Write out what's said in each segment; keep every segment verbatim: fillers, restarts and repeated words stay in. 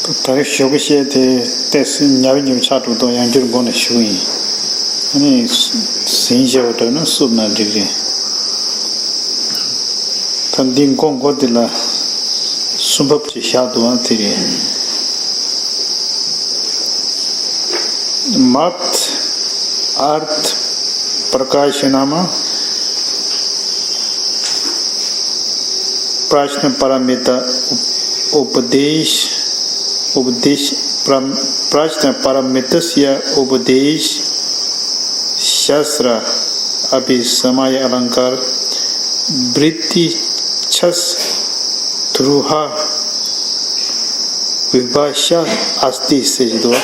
ད་རེས་ཞོགས་ཀས་བཤད་དེ་ཏོག་ཙམ་ཉབ་ཉུབ་ཆགས་འགྲོ་དུས་ཡང་བསྐྱར་མགོ་ནས་ཞུ་གི་ཡིན། ཨ་ནི་ཟིན་བྱས་པ་འདྲ་ན་བསུབ་ན་འགྲིག་རེད། ད་འདི་མགོ་མགོ་འདི་ལ་སུམ་ཕབ་ཅིག་བཞག་འདུག་ཨ། དེ་རེད། मत अर्थ प्रकाशनाम प्रश्न परमित उपदेश उपदेश प्रश्न परमितस्य उपदेश शास्त्र अपि समय अलंकार वृत्ति छस ध्रुव विभाषा अस्ति ཟེར་གྱི་འདུག་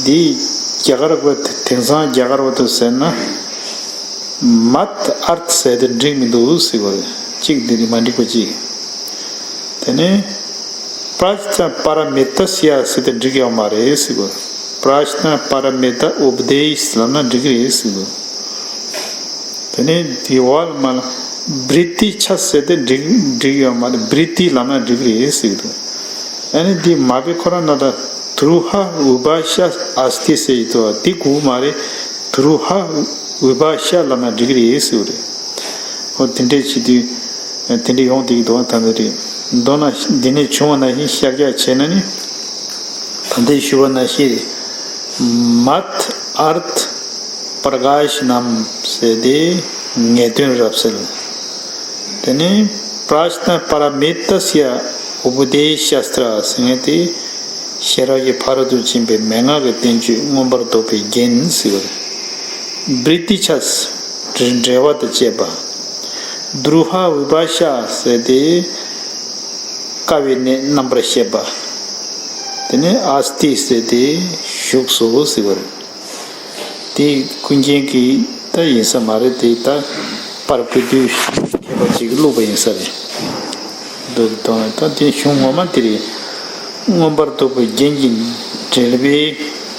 འདི་རྒྱ་གར་བ་དེང་སང་རྒྱ་གར་བ་དུ་ཟེར་ན། मत अर्थ ཟེར་ཏེ་འགྲིག་མི་འདུག་ཟེར་བ་རེད། གཅིག་འདི་ནི་མ་འགྲིག་པ་གཅིག་དེ་ནས་प्रश्न परमितस्य ཟེར་ཏེ་འགྲིག་ཡོད་མ་རེད་ཟེར་བ། प्रश्न परमित उपदेश ལབ་ན་འགྲིག་རེད་ཟེར་བ། དེ་ནས་དེ་བ་ལ་མ་ལ་वृत्ति छस ཟེར་ཏེ་འགྲིག་འགྲིག་ཡོད་མ་རེད། वृत्ति ལབ་ན་འགྲིག་རེད་ཟེར་གི་འདུག་ཨ་ནི་འདི་མ་པའི་ཁོ་རང་ན་ད་ध्रुव विभाषा अस्ति ཟེར་གྱི་འདུག་འདི་དགོས་མ་རེད། ध्रुव विभाषा ལབ་ན་འགྲིག་རེད་ཟེར་བ་རེད། ཨོ་དེ་འདྲས་བྱེད་དུས་དེ་འདྲས་ཡོང་བསྡད་ཀྱི་འདུག་ད་འདི་རེད། མདོར་ན་འདི་ནས་བྱུང་བ་ནང་བཞིན་ཤར་རྒྱག་བྱས་ན་ནི་ད་ལྟའི་ཞུ་བ་ནང་བཞིན་རེད། मत अर्थ प्रकाशनम ཟེར་ཏེ་ངེས་དོན་རབ་གསལ། དེ་ནས་प्रश्न परमितस्य उपदेश शास्त्र ཟེར་མཁན་དེ་ཤེས་རབ་ཀྱི་ཕ་རོལ་ཏུ་ཕྱིན་པའི་མན་ངག་གི་བསྟན་བཅོས་མངོན་པར་རྫོགས་པའི་རྒྱན་ཟེར་བ་རེད། वृत्ति छस འབྲེལ་བ་དང་བཅས་པ། ध्रुव विभाषा ཟེར་ཏེ། དཀའ་བའི་གནད་རྣམ་པར་བཤད་པ། དེ་ནས་अस्ति ཟེར་ཏེ་བཞུགས་སོ་ཟེར་བ་རེད། དེ་ཀུན་མཁྱེན་གྱི་ད་ཡིན་ས་མ་རེད། དེ་ད་པར་བུ་དུས་མཁས་པ་ཅིག་གིས་བླུགས་པ་ཡིན་ས་རེད། འདུག་དང་ད་དེ་གཞུང་ངོ་མ་དེ་རེད། མངོན་པར་རྫོགས་པའི་རྒྱན་གྱི་འགྲེལ་པའི་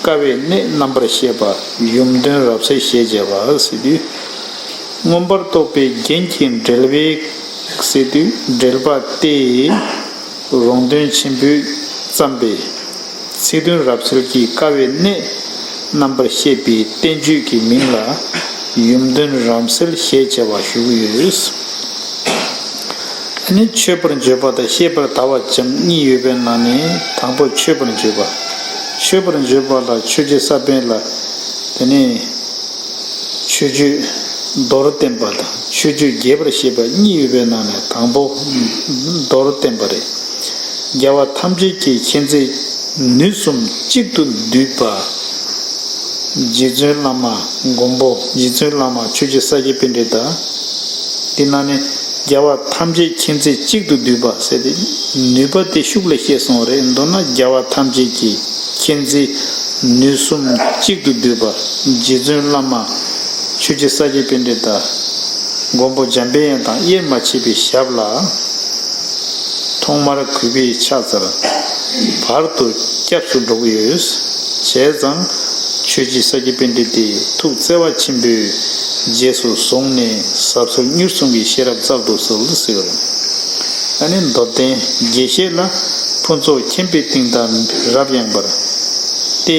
དཀའ་བའི་གནད་རྣམ་པར་བཤད་པ་ཡུམ་དོན་རབ་གསལ་ཞེས་བྱ་བ་ཟེར་དུས། མངོན་པར་རྫོགས་པའི་རྒྱན་གྱི་འགྲེལ་པའི་ཟེར་དུས་འགྲེལ་པ་སྟེ། རོང་སྟོན་ཆེན་པོས་བརྩམས་པའི་ཚིག་དོན་རབ་གསལ་གྱི་དཀའ་བའི་གནད་རྣམ་པར་བཤད་པའི་བསྟན་བཅོས་ཀྱི་མིང་ལ་ཡུམ་དོན་རབ་གསལ་ཞེས་བྱ་བ་ཞུ་གི་ཡོད། ཨ་ནི་མཆོད་པར་བརྗོད་པ་དང་བཤད་པར་དར་བ་བྱམས་གཉིས་ཡོད་པའི་ནང་ནས་དང་པོ་མཆོད་པར་བརྗོད་པ། མཆོད་པར་བརྗོད་པ་ལ་ཆོས་རྗེ་ས་པཎ་ལ་དེ་ནས་མཆོད་བརྗོད་མདོར་བསྟན་པ་དང་མཆོད་བརྗོད་རྒྱས་པར་བཤད་པ་གཉིས་ཡོད་པའི་ནང་ནས་དང་པོ་མདོར་བསྟན་པ་རེད། རྒྱལ་བ་ཐམས་ཅད་ཀྱི་མཁྱེན་བརྩེ་ནུས་གསུམ་གཅིག་ཏུ་བསྡུས་པ། རྗེ་བཙུན་བླ་མ་མགོན་པོ་རྗེ་བཙུན་བླ་མ་ཆོས་རྗེ་ས་སྐྱ་པཎྜི་ཏ། འདི་ནང་ནས་རྒྱལ་བ་ཐམས་ཅད་མཁྱེན་བརྩེ་གཅིག་ཏུ་བསྡུས་པ་ཟེར་ཏེ་ནུས་པ་དེ་ཤུགས་ལ་བཤད་སོང་རེད། མདོར་ན་རྒྱལ་བ་ཐམས་ཅད་ཀྱི་མཁྱེན་བརྩེ་ནུས་གསུམ་གཅིག་ཏུ་བསྡུས་པ་རྗེ་བཙུན་བླ་མ་ཆོས་རྗེ་ས་སྐྱ་པཎྜི་ཏ། མགོན་པོ་འཇམ་དཔལ་དབྱངས་དང་དབྱེར་མ་ཕྱེད་པའི་ཞབས་ལ། ཐོག་མར་གུས་པས་ཕྱག་འཚལ། བར་དུ་སྐྱབས་སུ་འགྲོ་གི་ཡོད། བྱས་ཙང་ཆོས་རྗེ་ས་སྐྱ་པཎྜི་ཏའི་ཐུགས་བརྩེ་བ་ཆེན་པོས་རྗེས་སུ་བཟུང་ནས་ཟབ་གསལ་མྱུར་གསུམ་གྱི་ཤེས་རབ་སྩལ་དུ་གསོལ་ཟེར། ཨ་ནི་མདོར་བསྟན་རྒྱས་བཤད་ལ། ཕུན་ཚོགས་མཁྱེན་པའི་གཏིང་མཐའ་རབ་ཡངས་པར། ཏེ།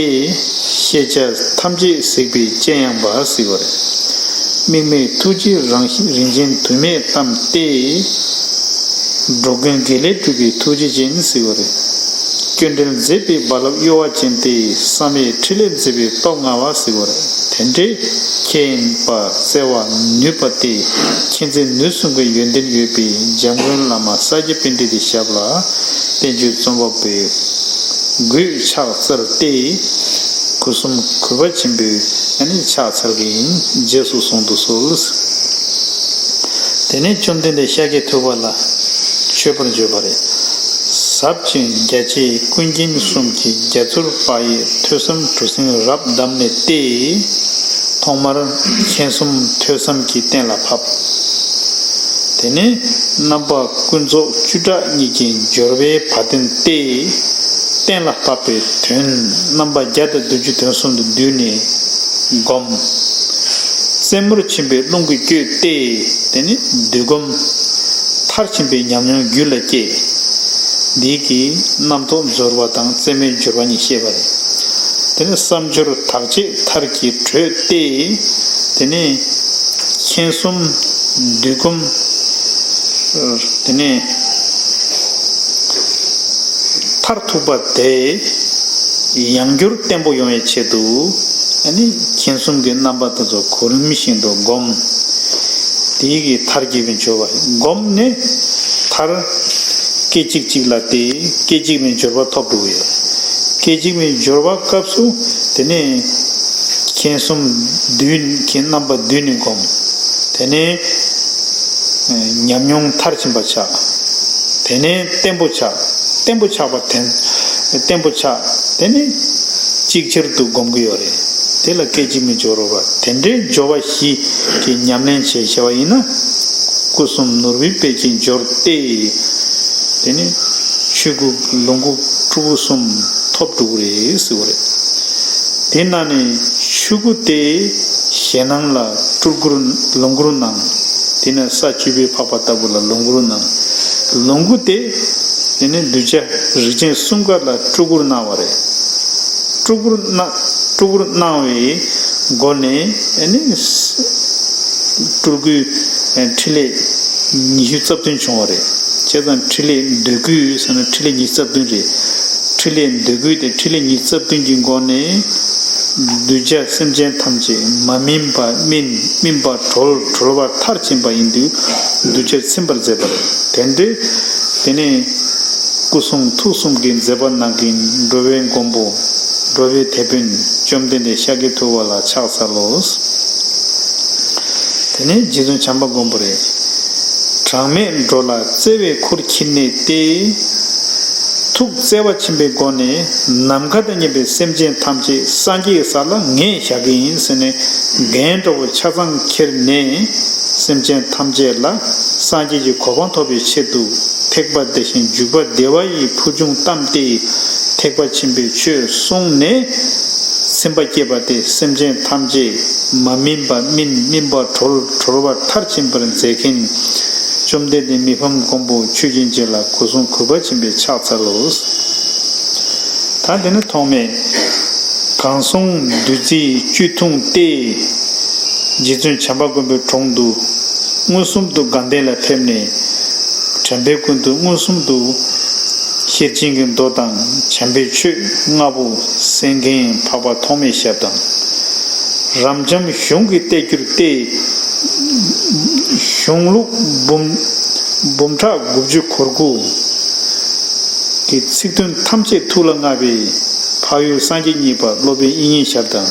ཤེས་བྱ་ཐམས་ཅད་གཟིགས་པའི་སྤྱན་ཡངས་པ་ཟེར་བ་རེད། དམིགས་མེད་ཐུགས་རྗེའི་རང་བཞིན་རིན་ཆེན་དུ་མས་གཏམས་ཏེ། འགྲོ་ཀུན་དགེ་ལེགས་སྒྲུབ་པའི་ཐུགས་རྗེ་ཅན་ཟེར་བ་རེད། སྐྱོན་བྲལ་མཛེས་པའི་རྦ་རླབས་གཡོ་བ་ཅན་ཏེ། བསམ་ཡས་ཕྲིན་ལས་མཛེས་པའི་སྟོབས་མངའ་བ་ཟེར་བ་རེད། དེ་འདྲའི་མཁྱེན་པ་བརྩེ་བ་ནུས་པ་སྟེ། མཁྱེན་བརྩེ་ནུས་གསུམ་གྱི་ཡོན་ཏན་ཡོད་པའི་འཇམ་མགོན་བླ་མ་ས་སྐྱ་པཎྜི་ཏའི་ཞབས་ལ་བསྟན་བཅོས་རྩོམ་པ་པོའི་སྒོས་ཕྱག་འཚལ་ཏེ། སྒོ་གསུམ་གུས་པ་ཆེན་པོས་ཨ་ནི་ཕྱག་འཚལ་གྱི་ཡིན། རྗེས་སུ་བཟུང་དུ་གསོལ། དེ་ནས་བཅོམ་ལྡན་འདས་ཤཱཀྱ་ཐུབ་པ་ལ་མཆོད་པར་བརྗོད་པ་རེད། ཟབ་ཅིང་རྒྱ་ཆེའི་ཀུན་མཁྱེན་གསུམ་གྱི་རྒྱ་མཚོར་དཔག་ཡས་ཐོས་བསམ་གྲུ་གཟིངས་རབ་བསྡམས་ནས་ཏེ། ཐོག་མར་མཁྱེན་གསུམ་ཐོས་བསམ་གྱིས་གཏན་ལ་ཕབ། དེ་ནས་རྣམ་པ་ཀུན་རྫོབ་བཅུ་ཕྲག་གཉིས་ཀྱི་སྦྱོར་བའི་བ་དན་ཏེ། གཏན་ལ་ཕབ་པའི་དོན་རྣམ་པ་བརྒྱ་དང་བདུན་ཅུ་དོན་གསུམ་དུ་བསྡུས་ནས་བསྒོམ། རྩེ་མོར་ཕྱིན་པའི་རླུང་གིས་བསྐྱོད་དེ། དེ་ནི་བསྡུས་སྒོམ། མཐར་ཕྱིན་པའི་ཉམས་མྱོང་རྒྱུད་ལ་སྐྱེས། འདི་གི་རྣམ་རྟོག་འབྱོར་བ་དང་རྩེ་མོའི་འབྱོར་བ་གཉིས་བཤད་པ་རེད། དེ་ནས་བསམ་སྦྱོར་དག་བྱེད་མཐར་གྱིས་གྲོལ་ཏེ། དེ་ནས་མཁྱེན་གསུམ་འདུས་སྒོམ། དེ་ནས་མཐར་ཐུག་པ་དེ་ཡང་བསྐྱར་བརྟན་པོ་ཡོང་བའི་ཆེད་དུ། ཨ་ནི་མཁྱེན་གསུམ་གྱི་རྣམ་པ་དེ་ཚོ་གོ་རིམ་བཞིན་དུ་བསྒོམ། དེའི་གི་མཐར་གྱིས་པའི་འབྱོར་བ་བསྒོམ་ནས་མཐར། སྐད་ཅིག་གཅིག་ལ་དེ་སྐད་ཅིག་མའི་འབྱོར་བ་ཐོབ་འགྲོ་གི་ཡོད། སྐད་ཅིག་མའི་འབྱོར་བ་སྐབས་སུ་དེ་ནས་མཁྱེན་གསུམ་བསྡུས་མཁྱེན་རྣམ་པ་བསྡུས་ནས་བསྒོམ། དེ་ནས་ཉམས་མྱོང་མཐར་ཕྱིན་པ་ཆགས། དེ་ནས་བརྟན་པོ་ཆགས། བརྟན་པོ་ཆགས་པ་དེ། བརྟན་པོ་ཆགས། དེ་ནས་ཅིག་ཅར་དུ་བསྒོམ་གྱི་ཡོད་རེད། དེ་ལ་སྐད་ཅིག་མའི་འབྱོར་བ། དེ་འདྲའི་འབྱོར་བ་བཞི་གི་ཉམས་ལེན་བྱས་བྱས་པ་ཡིན་ན། སྐུ་གསུམ་ནོར་བུའི་དཔལ་གྱིས་འབྱོར་ཏེ། དེ་ནི་ཆོས་སྐུ་ལོངས་སྐུ་སྤྲུལ་སྐུ་གསུམ་ཐོབ་འགྲོ་གི་རེད་ཟེར་བ་རེད། དེ་ནང་ནས་ཆོས་སྐུ་དེ་ཞེད་སྣང་ལ་སྤྲུལ་སྐུར་ལོངས་སྐུར་སྣང་། དེ་ནས་ས་བཅུ་པའི་འཕགས་པ་ལྟ་བུ་ལ་ལོངས་སྐུར་སྣང་། ལོངས་སྐུ་དེ་དེ་ནི་གདུལ་བྱ་རིགས་ཅན་གསུམ་ཀ་ལ་སྤྲུལ་སྐུར་སྣང་བ་རེད། སྤྲུལ་སྐུར་སྣང་སྤྲུལ་སྐུར་སྣང་བའི་སྒོ་ནས་ཨ་ནི་སྤྲུལ་སྐུའི་ཕྲིན་ལས་ཉི་ཤུ་རྩ་བདུན་བྱུང་བ་རེད། བྱས་ཙང་ཕྲིན་ལས་འདོད་རྒུ་ཟེར་ན་ཕྲིན་ལས་ཉི་ཤུ་རྩ་བདུན་རེད། ཕྲིན་ལས་འདོད་རྒུ་དེ་ཕྲིན་ལས་ཉི་ཤུ་རྩ་བདུན་གྱི་སྒོ་ནས་གདུལ་བྱ་སེམས་ཅན་ཐམས་ཅད་མ་སྨིན་པ་སྨིན། སྨིན་པ་གྲོལ། གྲོལ་བ་མཐར་ཕྱིན་པ་ཡིན་དུས་གདུལ་བྱར་ཚིམ་པར་མཛད་པ་རེད། དེ་འདྲའི་དེ་ནས་སྐུ་གསུང་ཐུགས་གསུམ་གྱི་མཛད་པ་གནང་མཁན་འགྲོ་བའི་མགོན་པོ། འགྲོ་བའི་དེད་དཔོན་བཅོམ་ལྡན་འདས་ཤཱཀྱ་ཐུབ་པ་ལ་ཕྱག་འཚལ་ལོ། དེ་ནས་རྗེ་བཙུན་བྱམས་པ་མགོན་པོ་རེད། གྲངས་མེད་འགྲོ་ལ་བརྩེ་བའི་ཁུར་འཁྱེར་ནས་ཏེ། ཐུགས་བརྩེ་བ་ཆེན་པོའི་སྒོ་ནས་ནམ་མཁའ་དང་མཉམ་པའི་སེམས་ཅན་ཐམས་ཅད་སངས་རྒྱས་ས་ལ་ངས་བཞག་གི་ཡིན་ཟེར་ནས་འགན་འདྲ་བོ་ཆ་ཚང་འཁྱེར་ནས། སེམས་ཅན་ཐམས་ཅད་ལ་སངས་རྒྱས་ཀྱི་གོ་འཕང་ཐོབ་པའི་ཆེད་དུ་ཐེག་པ་བདེ་ཞིང་འཇུག་པ་བདེ་བ་ཡི་ཕུར་ལྗུངས་བསྡམས་ཏེ། ཐེག་པ་ཆེན་པོའི་ཆོས་གསུངས་ནས། ཚིམ་པ་བསྐྱེད་པ་སྟེ། སེམས་ཅན་ཐམས་ཅད་མ་སྨིན་པ་སྨིན། སྨིན་པ་གྲོལ། གྲོལ་བ་མཐར་ཕྱིན་པར་མཛད་མཁན་བཅོམ་ལྡན་འདས་མི་ཕམ་མགོན་པོ་ཆོས་ཀྱི་རྗེ་ལ་སྐུ་གསུང་གུས་པ་ཆེན་པོས་ཕྱག་འཚལ་ལོ། ད་དེ་ནི་ཐོག་མའི་གང་གསུང་བདུད་རྩིའི་བཅུད་འཐུངས་ཏེ། རྗེ་བཙུན་བྱམས་པ་མགོན་པོའི་དྲུང་དུ་མངོན་སུམ་དུ་དགའ་ལྡན་ལ་ཕེབས་ནས། བྱམས་པའི་ཀུན་ཏུ་མངོན་སུམ་དུ་ཤེར་ཕྱིན་གྱི་མདོ་དང་བྱམས་པའི་ཆོས་ལྔ་པོ་གསན་མཁན་འཕགས་པ་ཐོགས་མེད་ཞབས་དང་། རབ་འབྱམས་གཞུང་གི་གཏེར་གྱུར་ཏེ། གཞུང་ལུགས་འབུམ་འབུམ་ཕྲག་དགུ་བཅུ་གོ་དགུ་གི་ཚིག་དོན་ཐམས་ཅད་ཐུགས་ལ་མངའ་བའི་འཕགས་ཡུལ་སངས་རྒྱས་གཉིས་པ་སློབ་དཔོན་དབྱིག་གཉེན་ཞབས་དང་།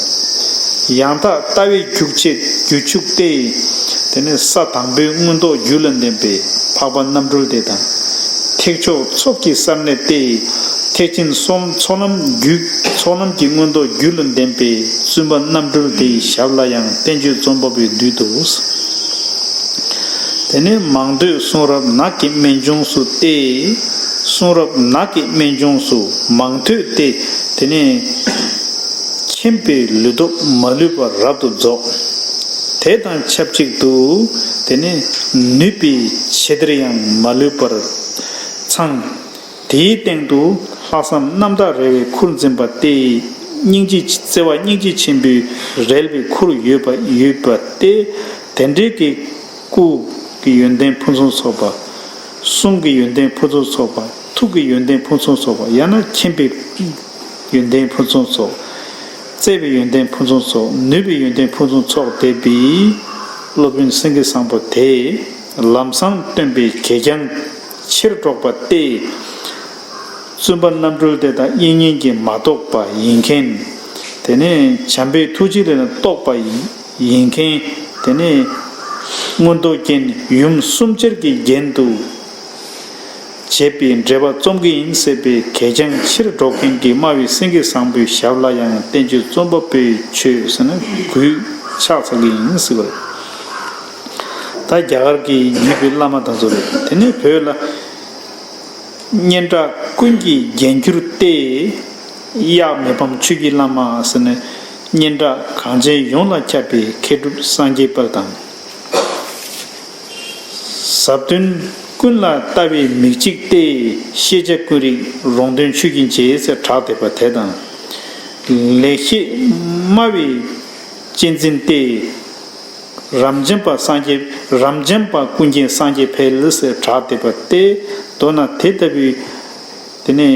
ཡང་དག་ལྟ་བའི་རྒྱུད་ཆེ་རྒྱུད་ཕྱུག་སྟེ། དེ་ནས་ས་དང་པོའི་མངོན་རྟོགས་རྒྱུད་ལ་ལྡན་པའི་འཕགས་པ་རྣམ་གྲོལ་སྡེ་དང་། ཐེག་མཆོག་ཚོགས་ཀྱི་སར་གནས་ཏེ། ཐེག་ཆེན་ཚོགས་ཚོགས་ལམ་རྒྱུད་ཚོགས་ལམ་གྱི་མངོན་རྟོགས་རྒྱུད་ལ་ལྡན་པའི་བཙུན་པ་རྣམ་གྲོལ་དེའི་ཞབས་ལ་ཡང་བསྟན་བཅོས་རྩོམ་པ་པོའི་བདུད་དུ། དེ་ནས་མང་ཐོས་གསུང་རབ་ནགས་ཀྱི་སྨན་ལྗོངས་སུ་སྟེ། གསུང་རབ་ནགས་ཀྱི་སྨན་ལྗོངས་སུ་མང་ཐོས་ཏེ། དེ་ནས་མཁྱེན་པའི་ལུས་སྟོབས་མ་ལུས་པ་རབ་ཏུ་རྫོགས། དེ་དང་ཆབས་ཅིག་ཏུ་དེ་ནས་ནུས་པའི་ཆེ་གཏེར་ཡང་མ་ལུས་པར་ཚང་། དེའི་སྟེང་དུ་ལྷག་བསམ་རྣམ་དག་རེ་བའི་ཁུར་འཛིན་པ་སྟེ། སྙིང་རྗེ་བརྩེ་བ་སྙིང་རྗེ་ཆེན་པོའི་རལ་པའི་ཁུར་ཡོད་པ་ཡོད་པ་སྟེ། དེ་འདྲའི་གི་སྐུ་གི་ཡོན་ཏན་ཕུན་སུམ་ཚོགས་པ། གསུང་གི་ཡོན་ཏན་ཕུན་སུམ་ཚོགས་པ། ཐུགས་ཀྱི་ཡོན་ཏན་ཕུན་སུམ་ཚོགས་པ། ཡང་ན་མཁྱེན་པའི་ཡོན་ཏན་ཕུན་སུམ་ཚོགས། བརྩེ་བའི་ཡོན་ཏན་ཕུན་སུམ་ཚོགས། ནུས་པའི་ཡོན་ཏན་ཕུན་སུམ་ཚོགས་བསྡད་པའི་སློབ་དཔོན་སེང་གེ་བཟང་པོ་དེ་ལམ་སང་སྟོན་པའི་གད་རྒྱངས་ཆེར་སྒྲོག་པ་སྟེ། བཙུན་པ་རྣམ་གྲོལ་དེ་དག་དབྱིག་གཉེན་གྱིས་མ་རྟོགས་པ་ཡིན་མཁན། དེ་ནས་བྱམས་པའི་ཐུགས་རྗེ་ལས་རྟོགས་པ་ཡིན་མཁན། དེ་ནས་མངོན་རྟོགས་རྒྱན་ཡུམ་གསུམ་ཆར་གྱི་རྒྱན་དུ་བྱེད་པའི་འགྲེལ་པ་རྩོམ་གྱི་ཡིན་ཟེར་བའི་གད་རྒྱངས་ཆེར་སྒྲོག་མཁན་གྱི་སྨྲ་བའི་སེང་གེ་བཟང་པོའི་ཞབས་ལ་ཡང་བསྟན་བཅོས་རྩོམ་པ་པོའི་ཆོས་ཟེར་ན་གུས་ཕྱག་འཚལ་གྱི་ཡིན་ཟེར་བ་རེད། ད་རྒྱ་གར་གྱི་ཡུལ་པའི་བླ་མ་དང་ཚོ་རེད། དེ་ནས་བོད་ལ། སྙན་གྲགས་ཀུན་གྱི་རྒྱན་གྱུར་ཏེ། གཡག་མི་ཕམ་ཆོས་ཀྱི་བླ་མ་ཟེར་ནས་སྙན་གྲགས་གངས་ཅན་ཡོངས་ལ་ཁྱབ་པའི་མཁས་གྲུབ་སངས་རྒྱས་དཔལ་དང་། ཟབ་དོན་ ཀུན་ལ་ལྟ་བའི་མིག་གཅིག་སྟེ། ཤེས་བྱ་ཀུན་རིག་རོང་སྟོན་ཆོས་ཀྱི་རྗེ་ཟེར་གྲགས་བསྡད་པ་དེ་དང་། ལེགས་བཤད་སྨྲ་བའི་གཅེས་འཛིན་ཏེ། རབ་འབྱམས་པ་སངས་རྒྱས་རབ་འབྱམས་པ་ཀུན་མཁྱེན་སངས་རྒྱས་འཕེལ་ཟེར་གྲགས་བསྡད་པ་སྟེ། མདོར་ན་དེ་ལྟ་བུའི་དེ་ནས་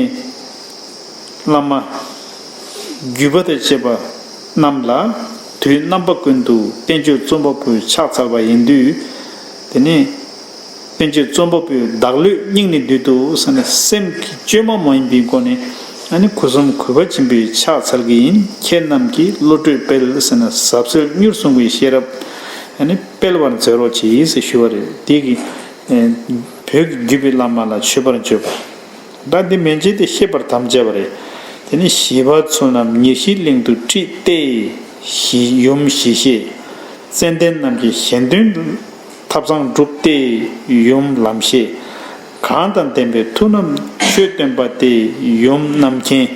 བླ་མ་བརྒྱུད་པ་དང་བཅས་པ་རྣམས་ལ་དུས་རྣམ་པ་ཀུན་ཏུ་བསྟན་བཅོས་རྩོམ་པ་པོས་ཕྱག་འཚལ་བ་ཡིན་དུས། དེ་ནས་བསྟན་བཅོས་རྩོམ་པ་པོས་བདག་བློས་སྙིང་ནས་འདུད་དོ་ཟེར་ནས་སེམས་ཀྱི་བཅོས་མ་མ་ཡིན་པའི་སྒོ་ནས། ཨ་ནི་ཁུ་སིམ་གུས་པ་ཆེན་པོས་ཕྱག་འཚལ་གྱི་ཡིན། ཁྱེད་རྣམས་ཀྱིས་བློ་གྲོས་སྤེལ་ཟེར་ནས་ཟབ་གསལ་མྱུར་གསུང་གི་ཤེས་རབ་ཨ་ནི་སྤེལ་བར་མཛད་རོགས་གྱིས་ཟེར་ཞུ་བ་རེད། དེ་གི་ཨེ་བོད་ཀྱི་བརྒྱུད་པའི་བླ་མ་ལ་མཆོད་པར་བརྗོད་པ། ད་འདི་མན་ཆད་དེ་ཤེས་པར་དམ་བཅས་པ་རེད། དེ་ནི་ཞི་བ་ཚུལ་རྣམས་ཉེར་ཞིའི་གླིང་དུ་ཁྲིད་དེ། ཞི་ཡུམ་ཞི་ཤེས་ཙན་དན་རྣམས་ཀྱི་གཞན་དོན་ཐབས་བཟང་བསྒྲུབས་ཏེ། ཡུམ་ལམ་ཤེས་གང་དང་ལྡན་པའི་ཐུགས་རྣམས་ཆོས་སྟོན་པ་སྟེ། ཡུམ་རྣམ་མཁྱེན་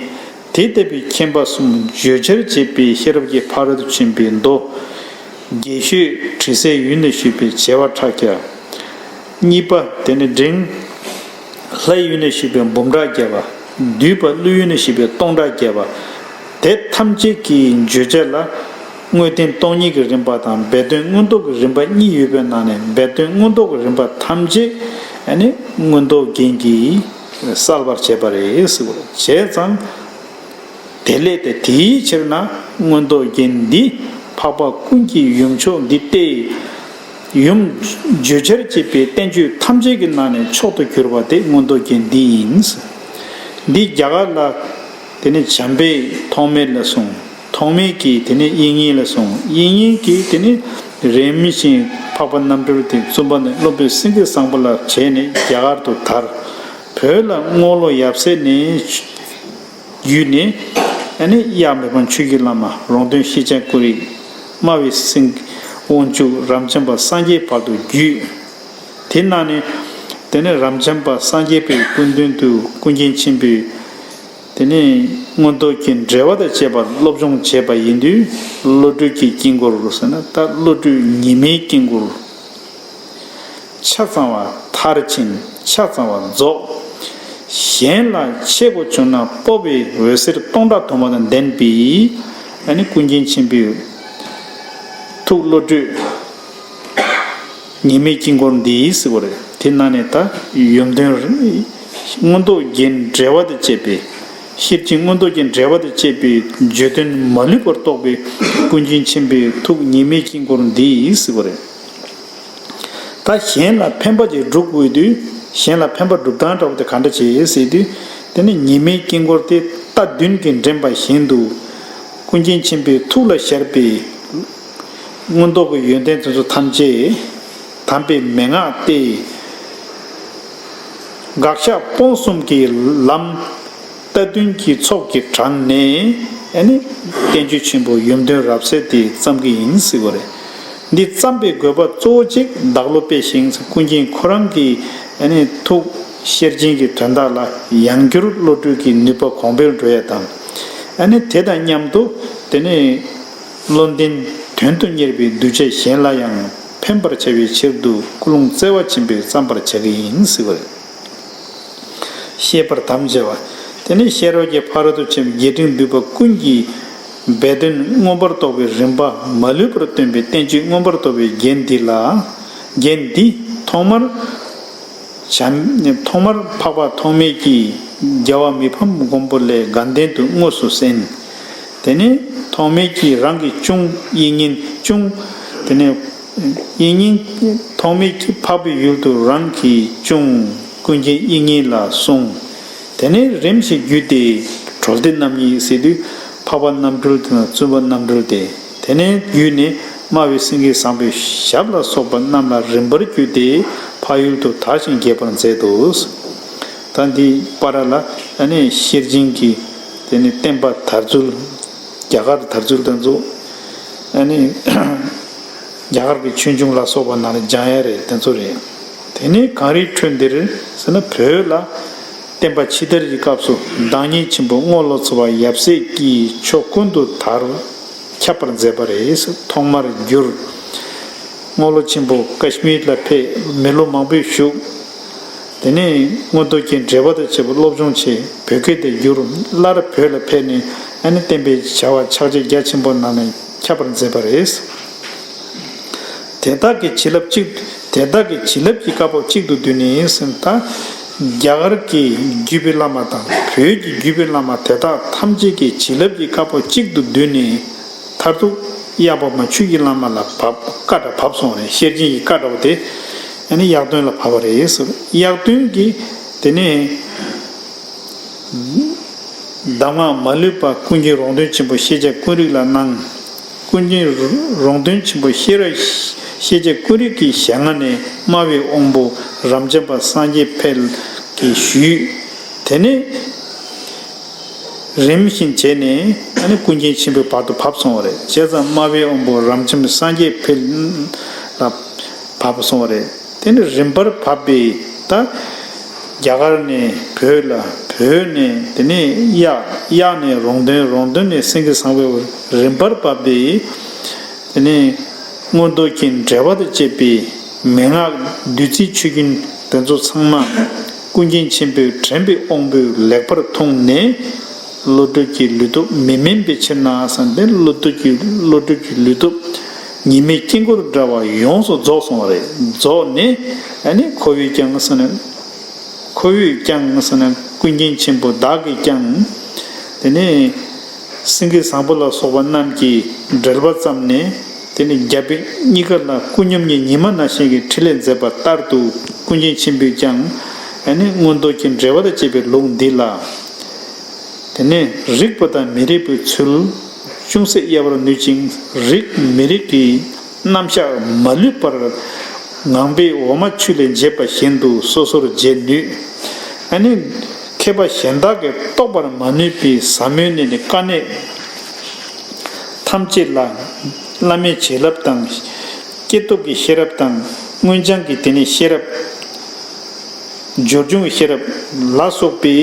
དེ་ལྟ་བུའི་མཁྱེན་པ་གསུམ་བརྗོད་བྱར་བྱེད་པའི་ཤེས་རབ་ཀྱི་ཕ་རོལ་ཏུ་ཕྱིན་པའི་མདོ། རྒྱས་ཤོས་དྲི་ཟའི་ཡུལ་ནས་ཞུས་པའི་བྱེ་བ་ཕྲག་བརྒྱ། གཉིས་པ་དེ་ནི་འབྲིང་ལྷའི་ཡུལ་ནས་ཞུས་པའི་འབུམ་ཕྲག་བརྒྱ་པ། བསྡུས་པ་ཀླུའི་ཡུལ་ནས་ཞུས་པའི་སྟོང་ཕྲག་བརྒྱ་པ། དེ་ཐམས་ཅད་ཀྱི་བརྗོད་བྱ་ལ་དངོས་བསྟན་སྟོང་ཉིད་ཀྱི་རིམ་པ་དང་སྦས་དོན་མངོན་རྟོགས་ཀྱི་རིམ་པ་གཉིས་ཡོད་པའི་ནང་ནས། སྦས་དོན་མངོན་རྟོགས་ཀྱི་རིམ་པ་ཐམས་ཅད་ཨ་ནི་མངོན་རྟོགས་རྒྱན་གྱིས་གསལ་བར་བྱས་པ་རེད་ཟེར་བ་རེད། བྱས་ཙང་། དེ་ལས་ཏེ་དེའི་ཕྱིར་ན་མངོན་རྟོགས་རྒྱན་འདི་འཕགས་པ་ཀུན་གྱི་ཡུམ་མཆོག་འདི་སྟེ། ཡུམ་བརྗོད་བྱར་བྱེད་པའི་བསྟན་བཅོས་ཐམས་ཅད་ཀྱི་ནང་ནས་མཆོག་ཏུ་གྱུར་པ་དེ་མངོན་རྟོགས་རྒྱན་འདི་ཡིན། འདི་རྒྱ་གར་ལ་དེ་ནས་བྱམས་པས་ཐོགས་མེད་ལ་གསུངས། ཐོགས་མེད་ཀྱིས་དེ་ནས་དབྱིག་གཉེན་ལ་གསུངས། དབྱིག་གཉེན་གྱིས་དེ་ནས་རིམ་བཞིན་འཕགས་པ་རྣམ་གྲོལ་དེ་བཙུན་པ་ནས་སློབ་དཔོན་སེང་གེ་བཟང་པོ་ལ་བྱས་ནས་རྒྱ་གར་དུ་དར། བོད་ལ་རྔོག་ལོ་ཡབ་སྲས་ནས་བརྒྱུད་ནས་ཨ་ནི་གཡག་མེ་འཕང་ཆོས་ཀྱི་བླ་མ། རོང་སྟོན་ཤེས་བྱ་ཀུན་རིག་སྨྲ་བའི་སེང་གེ་དབང་ཕྱུག་རབ་འབྱམས་པ་སངས་རྒྱས་བར་དུ་བརྒྱུད། དེ་ནང་ནས་དེ་ནས་རབ་འབྱམས་པ་སངས་རྒྱས་པའི་སྐུ་མདུན་དུ་ཀུན་མཁྱེན་ཆེན་པོས་དེ་ནས་མངོན་རྟོགས་ཀྱི་འགྲེལ་པ་དང་བཅས་པ་སློབ་སྦྱོང་བྱས་པ་ཡིན་དུས། བློ་གྲོས་ཀྱི་དཀྱིལ་འཁོར་ཟེར་ན་ད་བློ་གྲོས་ཉི་མའི་དཀྱིལ་འཁོར། ཆ་ཚང་བ་མཐར་ཕྱིན། ཆ་ཚང་བ་རྫོགས། གཞན་ལ་འཆད་དགོས་བྱུང་ན་སྤོབས་པའི་འོད་ཟེར་སྟོང་ཕྲག་དུ་མ་དང་ལྡན་པའི་ཨ་ནི་ཀུན་མཁྱེན་ཆེན་པོའི་ཐུགས་བློ་གྲོས་ཉི་མའི་དཀྱིལ་འཁོར་འདི་ཟེར་བ་རེད། དེ་ནང་ནས་ད་ཡུམ་དོན་མངོན་རྟོགས་རྒྱན་འགྲེལ་པ་དང་བཅས་པའི་ཤེར་ཕྱིན་མངོན་རྟོགས་རྒྱན་འགྲེལ་པ་དང་བཅས་པའི་བརྗོད་དོན་མ་ལུས་པར་རྟོགས་པའི་ཀུན་མཁྱེན་ཆེན་པོའི་ཐུགས་ཉི་མའི་དཀྱིལ་འཁོར་འདི་ཟེར་བ་རེད། ད་གཞན་ལ་ཕན་པ་ཅིག་སྒྲུབ་དགོས་དུས། གཞན་ལ་ཕན་པ་སྒྲུབ་སྟངས་འདྲ་བོ་དེ་ག་འདྲ་བྱེད་ཟེར་དུས། དེ་ནི་ཉི་མའི་དཀྱིལ་འཁོར་དེ་རྟ་བདུན་གྱིས་འདྲེན་པ་བཞིན་དུ། ཀུན་མཁྱེན་ཆེན་པོའི་ཐུགས་ལ་ཤར་བའི་མངོན་རྟོགས་ཀྱི་ཡོན་ཏན་དེ་ཚོ་ཐམས་ཅད་དམ་པའི་མན་ངག་སྟེ། དགག་བཞག་སྤོང་གསུམ་གྱི་ལམ། རྟ་བདུན་གྱི་ཚོགས་ཀྱིས་དྲངས་ནས་ཨ་ནི་བསྟན་བཅོས་ཆེན་པོ་ཡུམ་དོན་རབ་གསལ་དེ་བརྩམས་ཀྱི་ཡིན་ཟེར་བ་རེད། འདི་བརྩམས་པའི་དགོས་པ་གཙོ་བོ་གཅིག་བདག་བློ་སྤེལ་ཞིང་། ཀུན་མཁྱེན་ཁོ་རང་གིས་ཨ་ནི་ཐུགས་ཤེར་ཕྱིན་གྱི་དོན་དག་ལ་ཡང་བསྐྱར་བློ་གྲོས་ཀྱི་ནུས་པ་གོང་འཕེལ་འགྲོ་ཡ་དང་། ཨ་ནི་དེ་དང་མཉམ་དུ་དེ་ནས་བློ་ལྡན་དོན་དུ་གཉེར་བའི་གདུལ་བྱ་གཞན་ལ་ཡང་ཕན་པར་བྱ་བའི་ཕྱིར་དུ་ཀུན་སློང་བརྩེ་བ་ཆེན་པོས་བརྩམས་པར་བྱ་གི་ཡིན་ཟེར་བ་རེད། ཤེས་པར་དམ་བཅའ་བ། དེ་ནས་ཤེས་རབ་ཀྱི་ཕ་རོལ་ཏུ་ཕྱིན་པའི་རྒྱས་འབྲིང་བསྡུས་པ་ཀུན་གྱི་སྦས་དོན་མངོན་པར་རྟོགས་པའི་རིམ་པ་མ་ལུས་པར་སྟོན་པའི་བསྟན་བཅོས་མངོན་པར་རྟོགས་པའི་རྒྱན་འདི་ལ། རྒྱན་འདི་ཐོག་མར་བྱམས་ཐོག་མར་འཕགས་པ་ཐོགས་མེད་ཀྱིས་རྒྱལ་བ་མི་ཕམ་མགོན་པོ་ལས་དགའ་ལྡན་དུ་དངོས་སུ་གསན། དེ་ནས་ཐོགས་མེད་ཀྱིས་རང་གི་གཅུང་དབྱིག་གཉེན་གཅུང་། དེ་ནས་དབྱིག་གཉེན་ཐོགས་མེད་ཀྱིས་འཕགས་པའི་ཡུལ་དུ་རང་གི་གཅུང་ཀུན་མཁྱེན་དབྱིག་གཉེན་ལ་གསུངས། དེ་ནས་རིམ་བཞིན་བརྒྱུད་དེ་གྲོལ་སྡེ་རྣམ་གཉིས་ཟེར་དུས་འཕགས་པ་རྣམ་གྲོལ་དེ་དང་བཙུན་པ་རྣམ་གྲོལ་ཏེ། དེ་ནས་བརྒྱུད་ནས་སྨྲ་བའི་སེང་གེ་བཟང་པོའི་ཞབས་ལ་སོགས་པ་རྣམས་ལ་རིམ་པར་བརྒྱུད་དེ་འཕགས་ཡུལ་དུ་དར་ཞིང་རྒྱས་པར་མཛད་དོ། ད་འདི་བར་ལ་ཨ་ནི་ཤེར་ཕྱིན་གྱི་དེ་ནི་བསྟན་པ་དར་ཚུལ། རྒྱ་གར་དར་ཚུལ་དེ་ཚོ་ཨ་ནི་རྒྱ་གར་གྱི་ཆོས་འབྱུང་ལ་སོགས་པ་ནང་ལ་སྦྱང་ཡ་རེད། དེ་ཚོ་རེད། དེ་ནས་གངས་རིའི་ཁྲོད་འདིར་ཟེར་ན་བོད་ལ་བསྟན་པ་ཕྱི་དར་གྱི་སྐབས་སུ་བདག་ཉིད་ཆེན་པོ་རྔོག་ལོ་ཚོ་བ་ཡབ་སྲས་ཀྱིས་ཕྱོགས་ཀུན་ཏུ་དར་ཁྱབ་པར་མཛད་པ་རེད། ཐོག་མར་བསྒྱུར། རྔོག་ལོ་ཆེན་པོ་ཀ་ཤི་མིར་ལ་ཕེབས། མི་ལོ་མང་པོས་བཞུགས། དེ་ནས་མངོན་རྟོགས་རྒྱན་འགྲེལ་པ་དང་བཅས་པ་སློབ་སྦྱོང་བྱས། བོད་སྐད་དུ་བསྒྱུར། སླར་བོད་ལ་ཕེབས་ནས་ཨ་ནི་བསྟན་པའི་བྱ་བ་ཕྱག་རྗེས་རྒྱ་ཆེན་པོ་གནང་ནས་ཁྱབ་པར་མཛད་པ་རེད། དེ་དག་གི་བྱིན་རླབས་གཅིག་དེ་དག་གི་བྱིན་རླབས་ཀྱི་བཀའ་བབས་གཅིག་ཏུ་བསྡུས་ནས་ཟེར། ད་རྒྱ་གར་གྱི་བརྒྱུད་པའི་བླ་མ་དང་བོད་ཀྱི་བརྒྱུད་པའི་བླ་མ་དེ་དག་ཐམས་ཅད་ཀྱི་བྱིན་རླབས་ཀྱི་བཀའ་བབས་གཅིག་ཏུ་བསྡུས་ནས། མཐར་ཐུག་གཡག་པ་མ་ཆོས་ཀྱི་བླ་མ་ལ་བབས། བཀའ་འདྲ་བབས་སོང་བ་རེད། ཤེར་ཕྱིན་གྱི་བཀའ་འདྲ་བོ་དེ་ཨ་ནི་གཡག་སྟོན་ལ་བབས་པ་རེད་ཟེར། གཡག་སྟོན་གྱིས་དེ་ནས་གདམས་ངག་མ་ལུས་པ་ཀུན་མཁྱེན་རོང་སྟོན་ཆེན་པོ་ཤེས་བྱ་ཀུན་རིག་ལ་གནང་། ཀུན་མཁྱེན་རོང་སྟོན་ཆེན་པོ་ཤེས་རབ་ཤེས་བྱ་ཀུན་རིག་གི་ཞལ་སྔ་ནས་སྨྲ་བའི་དབང་པོ་རབ་འབྱམས་པ་སངས་རྒྱས་འཕེལ་གྱིས་ཞུས། དེ་ནས་རིམ་བཞིན་བྱས་ནས་ཨ་ནི་ཀུན་མཁྱེན་ཆེན་པོའི་བར་དུ་བབས་སོང་བ་རེད། བྱས་ཙང་སྨྲ་བའི་དབང་པོ་རབ་འབྱམས་སངས་རྒྱས་འཕེལ་ལ་བབས་སོང་བ་རེད། དེ་ནི་རིམ་པར་བབས་པའི་ད་རྒྱ་གར་ནས་བོད་ལ། བོད་ནས་དེ་ནས་གཡག་གཡག་ནས་རོང་སྟོན། རོང་སྟོན་ནས་སེང་གེ་བཟང་པོའི་རིམ་པར་བབས་པའི་དེ་ནས་མངོན་རྟོགས་རྒྱན་འགྲེལ་པ་དང་བཅས་པའི་མན་ངག་བདུད་རྩིའི་ཆུ་རྒྱུན་དེ་ཚོ་ཚང་མ་ཀུན་མཁྱེན་ཆེན་པོས་དྲན་པའི་དབང་པོས་ལེགས་པར་མཐོང་ནས། བློ་གྲོས་ཀྱི་ལུས་སྟོབས་མི་དམན་པའི་ཕྱིར་ན་ཟེར་ཏེ། བློ་གྲོས་ཀྱི་བློ་གྲོས་ཀྱི་ལུས་སྟོབས་ཉི་མའི་དཀྱིལ་འཁོར་འདྲ་བ་ཡོངས་སུ་རྫོགས་སོང་བ་རེད། རྫོགས་ནས་ཨ་ནི་ཁོ་བོས་ཀྱང་ཟེར་ན། ཁོ་བོས་ཀྱང་ཟེར་ན། ཀུན་མཁྱེན་ཆེན་པོ་བདག་གིས་ཀྱང་དེ་ནས་སེང་གེ་བཟང་པོ་ལ་སོགས་པ་རྣམས་ཀྱིས་འགྲེལ་པ་བརྩམས་ནས། དེ་ནས་རྒྱ་བོད་གཉིས་ཀ་ལ་སྐུ་སྙོམས་ཉིད་ཉི་མ་ནང་བཞིན་གྱི་ཕྲིན་ལས་མཛད་པ་ལྟར་དུ། ཀུན་མཁྱེན་ཆེན་པོས་ཀྱང་ཨ་ནི་མངོན་རྟོགས་ཀྱི་འགྲེལ་པ་དང་བཅས་པའི་ལུགས་འདི་ལ། དེ་ནས་རིག་པ་དང་མི་རིག་པའི་ཚུལ་ཅུང་ཟད་དབྱེ་བར་ནུས་ཅིང་། རིག་མི་རིག་གི་རྣམ་གཞག་མ་ལུས་པར་ངང་པས་འོ་མ་ཆུ་ལས་འབྱེད་པ་བཞིན་དུ་སོ་སོར་འབྱེད་ནུས། ཨ་ནི་མཁས་པ་གཞན་དག་གིས་རྟོགས་པར་མ་ནུས་པའི་ཟབ་མོའི་གནད་ནི་དཀའ་གནད་ཐམས་ཅད་ལ་བླ་མའི་བྱིན་རླབས་དང་། སྐྱེས་སྟོབས་ཀྱི་ཤེས་རབ་དང་། མངོན་བྱང་གི་དེ་ནས་ཤེས་རབ། སྦྱོར་བྱུང་གི་ཤེས་རབ་ལ་སོགས་པའི་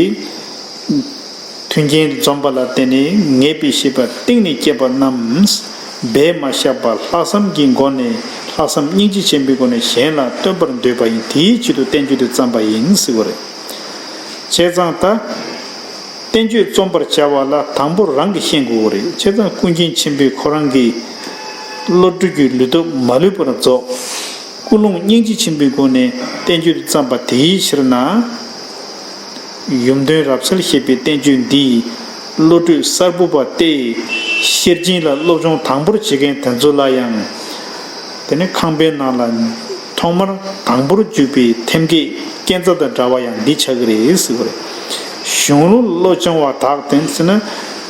མཐུན་རྐྱེན་འཛོམས་པ་ལ་བརྟེན་ནས། ངེས་པའི་ཤེས་པ་གཏིང་ནས་སྐྱེས་པ་རྣམས་སྦས་མ་བཞག་པར་ལྷག་བསམ་གྱི་སྒོ་ནས། ལྷག་བསམ་སྙིང་རྗེ་ཆེན་པོའི་སྒོ་ནས་གཞན་ལ་སྟོན་པར་འདོད་པ་ཡིན། དེའི་ཆེད་དུ་བསྟན་བཅོས་དེ་བརྩམས་པ་ཡིན་ཟེར་བ་རེད། བྱས་ཙང་ད་བསྟན་བཅོས་རྩོམ་པར་བྱ་བ་ལ་དང་པོ་རང་གིས་ཤེས་དགོས་པ་རེད། བྱས་ཙང་ཀུན་མཁྱེན་ཆེན་པོས་ཁོ་རང་གི་བློ་གྲོས་ཀྱི་ལུས་སྟོབས་མ་ལུས་པར་རྫོགས། ཀུན་སློང་སྙིང་རྗེ་ཆེན་པོའི་སྒོ་ནས་བསྟན་བཅོས་བརྩམས་པ་དེའི་ཕྱིར་ན། ཡུམ་སྟོན་རབ་གསལ་ཞེས་པའི་བསྟན་བཅོས་འདིས་བློ་གྲོས་གསར་བུ་བ་སྟེ། ཤེར་ཕྱིན་ལ་སློབ་སྦྱོང་དང་པོར་བྱེད་མཁན་དེ་ཚོ་ལ་ཡང་། དེ་ནི་ཁང་པའི་ནང་ལ་ཐོག་མར་དང་པོར་འཇུག་པའི་ཐེམ་སྐས་སྐས་འཛེག་དང་འདྲ་བ་ཡང་འདི་ཆགས་ཀྱི་རེད་ཟེར་བ་རེད། གཞུང་ལུགས་བློ་སྦྱོང་བ་དག་དེ་ཚོ་ནི་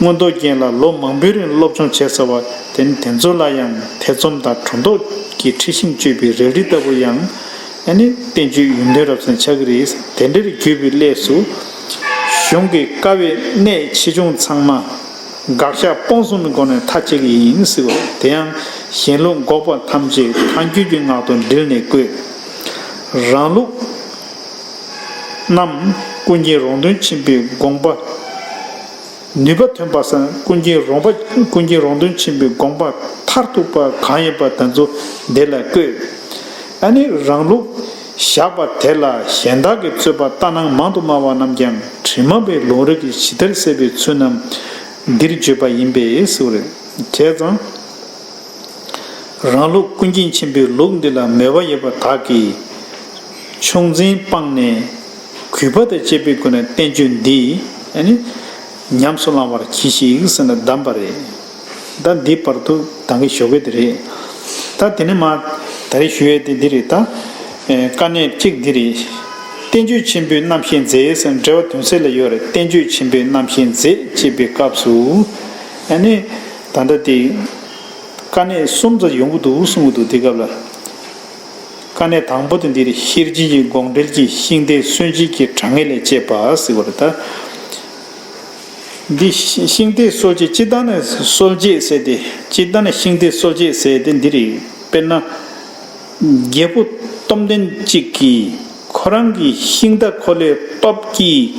མངོན་རྟོགས་རྒྱན་ལ་ལོ་མང་པོའི་རིང་སློབ་སྦྱོང་བྱས་ཚར་བ་དེ་ནི་དེ་ཚོ་ལ་ཡང་ཐེ་ཚོམ་དང་གྲུབ་མཐོ་གི་འཁྲི་ཤིང་གཅོད་པའི་རལ་གྲི་ལྟ་བུ་ཡང་ཨ་ནི་བསྟན་བཅོས་ཡུམ་སྟོན་རབ་གསལ་ཆགས་ཀྱི་རེད། དེ་འདྲར་གྱུར་པའི་སླད་དུ་གཞུང་གི་དཀའ་བའི་གནད་ཆེ་ཆུང་ཚང་མ་དགག་བཞག་སྤོང་གསུམ་གྱི་སྒོ་ནས་མཐའ་དཔྱད་ཀྱི་ཡིན་ཟེར་བ། དེ་ཡང་གཞན་ལུགས་འགོག་པ་ཐམས་ཅད་ཐལ་འགྱུར་གྱི་ངག་ཏུ་དྲིལ་ནས་བཀོད། རང་ལུགས་རྣམས་ཀུན་མཁྱེན་རོང་སྟོན་ཆེན་པོའི་དགོངས་པ་ནུས་པ་ཐོན་པ་སང་། ཀུན་མཁྱེན་རོང་པ་ཀུན་མཁྱེན་རོང་སྟོན་ཆེན་པོའི་དགོངས་པ་མཐར་ཐུག་པ་གང་ཡིན་པ་དེ་ཚོ་འདི་ལ་བཀོད། ཨ་ནི་རང་ལུགས་བཞག་པ་དེ་ལ་གཞན་དག་གིས་རྩོད་པ་ལྟ་སྣང་མང་དུ་སྨྲ་བ་རྣམས་ཀྱང་དྲི་མ་བའི་ལུང་རིགས་ཀྱི་ཇི་ལྟར་གསལ་བའི་ཚུལ་རྣམས་འདིར་བརྗོད་པ་ཡིན་པས་ཟེར་བ་རེད། བྱས་ཙང་། རང་ལུགས་ཀུན་མཁྱེན་ཆེན་པོའི་ལུགས་འདི་ལ་མོས་པ་ཡོད་པ་དག་གིས་ཆུང་འཛིན་སྤངས་ནས་གུས་པ་དང་བཅས་པའི་སྒོ་ནས་བསྟན་བཅོས་འདི་ཨ་ནི་ཉམས་སུ་བླང་བར་གྱིས་ཤིག་ཟེར་ནས་གདམས་པ་རེད། ད་འདི་བར་དུ་ད་གིན་ཞུ་གི་དེ་རེད། ད་དེ་ནས་མ་ད་རེས་ཞུ་ཡས་དེ་འདི་རེད། ད་ཨེ་དཀའ་གནད་གཅིག་འདི་རེད། བསྟན་བཅོས་ཆེན་པོའི་རྣམ་བཤད་མཛད་ཟེར་འགྲེལ་པ་དོན་གསལ་ལ་ཡོད་རེད། བསྟན་བཅོས་ཆེན་པོའི་རྣམ་བཤད་མཛད་ཅེས་པའི་སྐབས་སུ་ཨ་ནི་ད་ལྟ་དེ། དཀའ་གནད་གསུམ་ཙམ་ཡོང་གི་འདུག་གསུང་གི་འདུག་དེ་སྐབས་ལ། དཀའ་གནད་དང་པོ་དེ་འདིར་ཤེར་ཕྱིན་གྱི་དགོངས་འགྲེལ་གྱི་ཤིང་རྟའི་སྲོལ་འབྱེད་ཀྱི་དྲང་ངེས་ལས་བཅད་པ་ཟེར་བ་རེད་ད། འདི་ཤིང་རྟའི་སྲོལ་འབྱེད་སྤྱིར་བཏང་ནས་སྲོལ་འབྱེད་ཟེར་ཏེ། སྤྱིར་བཏང་ནས་ཤིང་རྟའི་སྲོལ་འབྱེད་ཟེར་ཏེ་འདི་རེད། དཔེར་ན། རྒྱལ་པོ་སྟོབས་ལྡན་གཅིག་གིས་ཁོ་རང་གི་ཤིང་རྟ་འཁོར་ལོའི་སྟོབས་ཀྱིས་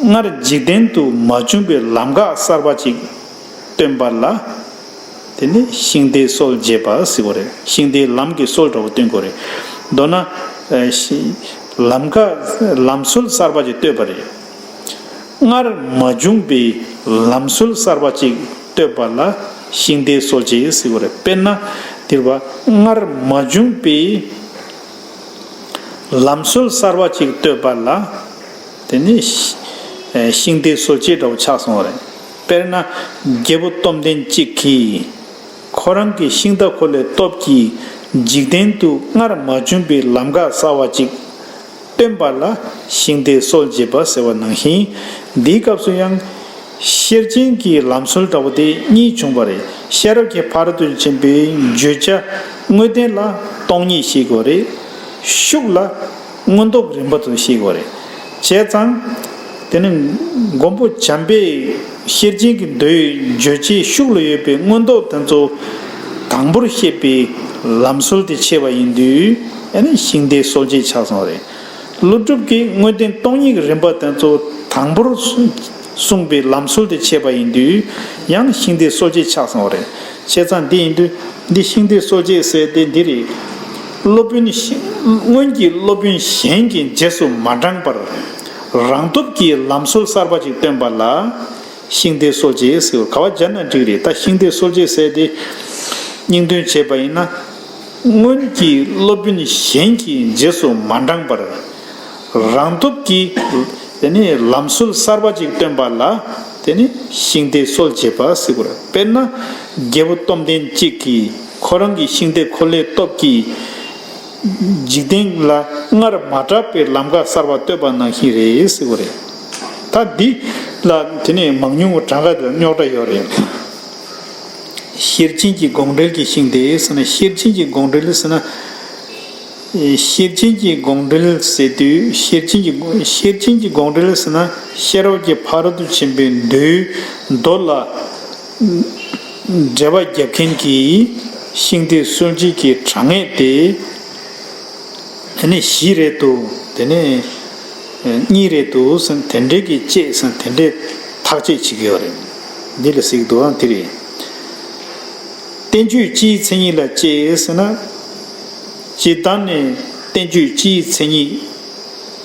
སྔར་འཇིག་རྟེན་དུ་མ་བྱུང་བའི་ལམ་ཁ་གསར་པ་ཅིག་སྟོན་པ་ལ། དེ་ནི་ཤིང་རྟའི་སྲོལ་འབྱེད་པ་ཟེར་གོ་རེད། ཤིང་རྟའི་ལམ་གྱི་སྲོལ་འདྲ་བོ་སྟོན་གོ་རེད། མདོར་ན། ཨ་ཤི། ལམ་ཁ་ལམ་སྲོལ་གསར་པ་ཅིག་བཏོད་པ་རེད། སྔར་མ་བྱུང་པའི་ལམ་སྲོལ་གསར་པ་ཅིག་བཏོད་པ་ལ་ཤིང་རྟའི་སྲོལ་འབྱེད་ཟེར་གྱི་ཡོད་རེད། དཔེར་ན་དེ་རེད་པ། སྔར་མ་བྱུང་པའི་ལམ་སྲོལ་གསར་པ་ཅིག་བཏོད་པ་ལ་དེ་ནི་ཤིང་རྟའི་སྲོལ་འབྱེད་འདྲ་བོ་ཆགས་སོང་བ་རེད། དཔེར་ན་རྒྱལ་པོ་སྟོབས་ལྡན་གཅིག་གིས། ཁོ་རང་གི་ཤིང་རྟ་འཁོར་ལོའི་སྟོབས་ཀྱིས་འཇིག་རྟེན་དུ་སྔར་མ་བྱུང་པའི་ལམ་ཁ་གསར་བ་ཅིག་བཏོན་པ་ལ་ཤིང་རྟའི་སྲོལ་འབྱེད་པ་ཟེར་བ་ནང་བཞིན། འདིའི་སྐབས་སུ་ཡང་ཤེར་ཕྱིན་གྱི་ལམ་སྲོལ་འདྲ་བོ་དེ་གཉིས་བྱུང་བ་རེད། ཤེས་རབ་ཀྱི་ཕ་རོལ་ཏུ་ཕྱིན་པའི་བརྗོད་བྱ་དངོས་བསྟན་ལ་སྟོང་ཉིད་བཤད་དགོས་རེད། ཤུགས་ལ་མངོན་རྟོགས་རིམ་པ་དུ་བཤད་དགོས་རེད། བྱས་ཙང་། དེ་ནི་མགོན་པོ་བྱམས་པས་ཤེར་ཕྱིན་གྱི་མདོའི་རྗོད་བྱེད་ཤུགས་ལ་ཡོད་པའི་མངོན་རྟོགས་དེ་ཚོ་དང་པོར་བཤད་པའི་ལམ་སྲོལ་དེ་ཕྱེ་བ་ཡིན་དུས། ཨ་ནི་ཤིང་རྟའི་སྲོལ་འབྱེད་ཆགས་སོང་བ་རེད། ཀླུ་སྒྲུབ་ཀྱིས་དངོས་བསྟན་སྟོང་ཉིད་ཀྱི་རིམ་པ་དེ་ཚོ་དང་པོར་གསུངས་པའི་ལམ་སྲོལ་དེ་ཕྱེ་བ་ཡིན་དུས། ཡང་ཤིང་རྟའི་སྲོལ་འབྱེད་ཆགས་སོང་བ་རེད། བྱས་ཙང་འདི་ཡིན་དུས། འདི་ཤིང་རྟའི་སྲོལ་འབྱེད་ཟེར་དེ་འདི་རེད། སློབ་དཔོན་ཤིང་། སྔོན་གྱི་སློབ་དཔོན་གཞན་གྱི་རྗེས་སུ་མ་འབྲངས་པར། རང་སྟོབས་ཀྱིས་ལམ་སྲོལ་གསར་པ་ཅིག་བཏོན་པ་ལ། ཤིང་རྟའི་སྲོལ་འབྱེད་ཟེར་བ་ག་བ་སྦྱར་ན་འགྲིག་རེད། ད་ཤིང་རྟའི་སྲོལ་འབྱེད་ཟེར་དེ་སྙིང་དོན་བྱས་པ་ཡིན་ན། སྔོན་གྱི་སློབ་དཔོན་གཞན་གྱི་རྗེས་སུ་མ་འབྲངས་པར། རང་སྟོབས་ཀྱིས་དེ་ནི་ལམ་སྲོལ་གསར་པ་ཅིག་བཏོན་པ་ལ་དེ་ནི་ཤིང་རྟའི་སྲོལ་འབྱེད་པ་ཟེར་དགོས་རེད། དཔེར་ན་རྒྱལ་པོ་སྟོབས་ལྡན་གཅིག་གིས་ཁོ་རང་གི་ཤིང་རྟའི་འཁོར་ལོའི་སྟོབས་ཀྱིས་འཇིག་རྟེན་ལ་སྔར་མ་གྲགས་པའི་ལམ་ཁ་གསར་པ་བཏོད་པ་ནང་བཞིན་རེད་ཟེར་དགོས་རེད། ད་འདི་ལ་དེ་ནི་མང་ཉུང་གི་གྲངས་ཀ་དེ་རྙོག་དྲ་ཡོད་རེད། ཤེར་ཕྱིན་གྱི་དགོངས་འགྲེལ་གྱི་ཤིང་རྟ་ཟེར་ན། ཤེར་ཕྱིན་གྱི་དགོངས་འགྲེལ་ཟེར་ན། ཤེར་ཕྱིན་གྱི་དགོངས་འགྲེལ་ཟེར་དུས། ཤེར་ཕྱིན་གྱི་དགོངས། ཤེར་ཕྱིན་གྱི་དགོངས་འགྲེལ་ཟེར་ན། ཤེས་རབ་ཀྱི་ཕ་རོལ་ཏུ་ཕྱིན་པའི་མདོའི་མདོ་ལ་འགྲེལ་པ་རྒྱབ་མཁན་གྱི་ཤིང་རྟའི་སྲོལ་འབྱེད་ཀྱི་གྲངས་ངེས་དེ། དེ་ནས་བཞི་རེད་འདུག་དེ་ནས་གཉིས་རེད་འདུག་ཟེར། དེ་འདྲའི་གི་བཅད་ཟེར། དེ་འདྲའི་ཐག་བཅད་བྱེད་ཀྱི་ཡོད་རེད། འདི་ལ་གཟིགས་འདུག་ཨང་། དེ་རེད། བསྟན་བཅོས་སྤྱིའི་མཚན་ཉིད་ལ་དཔྱད་ཟེར་ན། སྤྱིར་བཏང་ནས་བསྟན་བཅོས་སྤྱིའི་མཚན་ཉིད་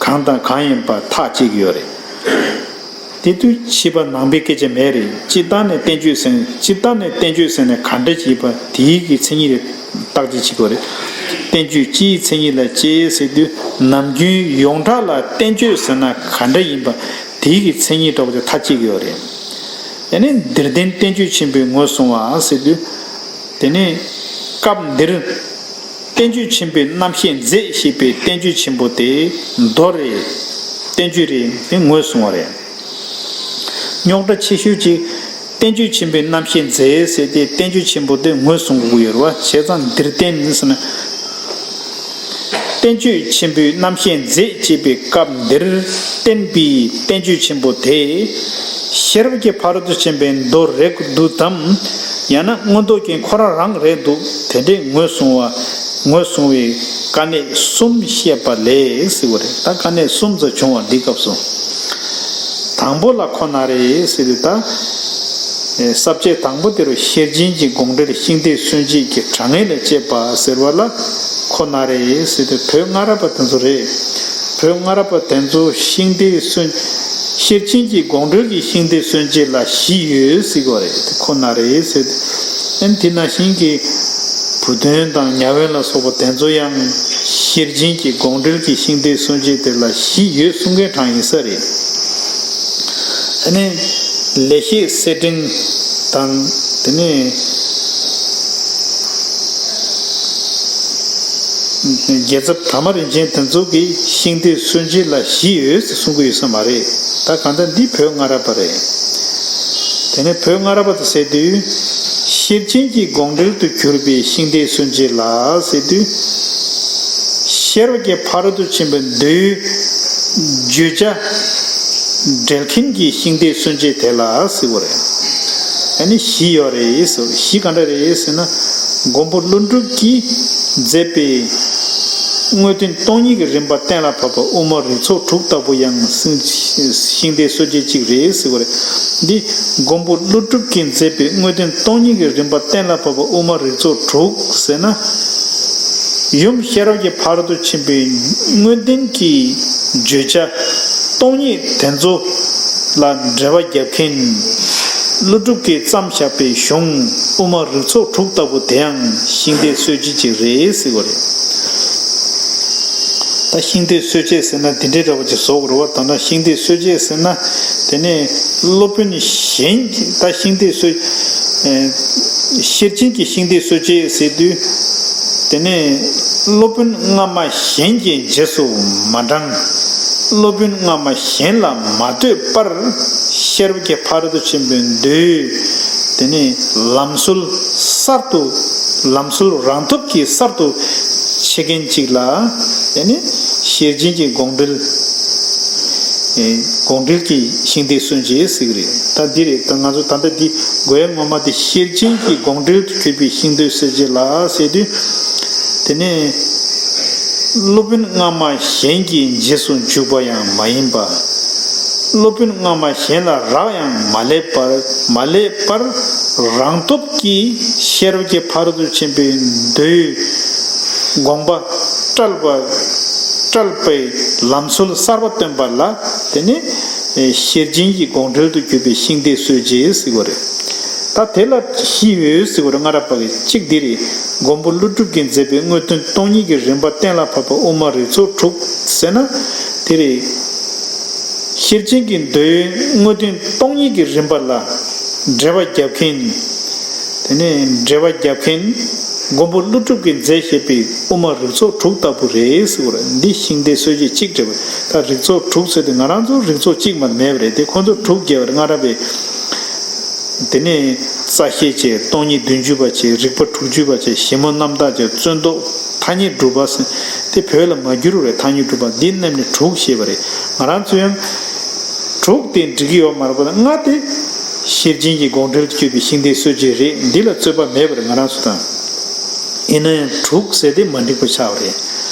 གང་དང་གང་ཡིན་པ་ཐག་བཅད་ཀྱི་ཡོད་རེད། དེ་དུས་ཕྱི་པ་ནང་པའི་སྐད་ཆ་མེད་རེད། སྤྱིར་བཏང་ནས་བསྟན་བཅོས་ཟེར། སྤྱིར་བཏང་ནས་བསྟན་བཅོས་ཟེར་ནས་ག་འདྲ་ཞིག་ཡིན་པ་དེའི་གི་མཚན་ཉིད་བརྟག་དཔྱད་བྱེད་དགོས་རེད། བསྟན་བཅོས་སྤྱིའི་མཚན་ཉིད་ལ་དཔྱད་ཟེར་དུས། ནམ་རྒྱུན་ཡོངས་གྲགས་ལ་བསྟན་བཅོས་ཟེར་ན་ག་འདྲ་ཡིན་པ་དེའི་གི་མཚན་ཉིད་འདྲ་བོ་དེ་ཐག་བཅད་ཀྱི་ཡོད་རེད། ཡང་ན་འདིར་བསྟན་བསྟན་བཅོས་ཆེན་པོའི་ངོས་བཟུང་བ་ཟེར་དུས། དེ་ནས་སྐབས་འདིར་བསྟན་བཅོས་ཆེན་པོའི་རྣམ་བཤད་མཛད་ཞེས་པའི་བསྟན་བཅོས་ཆེན་པོ་དེ་མདོ་རེད། བསྟན་བཅོས་རེད། དེ་ངོས་བཟུང་བ་རེད། རྙོག་དྲ་ཆེ་ཤོས་ཅིག་བསྟན་བཅོས་ཆེན་པོའི་རྣམ་བཤད་མཛད་ཟེར་ཏེ་བསྟན་བཅོས་ཆེན་པོ་དེ་ངོས་བཟུང་དགོས་ཀྱི་ཡོད་རེད་བ། བྱས་ཙང་འདིར་བསྟན་ཟེར་ན། བསྟན་བཅོས་ཆེན་པོའི་རྣམ་བཤད་མཛད་ཅེས་པའི་སྐབས་འདིར་བསྟན་པའི་བསྟན་བཅོས་ཆེན་པོ་དེ། ཤེས་རབ་ཀྱི་ཕ་རོལ་ཏུ་ཕྱིན་པའི་མདོ་རེད་འདུག་དམ། ཡང་ན་མངོན་རྟོགས་རྒྱན་ཁོ་རང་རང་རེད་འདུག་དེ་འདྲའི་ངོས་བཟུང་བ། ངོས་བཟུང་བའི་དཀའ་གནད་གསུམ་བཤད་པ་ལས་ཟེར་བ་རེད། ད་དཀའ་གནད་གསུམ་ཙམ་བྱུང་བ་འདི་སྐབས་སུ། དང་པོ་ལ་ཁོ་ན་རེ་ཟེར་དུས་ད། ས་བཅད་དང་པོ་དེ་རུ་ཤེར་ཕྱིན་གྱི་དགོངས་འགྲེལ་ཤིང་རྟའི་སྲོལ་འབྱེད་ཀྱི་གྲངས་ངེས་ལ་དཔྱད་པ་ཟེར་བ་ལ་ཁོ་ན་རེ་ཟེར་དུས། བོད་སྔ་རབས་པ་དེ་ཚོ་རེད། བོད་སྔ་རབས་པ་དེ་ཚོ་ཤིང་རྟའི་སྲོལ། ཤེར་ཕྱིན་གྱི་དགོངས་འགྲེལ་གྱི་ཤིང་རྟའི་སྲོལ་འབྱེད་ལ་བཞི་ཡོད་ཟེར་གྱི་ཡོད་རེད། དེ་ཁོ་ན་རེ་ཟེར་དུས། ཨ་ནི་དེ་ནང་བཞིན་གྱི་བུ་སྟོན་དང་ཉ་དབོན་ལ་སོགས་པ་དེ་ཚོ་ཡང་ཤེར་ཕྱིན་གྱི་དགོངས་འགྲེལ་གྱི་ཤིང་རྟའི་སྲོལ་འབྱེད་དེ་ལ་བཞི་ཡོད་གསུང་མཁན་གྲངས་ཡིན་ས་རེད། ཨ་ནི་ལེགས་བཤད་གསེར་ཕྲེང་དང་། དེ་ནས་རྒྱལ་ཚབ་དར་མ་རིན་ཆེན་དེ་ཚོ་གིས་ཤིང་རྟའི་སྲོལ་འབྱེད་ལ་བཞི་ཡོད་ཟེར་གསུང་གི་ཡོད་ས་མ་རེད། ད་གང་ལྟར་འདི་བོད་སྔ་རབས་པ་རེད། དེ་ནས་བོད་སྔ་རབས་པ་དེ་ཟེར་དུས། ཤེར་ཕྱིན་གྱི་དགོངས་འགྲེལ་དུ་གྱུར་པའི་ཤིང་རྟའི་སྲོལ་འབྱེད་ལ་ཟེར་དུས། ཤེས་རབ་ཀྱི་ཕ་རོལ་ཏུ་ཕྱིན་པའི་མདོའི་བརྗོད་བྱ་འགྲེལ་མཁན་གྱི་ཤིང་རྟའི་སྲོལ་འབྱེད་དེ་ལ་ཟེར་བ་རེད། ཨ་ནི་བཞི་ཡོད་རེད་ཟེར། བཞི་ག་འདྲ་རེད་ཟེར་ན། མགོན་པོ་ཀླུ་སྒྲུབ་ཀྱིས་མཛད་པའི་དངོས་བསྟན་སྟོང་ཉིད་ཀྱི་རིམ་པ་གཏན་ལ་ཕབ་པ་དབུ་མ་རིགས་ཚོགས་དྲུག་ལྟ་བུ་ཡང་ཤིང་རྟའི་སྲོལ་འབྱེད་ཅིག་རེད་ཟེར་བ་རེད། འདི་མགོན་པོ་ཀླུ་སྒྲུབ་ཀྱིས་མཛད་པའི་དངོས་བསྟན་སྟོང་ཉིད་ཀྱི་རིམ་པ་གཏན་ལ་ཕབ་པ་དབུ་མ་རིགས་ཚོགས་དྲུག་ཟེར་ན། ཡུམ་ཤེས་རབ་ཀྱི་ཕ་རོལ་ཏུ་ཕྱིན་པའི་དངོས་བསྟན་གྱི་བརྗོད་བྱ་སྟོང་ཉིད་དེ་ཚོ་ལ་འགྲེལ་པ་རྒྱབ་མཁན། ཀླུ་སྒྲུབ་ཀྱིས་བརྩམས་བཞག་པའི་གཞུང་དབུ་མ་རིགས་ཚོགས་དྲུག་ལྟ་བུ་དེའང་ཤིང་རྟའི་སྲོལ་འབྱེད་ཅིག་རེད་ཟེར་བ་རེད། ད་ཤིང་རྟའི་སྲོལ་འབྱེད་ཟེར་ན་འདི་འདྲའི་འདྲ་བ་ཅིག་བཟོ་དགོས་རེད་བ། ད་ལྟ་ཤིང་རྟའི་སྲོལ་འབྱེད་ཟེར་ན། དེ་ནས་སློབ་དཔོན་གཞན་གྱི་ད་ཤིང་རྟའི་སྲོལ། ཨེ། ཤེར་ཕྱིན་གྱི་ཤིང་རྟའི་སྲོལ་འབྱེད་ཟེར་དུས། དེ་ནས་སློབ་དཔོན་སྔ་མ་གཞན་གྱི་རྗེས་སུ་མ་འབྲངས། སློབ་དཔོན་སྔ་མ་གཞན་ལ་མ་ལྟོས་པར་ཤེས་རབ་ཀྱི་ཕ་རོལ་ཏུ་ཕྱིན་པའི་མདོའི། དེ་ནས་ལམ་སྲོལ་གསར་དུ། ལམ་སྲོལ་རང་སྟོབས་ཀྱིས་གསར་དུ་ཕྱེ་མཁན་ཅིག་ལ། དེ་ནས་ཤེར་ཕྱིན་གྱི་དགོངས་འགྲེལ། ཨེ། དགོངས་འགྲེལ་གྱི་ཤིང་རྟའི་སྲོལ་འབྱེད་ཟེར་གྱི་རེད། ད་འདི་རེད། ད་ང་ཚོ་ད་ལྟ་འདི་དགོས་ཡ་ངོ་མ་དེ་ཤེར་ཕྱིན་གྱི་དགོངས་འགྲེལ་དུ་གྱུར་པའི་ཤིང་རྟའི་སྲོལ་འབྱེད་ལ་ཟེར་དུས། དེ་ནས་སློབ་དཔོན་སྔ་མ་གཞན་གྱི་རྗེས་སུ་འཇུག་པ་ཡང་མ་ཡིན་པ། སློབ་དཔོན་སྔ་མ་གཞན་ལ་རག་ཡང་མ་ལས་པར། མ་ལས་པར་རང་སྟོབས་ཀྱིས་ཤེས་རབ་ཀྱི་ཕ་རོལ་ཏུ་ཕྱིན་པའི་མདོའི་དགོངས་པ་བཀྲལ་བ། བཀྲལ་བའི་ལམ་སྲོལ་གསར་པ་བཏོན་པ་ལ། དེ་ནི་ཤེར་ཕྱིན་གྱི་དགོངས་འགྲེལ་དུ་གྱུར་པའི་ཤིང་རྟའི་སྲོལ་འབྱེད་ཟེར་བ་རེད། ད་དེ་ལ་བཞི་ཡོད་ཟེར་བ་རེད། སྔ་རབས་པ་གི་གཅིག་འདི་རེད། མགོན་པོ་ཀླུ་སྒྲུབ་ཀྱིས་མཛད་པའི་དངོས་བསྟན་སྟོང་ཉིད་ཀྱི་རིམ་པ་གཏན་ལ་ཕབ་པ་དབུ་མ་རིགས་ཚོགས་དྲུག་ཟེར་ན། དེ་རེད། ཤེར་ཕྱིན་གྱི་མདོའི་དངོས་བསྟན་སྟོང་ཉིད་ཀྱི་རིམ་པ་ལ་འགྲེལ་པ་རྒྱབ་མཁན། དེ་ནས་འགྲེལ་པ་རྒྱབ་མཁན། མགོན་པོ་ཀླུ་སྒྲུབ་ཀྱིས་མཛད་བཞག་པའི་དབུ་མ་རིགས་ཚོགས་དྲུག་ལྟ་བུ་རེད་ཟེར་བ་རེད། འདི་ཤིང་རྟའི་སྲོལ་འབྱེད་གཅིག་རེད་པ། ད་རིགས་ཚོགས་དྲུག་ཟེར་དུས་ང་རང་ཚོ་རིགས་ཚོགས་གཅིག་མ་མེད་པ་རེད་དེ། ཁོང་ཚོ་དྲུག་བརྒྱབ་པ་རེད། སྔ་རབས་པའི། དེ་ནས་རྩ་ཤེས་བྱས། སྟོང་ཉིད་བདུན་ཅུ་པ་བྱས། རིག་པ་དྲུག་ཅུ་པ་བྱས། ཞིབ་མོ་རྣམ་དག་བྱས། བརྩོན་ཏོག་ཐ་སྙད་གྲུབ་པ་ཟེར། དེ་བོད་ལ་མ་བསྒྱུར་བ་རེད། ཐ་སྙད་གྲུབ་པ་འདི་རྣམས་ནི་དྲུག་ཞེས་པ་རེད། ང་རང་ཚོ་ཡང་དྲུག་དེ་འགྲིག་གི་ཡོད་མ་རེད་པ། ལྔ་དེ་ཤེར་ཕྱིན་གྱི་དགོངས་འགྲེལ་དུ་གྱུར་པའི་ཤིང་རྟའི་སྲོལ་འབྱེད་རེད། འདི་ལ་རྩོད་པ་མེད་པ་རེད། ང་རང་ཚོ་དང་། ཡིན་ན་ཡང་དྲུག་ཟེར་དེ་མ་འགྲིག་པ་ཆགས་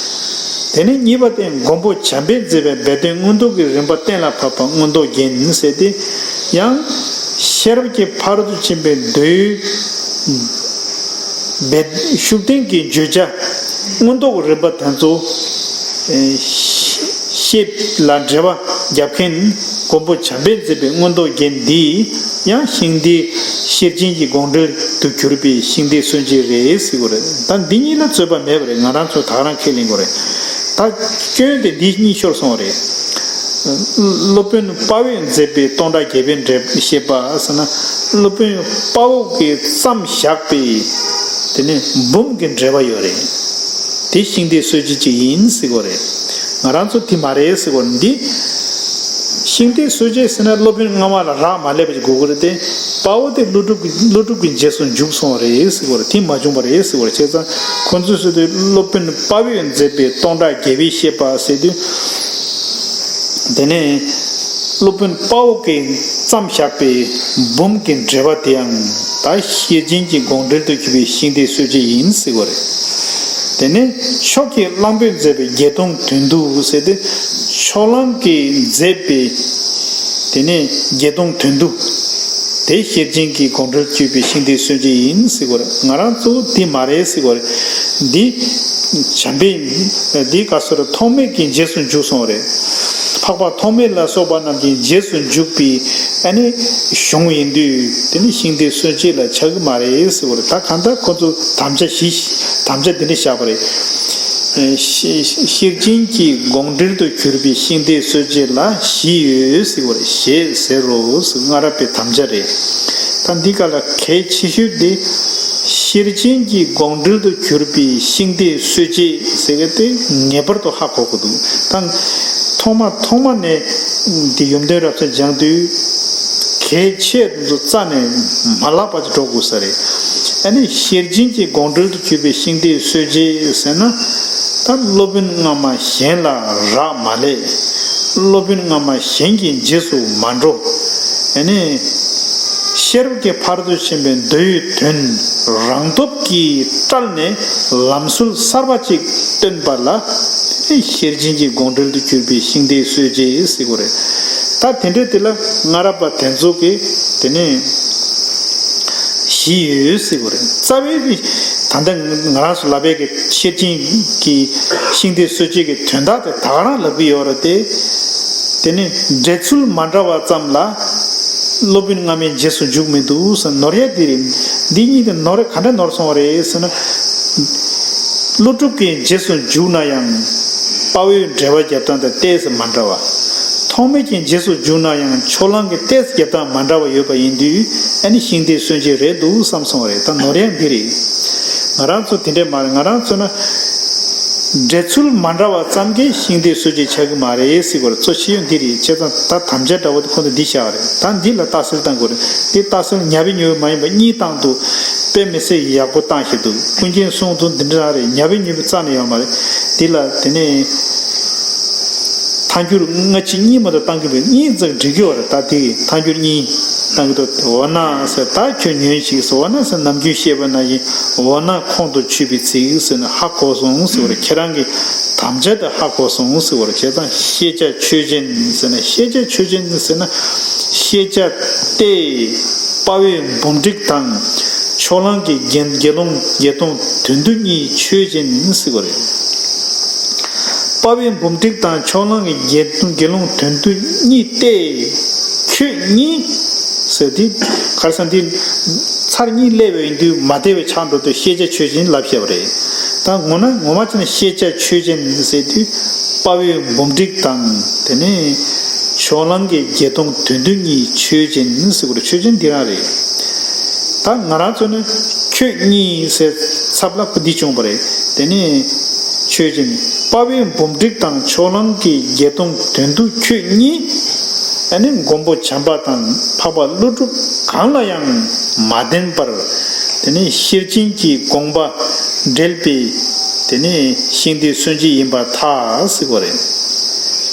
པ་རེད། དེ་ནས་གཉིས་པ་དེ་མགོན་པོ་བྱམས་པས་མཛད་པའི་སྦས་དོན་མངོན་རྟོགས་ཀྱི་རིམ་པ་གཏན་ལ་ཕབ་པ་མངོན་རྟོགས་རྒྱན་ཟེར་ཏེ། ཡང་ཤེས་རབ་ཀྱི་ཕ་རོལ་ཏུ་ཕྱིན་པའི་མདོའི་སྦས་ཤུགས་བསྟན་གྱི་བརྗོད་བྱ་མངོན་རྟོགས་ཀྱི་རིམ་པ་དེ་ཚོ། ཨེ། ཤེས་ལ་འགྲེལ་པ་རྒྱབ་མཁན་མགོན་པོ་བྱམས་པས་མཛད་པའི་མངོན་རྟོགས་རྒྱན་འདི་ཡང་ཤིང་རྟའི་ཤེར་ཕྱིན་གྱི་དགོངས་འགྲེལ་དུ་གྱུར་པའི་ཤིང་རྟའི་སྲོལ་འབྱེད་རེད་ཟེར་གྱི་རེད། ད་འདི་གཉིས་ལ་རྩོད་པ་མེད་པ་རེད། ང་རང་ཚོ་ད་ག་རང་ཁས་ལེན་དགོས་རེད། ད་སྐྱོན་དེ་འདི་གཉིས་ཤོར་སོང་བ་རེད། སློབ་དཔོན་དཔའ་བོས་མཛད་པའི་སྟོང་ཕྲག་བརྒྱད་པའི་འགྲེལ་བཤད་པ་ཟེར་ན། སློབ་དཔོན་དཔའ་བོ་གིས་བརྩམས་བཞག་པའི་དེ་ནི་འབུམ་གྱི་འགྲེལ་པ་ཡོད་རེད། དེ་ཤིང་རྟའི་སྲོལ་འབྱེད་ཅིག་ཡིན་ཟེར་གྱི་རེད། ང་རང་ཚོ་དེ་མ་རེད་ཟེར་གྱི་རེད། འདི་ཤིང་རྟའི་སྲོལ་འབྱེད་ཟེར་ན་སློབ་དཔོན་སྔ་མ་ལ་རག་མ་ལས་པ་ཞིག་དགོས་ཀྱི་རེད་དེ། དཔའ་བོ་དེ་ཀླུ་སྒྲུབ་ཀྱི་ཀླུ་སྒྲུབ་ཀྱི་རྗེས་སུ་འཇུག་སོང་བ་རེད་ཟེར་གྱི་རེད། དེ་མ་བྱུང་བ་རེད་ཟེར་གྱི་རེད། བྱས་ཙང་ཁོ་ཚོས་ཟེར་དུས་སློབ་དཔོན་དཔའ་བོས་མཛད་པའི་སྟོང་ཕྲག་བརྒྱད་པའི་བཤད་པ་ཟེར་དུས། དེ་ནས་སློབ་དཔོན་དཔའ་བོ་གིས་བརྩམས་བཞག་པའི་འབུམ་གྱི་འགྲེལ་པ་དེའང་ད་ཤེར་ཕྱིན་གྱི་དགོངས་འགྲེལ་དུ་གྱུར་པའི་ཤིང་རྟའི་སྲོལ་འབྱེད་ཡིན་ཟེར་བ་རེད། དེ་ནས་ཕྱོགས་ཀྱི་གླང་པོས་མཛད་པའི་བརྒྱད་སྟོང་དོན་བསྡུ་ཟེར་ཏེ། ཕྱོགས་གླང་གིས་མཛད་པའི་དེ་ནས་བརྒྱད་སྟོང་དོན་བསྡུ། དེ་ཤེར་ཕྱིན་གྱི་དགོངས་འགྲེལ་དུ་གྱུར་པའི་ཤིང་རྟའི་སྲོལ་འབྱེད་ཡིན་ཟེར་བ་རེད། ང་རང་ཚོ་འདི་མ་རེད་ཟེར་བ་རེད། འདི་བྱམས་པས་འདི་ག་ཟེར་རེད། ཐོགས་མེད་ཀྱི་རྗེས་སུ་འཇུག་སོང་བ་རེད། འཕགས་པ་ཐོགས་མེད་ལ་སོགས་པ་རྣམས་ཀྱི་རྗེས་སུ་འཇུག་པའི་ཨ་ནི་གཞུང་ཡིན་དུས། དེ་ནི་ཤིང་རྟའི་སྲོལ་འབྱེད་ལ་ཆགས་ཀྱི་མ་རེད་ཟེར་བ་རེད། ད་གང་ལྟར་ཁོ་ཚོ་དམ་བཅའ་བཞི། དམ་བཅའ་འདི་འདྲ་བཞག་པ་རེད། ཤེ- ཤེར་ཕྱིན་གྱི་དགོངས་འགྲེལ་དུ་གྱུར་པའི་ཤིང་རྟའི་སྲོལ་འབྱེད་ལ་བཞི་ཡོད་ཟེར་བ་རེད། ཞེས་ཟེར་རོ་ཟེར། སྔ་རབས་པའི་དམ་བཅའ་རེད། ད་འདི་ག་ལ་གལ་ཆེ་ཤོས་དེ། ཤེར་ཕྱིན་གྱི་དགོངས་འགྲེལ་དུ་གྱུར་པའི་ཤིང་རྟའི་སྲོལ་འབྱེད་ཟེར་གི་དེ་ངེས་པར་དུ་ཧ་གོ་དགོས་འདུག་ད་ཐོག་མ་ཐོག་མ་ནས་འདི་ཡོན་ཏན་རབ་གསལ་སྦྱང་དུས་གལ་ཆེ་དེ་ཚོ་རྩ་ནས་མ་བརླག་པ་ཅིག་འགྲོ་དགོས་ས་རེད། ཨ་ནི་ཤེར་ཕྱིན་གྱི་དགོངས་འགྲེལ་དུ་གྱུར་པའི་ཤིང་རྟའི་སྲོལ་འབྱེད་ཟེར་ན། ད་སློབ་དཔོན་སྔ་མ་གཞན་ལ་རག་མ་ལས། སློབ་དཔོན་སྔ་མ་གཞན་གྱི་རྗེས་སུ་མ་འགྲོ། ཨ་ནི་ཤེས་རབ་ཀྱི་ཕ་རོལ་ཏུ་ཕྱིན་པའི་མདོའི་དོན་རང་སྟོབས་ཀྱིས་བཀྲལ་ནས་ལམ་སྲོལ་གསར་པ་ཅིག་བཏོན་པ་ལ། ཤེར་ཕྱིན་གྱི་དགོངས་འགྲེལ་དུ་གྱུར་པའི་ཤིང་རྟའི་སྲོལ་འབྱེད་ཟེར་གྱི་རེད། ད་དེ་འདྲ་དེ་ལ་སྔ་རབས་པ་དེ་ཚོ་གིས་དེ་ནས་བཞི་ཡོད་ཟེར་གྱི་རེད། རྩ་བའི་ད་ ད་ལྟ་ང་རང་ཚོ་ལབ་པའི་གི་ཤེར་ཕྱིན་གྱི་ཤིང་རྟའི་སྲོལ་འབྱེད་ཀྱི་དོན་དག་དེ་ད་ག་རང་ལབ་ཀྱི་ཡོད་རེད་དེ། དེ་ནི་འགྲེལ་ཚུལ་མ་འདྲ་བ་ཙམ་ལ་སློབ་དཔོན་སྔ་མའི་རྗེས་སུ་འཇུག་མི་འདུག་ཟེར་ནོར་ཡ་འདི་རེད། འདི་གཉིས་ཀྱི་ནོར་ག་འདྲ་ནོར་སོང་བ་རེད་ཟེར་ན། ཀླུ་སྒྲུབ་ཀྱི་རྗེས་སུ་འཇུག་ན་ཡང་དཔའ་བོའི་འགྲེལ་པ་རྒྱབ་སྟངས་དང་ཏོག་ཙམ་མ་འདྲ་བ། ཐོགས་མེད་ཀྱི་རྗེས་སུ་འཇུག་ན་ཡང་ཕྱོགས་གླང་གི་ཏོག་ཙམ་རྒྱབ་སྟངས་མ་འདྲ་བ་ཡོད་པ་ཡིན་དུས། ཨ་ནི་ཤིང་རྟའི་སྲོལ་འབྱེད་རེད་འདུག་བསམ་སོང་བ་རེད། ད་ནོར་ཡ་འདི་རེད། ང་རང་ཚོ་དེ་འདྲས་མ་རེད། ང་རང་ཚོ་ན་འགྲེལ་ཚུལ་མ་འདྲ་བ་ཙམ་གྱིས་ཤིང་རྟའི་སྲོལ་འབྱེད་ཆགས་ཀྱི་མ་རེད་ཟེར་བར་གཙོ་ཆེ་ཡོད་འདི་རེད། བྱས་ཙང་ད་དམ་བཅའ་འདྲ་བོ་དེ་ཁོང་ཚོ་འདི་བཞག་རེད། ད་འདི་ལ་རྟགས་གསལ་བཏང་དགོས་རེད། འདི་རྟགས་གསལ་ཉབ་པའི་ཉོབ་པའི་མ་ཡིན་པ་གཉིས་བཏང་འདུག་དཔེ་མི་སྲིད་ཡག་པོ་བཏང་ཤེས་འདུག་ཀུན་མཁྱེན་གསུང་དུ་འདི་འདྲ་རེད། ཉབ་པའི་ཉོབ་པའི་རྩ་ནས་ཡོད་མ་རེད། འདི་ལ་དེ་ནས་ཐལ་འགྱུར་སྔ་ཕྱི་གཉིས་མ་གཏོགས་བཏང་གི་མེད། གཉིས་ཙམ་འགྲིག་གི་ཡོད་རེད། ད་དེ་ཐལ་འགྱུར་གཉིས་བཏང་གི་འདུག་འོ་ན་ཟེར། ད་ཁྱོད་ཉོན་ཞིག་ཟེར། འོ་ན་ཟེར། ནམ་རྒྱུན་བཤད་པ་ནང་བཞིན་འོ་ན་ཁོང་དུ་ཆུད་པའི་ཚིག་ཟེར་ན་ཧ་གོ་སོང་ཟེར་བ་རེད། ཁྱེད་རང་གི་དམ་བཅའ་དེ་ཧ་གོ་སོང་ཟེར་བ་རེད། བྱས་ཙང་ཤེས་བྱ་ཆོས་ཅན་ཟེར་ན། ཤེས་བྱ་ཆོས་ཅན་ཟེར་ན་ཤེས་བྱ་སྟེ། དཔའ་བོའི་འབུམ་ཕྲུགས་དང་ཕྱོགས་གླང་གི་དགེ་དགེ་སློང་དགེ་མཐོང་དོན་བསྡུ་གཉིས་ཆོས་ཅན་ཟེར་བ་རེད། དཔའ་བོའི་འབུམ་ཕྲུགས་དང་ཕྱོགས་གླང་གི་དགེ་དགེ་སློང་དོན་བསྡུ་གཉིས་ཏེ། ཁྱོད་གཉིས་ཟེར་དེ་གར་སང་དེ་ཚར་གཉིས་སླེབས་པའི་དུས་མ་བདེ་བའི་ཆགས་འགྲོ་དུས་ཤེས་བྱ་ཆོས་ཅན་ལབ་བཤད་པ་རེད། ད་ངོ་ན་ངོ་མ་བྱས་ན་ཤེས་བྱ་ཆོས་ཅན་ཟེར་དུས་དཔའ་བོའི་འབུམ་ཕྲུགས་དང་དེ་ནས་ཕྱོགས་གླང་གི་དགེ་མཐོང་དོན་བསྡུ་གཉིས་ཆོས་ཅན་ཟེར་བ་རེད། ཆོས་ཅན་འདི་རང་རེད། ད་ང་རང་ཚོ་ནི་ཁྱོད་གཉིས་ཟེར་ཚབ་ལ་ཁོ་འདི་བྱུང་བ་རེད། དེ་ནས་ཆོས་ཅན། དཔའ་བོའི་འབུམ་ཕྲུགས་དང་ཕྱོགས་གླང་གི་དགེ་མཐོང་དོན་བསྡུ་ཁྱོད་གཉིས། ཨ་ནི་མགོན་པོ་བྱམས་པ་དང་འཕགས་པ་ཀླུ་སྒྲུབ་གང་ལ་ཡང་མ་བརྟེན་པར། དེ་ནས་ཤེར་ཕྱིན་གྱི་དགོངས་པ་འགྲེལ་པའི་དེ་ནས་ཤིང་རྟའི་སྲོལ་འབྱེད་ཡིན་པར་ཐལ་ཟེར་བ་རེད།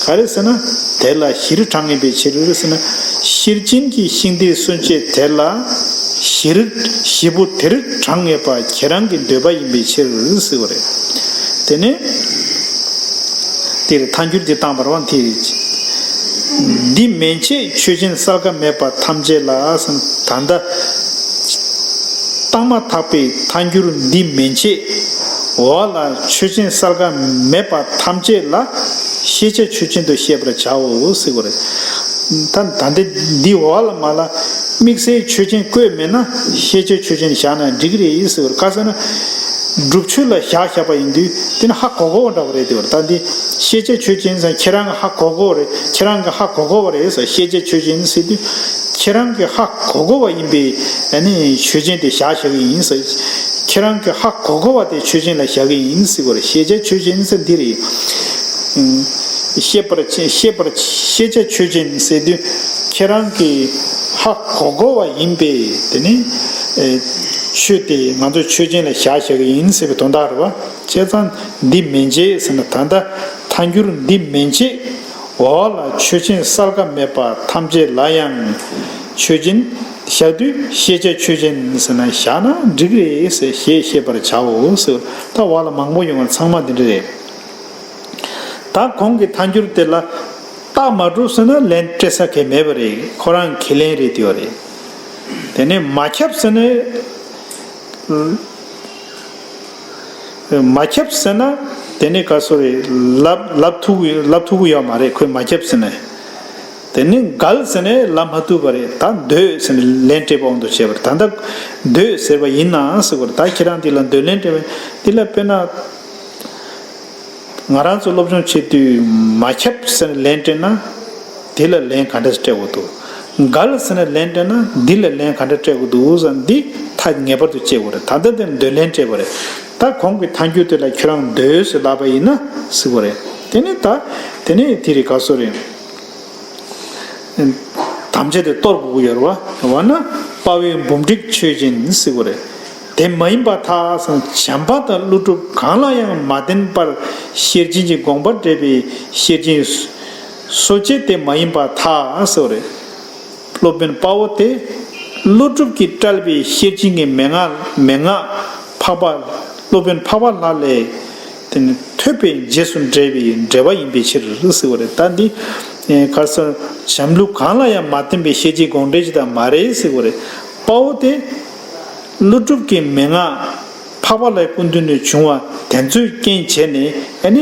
ག་རེ་ཟེར་ན། དེ་ལ་བཞིར་གྲངས་ངེས་པའི་ཕྱིར་ཟེར་ན། ཤེར་ཕྱིན་གྱི་ཤིང་རྟའི་སྲོལ་འབྱེད་དེ་ལ་བཞིར་བཞི་པོ་དེར་གྲངས་ངེས་པ་ཁྱེད་རང་གི་འདོད་པ་ཡིན་པའི་ཕྱིར་ཟེར་བ་རེད། དེ་ནས་དེར་ཐལ་འགྱུར་འདི་བཏང་བར་བ་འདི། འདི་མན་ཆད་ཆོས་ཅན་བསལ་ཁ་མེད་པ་ཐམས་ཅད་ལ་ཟེར། ད་ལྟ་བཏང་མ་ཐག་པའི་ཐལ་འགྱུར་འདི་མན་ཆད། འོག་ལ་ཆོས་ཅན་བསལ་ཁ་མེད་པ་ཐམས་ཅད་ལ་ཤེས་བྱ་ཆོས་ཅན་དུ་ཤེས་པར་བྱའོ་ཟེར་བ་རེད། ད་ད་འདི་འདི་འོག་ལ་མ་ལ་དམིགས་བསལ་ཆོས་ཅན་བཀོད་མེད་ན་ཤེས་བྱ་ཆོས་ཅན་བཞག་ན་འགྲིག་གི་རེད་ཟེར་བ་རེད། ག་ཟེར་ན། སྒྲུབ་ཆོས་ལ་བཞག་བཞག་པ་ཡིན་དུས་དེ་ནི་ཧ་གོ་གོ་བ་འདྲ་བ་རེད། དེ་བར་ད་འདི་ཤེས་བྱ་ཆོས་ཅན་ཟེར་ཁྱེད་རང་གི་ཧ་གོ་གོ་བ་རེད། ཁྱེད་རང་གི་ཧ་གོ་གོ་བ་རེད་ཟེར། ཤེས་བྱ་ཆོས་ཅན་ཟེར་དུས་ཁྱེད་རང་གི་ཧ་གོ་གོ་བ་ཡིན་པའི་ཨ་ནི་ཆོས་ཅན་དེ་བཞག་བཞག་གི་ཡིན་ཟེར། ཁྱེད་རང་གི་ཧ་གོ་གོ་བ་དེ་ཆོས་ཅན་ལ་བཞག་གི་ཡིན་ཟེར་བ་རེད། ཤེས་བྱ་ཆོས་ཅན་ཟེར་འདི་རེད། ཤེས་པར་ཤེས་པར་ཤེས་བྱ་ཆོས་ཅན་ཟེར་དུས་ཁྱེད་རང་གི་ཧ་གོ་གོ་བ་ཡིན་པས་དེ་ནི་ཆོས་དེ་ང་ཚོ་ཆོས་ཅན་ལ་བཞག་བཞག་གི་ཡིན་ཟེར་བའི་དོན་དག་རེད་བ། བྱས་ཙང་འདི་མན་ཆད་ཟེར་ན་ད་ལྟ་ཐལ་འགྱུར་འདི་མན་ཆད། འོག་ལ་ཆོས་ཅན་བསལ་ཁ་མེད་པ་ཐམས་ཅད་ལ་ཡང་ཆོས་ཅན་བཞག་དུས་ཤེས་བྱ་ཆོས་ཅན་ཟེར་ན་བཞག་ན་འགྲིག་རེད་ཟེར་ཞེས་ཤེས་པར་བྱའོ་ཟེར། ད་འོག་ལ་མང་པོ་ཡོང་བ་ཚང་མ་འདི་འདྲ་རེད། ད་གོང་གི་ཐལ་འགྱུར་དེ་ལ་རྟགས་མ་གྲུབ་ཟེར་ན་ལན་སྤྲད་ས་གང་ཡང་མེད་པ་རེད། ཁོ་རང་ཁས་ལེན་རེད་དེ་བ་རེད། དེ་ནས་མ་ཁྱབ་ཟེར་ན། མ་ཁྱབ་ཟེར་ན་དེ་ནི་ག་སོ་རེད། ལབ་ལབ་ཐུབ་ལབ་ཐུབ་ཀྱི་ཡོད་མ་རེད། ཁོས་མ་ཁྱབ་ཟེར་ན། དེ་ནི་འགལ་ཟེར་ནས་ལབ་མ་ཐུབ་པ་རེད། ད་འདོད་ཟེར་ནས་ལན་སྤྲད་པ་དབང་དུ་བྱས་པ་རེད། ད་ལྟ་འདོད་ཟེར་བ་ཡིན་ནའང་ཟེར་བ་རེད། ད་ཁྱེད་རང་འདི་ལ་འདོད་ལན་སྤྲད་པ་འདི་ལ་དཔེར་ན། ང་རང་ཚོ་སློབ་སྦྱོང་བྱེད་དུས་མ་ཁྱབ་ཟེར་ནས་ལན་སྤྲད་ན། དེ་ལ་ལན་ག་འདྲ་སྤྲད་དགོས་འདུག་འགལ་ཟེར་ནས་ལན་སྤྲད་ན་འདི་ལ་ལན་ག་འདྲ་སྤྲད་དགོས་འདུག་ཟེར་འདི་ཐག་ངེས་པར་དུ་བཅད་དགོས་རེད། ད་ལྟ་དེ་འདོད་ལན་སྤྲད་པ་རེད། ད་གོང་གི་ཐལ་འགྱུར་དེ་ལ་ཁྱོད་རང་འདོད་ཟེར་ལབ་པ་ཡིན་ན་ཟེར་བ་རེད། དེ་ནི་ད་དེ་ནི་དེ་རེད་ག་སོ་རེད། དམ་བཅའ་དེ་གཏོར་དགོས་ཀྱི་ཡོད་རེད་བ། འོ་ན་དཔའ་བོའི་འབུམ་ཕྲུགས་ཆོས་ཅན་ཟེར་བ་རེད། དེ་མ་ཡིན་པར་ཐལ་ཟེར། བྱམས་པ་དང་ཀླུ་སྒྲུབ་གང་ལ་ཡང་མ་བརྟེན་པར་ཤེར་ཕྱིན་གྱི་དགོངས་པ་འགྲེལ་བའི་ཤེར་ཕྱིན་སོ་སྐྱེ་དེ་མ་ཡིན་པར་ཐལ་ཟེར་བ་རེད། སློབ་དཔོན་དཔའ་བོ་དེ་ཀླུ་སྒྲུབ་ཀྱིས་བཀྲལ་བའི་ཤེར་ཕྱིན་གྱི་མན་ངག་མན་ངག་འཕགས་པ་སློབ་དཔོན་འཕགས་པ་ལྷ་ལས་དེ་ནི་ཐོས་པའི་རྗེས་སུ་འབྲེལ་བའི་འགྲེལ་པ་ཡིན་པའི་ཕྱིར་ཟེར་བ་རེད། ད་འདི་ག་སར་བྱམས་ཀླུ་གང་ལ་ཡང་མ་བརྟེན་པའི་ཤེར་ཕྱིན་དགོངས་འགྲེལ་ཅིག་ད་མ་རེད་ཟེར་བ་རེད། དཔའ་བོ་དེ་ཀླུ་སྒྲུབ་ཀྱི་མན་ངག་འཕགས་ འཕགས་པ་ལྷའི་སྐུ་མདུན་ནས་བྱུང་བ་དེ་ཚོའི་རྐྱེན་བྱས་ནས་ཨ་ནི་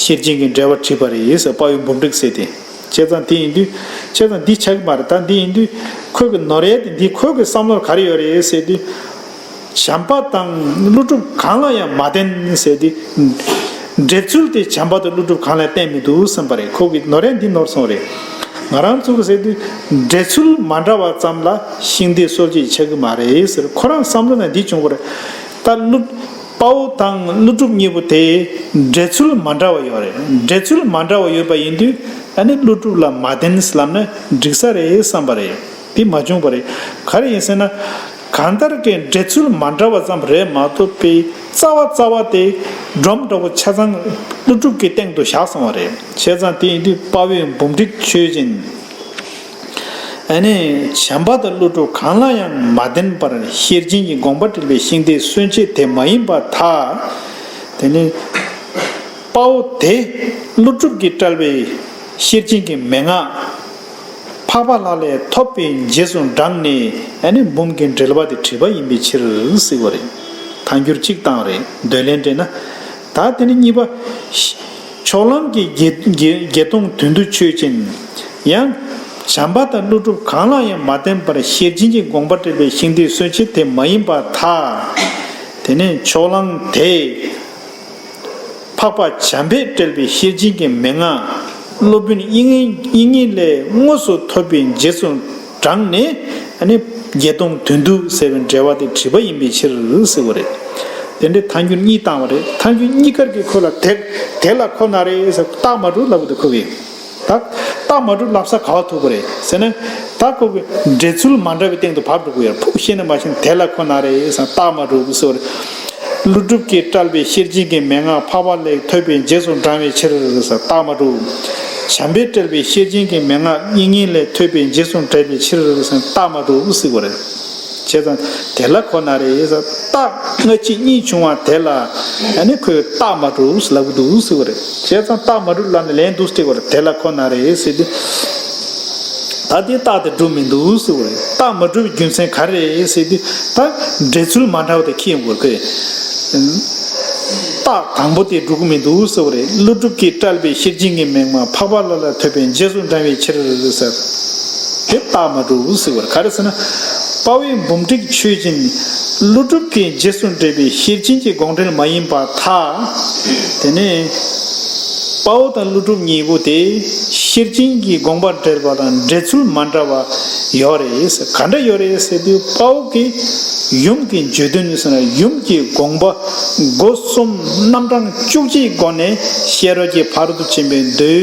ཤེར་ཕྱིན་གྱི་འགྲེལ་པ་བྲིས་པ་རེད་ཟེར། དཔའ་བོའི་འབུམ་ཕྲུག་ཟེར་དེ། བྱས་ཙང་དེ་ཡིན་དུས། བྱས་ཙང་འདི་ཆགས་ཀྱི་མ་རེད། ད་འདི་ཡིན་དུས་ཁོས་ཀྱི་ནོར་ཡས་དེ། འདི་ཁོས་ཀྱི་བསམ་བློར་ག་རེ་ཡོད་རེད་ཟེར་དུས། བྱམས་པ་དང་ཀླུ་སྒྲུབ་གང་ལ་ཡང་མ་བརྟེན་ཟེར་དུས། འགྲེལ་ཚུལ་དེ་བྱམས་པ་དང་ཀླུ་སྒྲུབ་གང་ལ་ཡང་བརྟེན་མི་འདུག་བསམ་པ་རེད། ཁོ་གི་ནོར་ཡས་འདི་ནོར་སོང་རེད། ང་རང་ཚོ་གི་ཟེར་དུས་འགྲེལ་ཚུལ་མ་འདྲ་བ་ཙམ་ལ་ཤིང་རྟའི་སྲོལ་འབྱེད་ཆགས་ཀྱི་མ་རེད་ཟེར། ཁོ་རང་བསམ་བློ་ནང་འདི་བྱུང་བ་རེད། ད་ཀླུ་དཔའ་བོ་དང་ཀླུ་སྒྲུབ་གཉིས་པོ་དེ་འགྲེལ་ཚུལ་མ་འདྲ་བ་ཡོད་རེད། འགྲེལ་ཚུལ་མ་འདྲ་བ་ཡོད་པ་ཡིན་དུས་ཨ་ནི་ཀླུ་སྒྲུབ་ལ་མ་བརྟེན་ལབ་ན་འགྲིག་ས་རེད་བསམ་པ་རེད། དེ་མ་བྱུང་བ་རེད། ག་རེ་ཡིན་ཟེར་ན། གང་ལྟར་གྱི་འགྲེལ་ཚུལ་མ་འདྲ་བ་ཙམ་རེད་མ་གཏོགས་པའི་རྩ་བ་རྩ་བ་དེ་སྒྲོམ་འདྲ་བོ་ཆ་ཚང་ཀླུ་སྒྲུབ་ཀྱི་སྟེང་དུ་བཞག་སོང་བ་རེད། བྱས་ཙང་དེ་ཡིན་དུས་དཔའ་བོའི་འབུམ་ཕྲུག་ཆོས་ཅན། ཨ་ནི་བྱམས་པ་དང་ཀླུ་སྒྲུབ་གང་ལ་ཡང་མ་བརྟེན་པར་ཤེར་ཕྱིན་གྱི་དགོངས་པ་བཀྲལ་བའི་ཤིང་རྟའི་སྲོལ་འབྱེད་དེ་མ་ཡིན་པར་ཐལ། དེ་ནི་དཔའ་བོ་དེ་ཀླུ་སྒྲུབ་ཀྱིས་བཀྲལ་བའི་ཤེར་ཕྱིན་གྱི་མན་ངག་འཕགས་པ་ལྷ་ལས་ཐོབ་པའི་རྗེས་སུ་འབྲངས་ནས་ཨ་ནི་འབུམ་གྱི་འགྲེལ་པ་དེ་བྲིས་པ་ཡིན་པའི་ཕྱིར་ཟེར་བ་རེད། ཐལ་འགྱུར་གཅིག་བཏང་རེད། འདོད་ལན་སྤྲད་ན། ད་དེ་ནི་གཉིས་པ། ཕྱོགས་གླང་གི་བརྒྱད་བརྒྱད་བརྒྱད་སྟོང་དོན་བསྡུ་ཆོས་ཅན། ཡང་། བྱམས་པ་དང་ཀླུ་སྒྲུབ་གང་ལ་ཡང་མ་བརྟེན་པར་ཤེར་ཕྱིན་གྱི་དགོངས་པ་བཀྲལ་བའི་ཤིང་རྟའི་སྲོལ་འབྱེད་དེ་མ་ཡིན་པར་ཐལ། དེ་ནས་ཕྱོགས་གླང་དེས་འཕགས་པ་བྱམས་པས་བཀྲལ་བའི་ཤེར་ཕྱིན་གྱི་མན་ངག་སློབ་དཔོན་དབྱིག་གཉེན་དབྱིག་གཉེན་ལས་དངོས་སུ་ཐོབ་པའི་རྗེས་སུ་འབྲངས་ནས་ཨ་ནི་བརྒྱད་སྟོང་དོན་བསྡུ་ཟེར་བའི་འགྲེལ་པ་དེ་བྲིས་པ་ཡིན་པའི་ཕྱིར་ཟེར་བ་རེད། དེ་འདྲའི་ཐལ་འགྱུར་གཉིས་བཏང་བ་རེད། ཐལ་འགྱུར་གཉིས་ཀར་གྱི་ཁོ་ལ་དེ་དེ་ལ་ཁོ་ན་རེ་ཟེར་རྟགས་མ་གྲུབ་ལབ་འདུག་ཁོ་གིས། ད་རྟགས་མ་གྲུབ་ལབ་ས་ག་བ་ཐུག་པ་རེད་ཟེར་ན། ད་ཁོ་གི་འགྲེལ་ཚུལ་མ་འདྲ་བའི་སྟེང་དུ་བབས་འགྲོ་གི་ཡོད། ཕུགས་ཤེས་ན་མ་ཤེས་ན་དེ་ལ་ཁོ་ན་རེ་ཟེར་རྟགས་མ་གྲུབ་ཟེར་བ་རེད། ཀླུ་སྒྲུབ་ཀྱིས་བཀྲལ་བའི་ཤེར་ཕྱིན་གྱི་མན་ངག་འཕགས་པ་ལས་ཐོབ་པའི་རྗེས་སུ་འབྲང་བའི་ཕྱིར་ཟེར་རྟགས་མ་གྲུབ། བྱམས་པས་བཀྲལ་བའི་ཤེར་ཕྱིན་གྱི་མན་ངག་དབྱིག་གཉེན་ལས་ཐོབ་པའི་རྗེས་སུ་འབྲང་བའི་ཕྱིར་ཟེར་རྟགས་མ་གྲུབ་ཟེར་བ་རེད། བྱས་ཙང་དེ་ལ་ཁོ་ན་རེ་ཟེར་རྟགས་སྔ་ཕྱི་གཉིས་བྱུང་བ་དེ་ལ་ཨ་ནི་ཁོས་རྟགས་མ་གྲུབ་ལབ་ཀྱི་འདུག་ཟེར་བ་རེད། བྱས་ཙང་རྟགས་མ་གྲུབ་ལབ་ནས་ལན་འདུག་སྟེ་བ་རེད། དེ་ལ་ཁོ་ན་རེ་ཟེར་དུས། ད་དེ་རྟགས་དེ་གྲུབ་མི་འདུག་ཟེར་བ་རེད། རྟགས་མ་གྲུབ་པའི་རྒྱུ་མཚན་ག་རེ་རེད་ཟེར་དུས། ད་འགྲེལ་ཚུལ་མ་འདྲ་བ་དེ་ཁྱེད་ཡོང་དགོས་ཀི། རྟགས་དང་པོ་དེ་འགྲུབ་ཀྱི་མི་འདུག་ཟེར་བ་རེད། ཀླུ་སྒྲུབ་ཀྱིས་བཀྲལ་བའི་ཤེར་ཕྱིན་གྱི་མན་ངག་འཕགས་པ་ལྷ་ལ་ཐོབ་པའི་རྗེས་སུ་འབྲང་བའི་ཕྱིར་ཟེར། དེ་རྟགས་མ་གྲུབ་ཟེར་བར་ག་རེ་ཟེར་ན། དཔའ་བོའི་འབུམ་ཕྲུག་ཆོས་ཅན། ཀླུ་སྒྲུབ་ཀྱི་རྗེས་སུ་འབྲང་བའི་ཤེར་ཕྱིན་གྱི་དགོངས་འགྲེལ་མ་ཡིན་པར་ཐལ། དེ་ནས་དཔའ་བོ་དང་ཀླུ་སྒྲུབ་གཉིས་པོ་དེ་ཤེར་ཕྱིན་གྱི་དགོངས་པ་འགྲེལ་པ་དང་འགྲེལ་ཚུལ་མ་འདྲ་བ་ཡོད་རེད། ག་འདྲ་ཡོད་རེད་ཟེར་དུས་དཔའ་བོ་གི་ཡུམ་གྱི་བརྗོད་དོན་ནི་ཟེར་ན་ཡུམ་གྱི་དགོངས་པ་སྒོ་གསུམ་རྣམ་གྲངས་བཅུ་གཅིག་སྒོ་ནས་ཤེས་རབ་ཀྱི་ཕ་རོལ་ཏུ་ཕྱིན་པའི་མདོའི་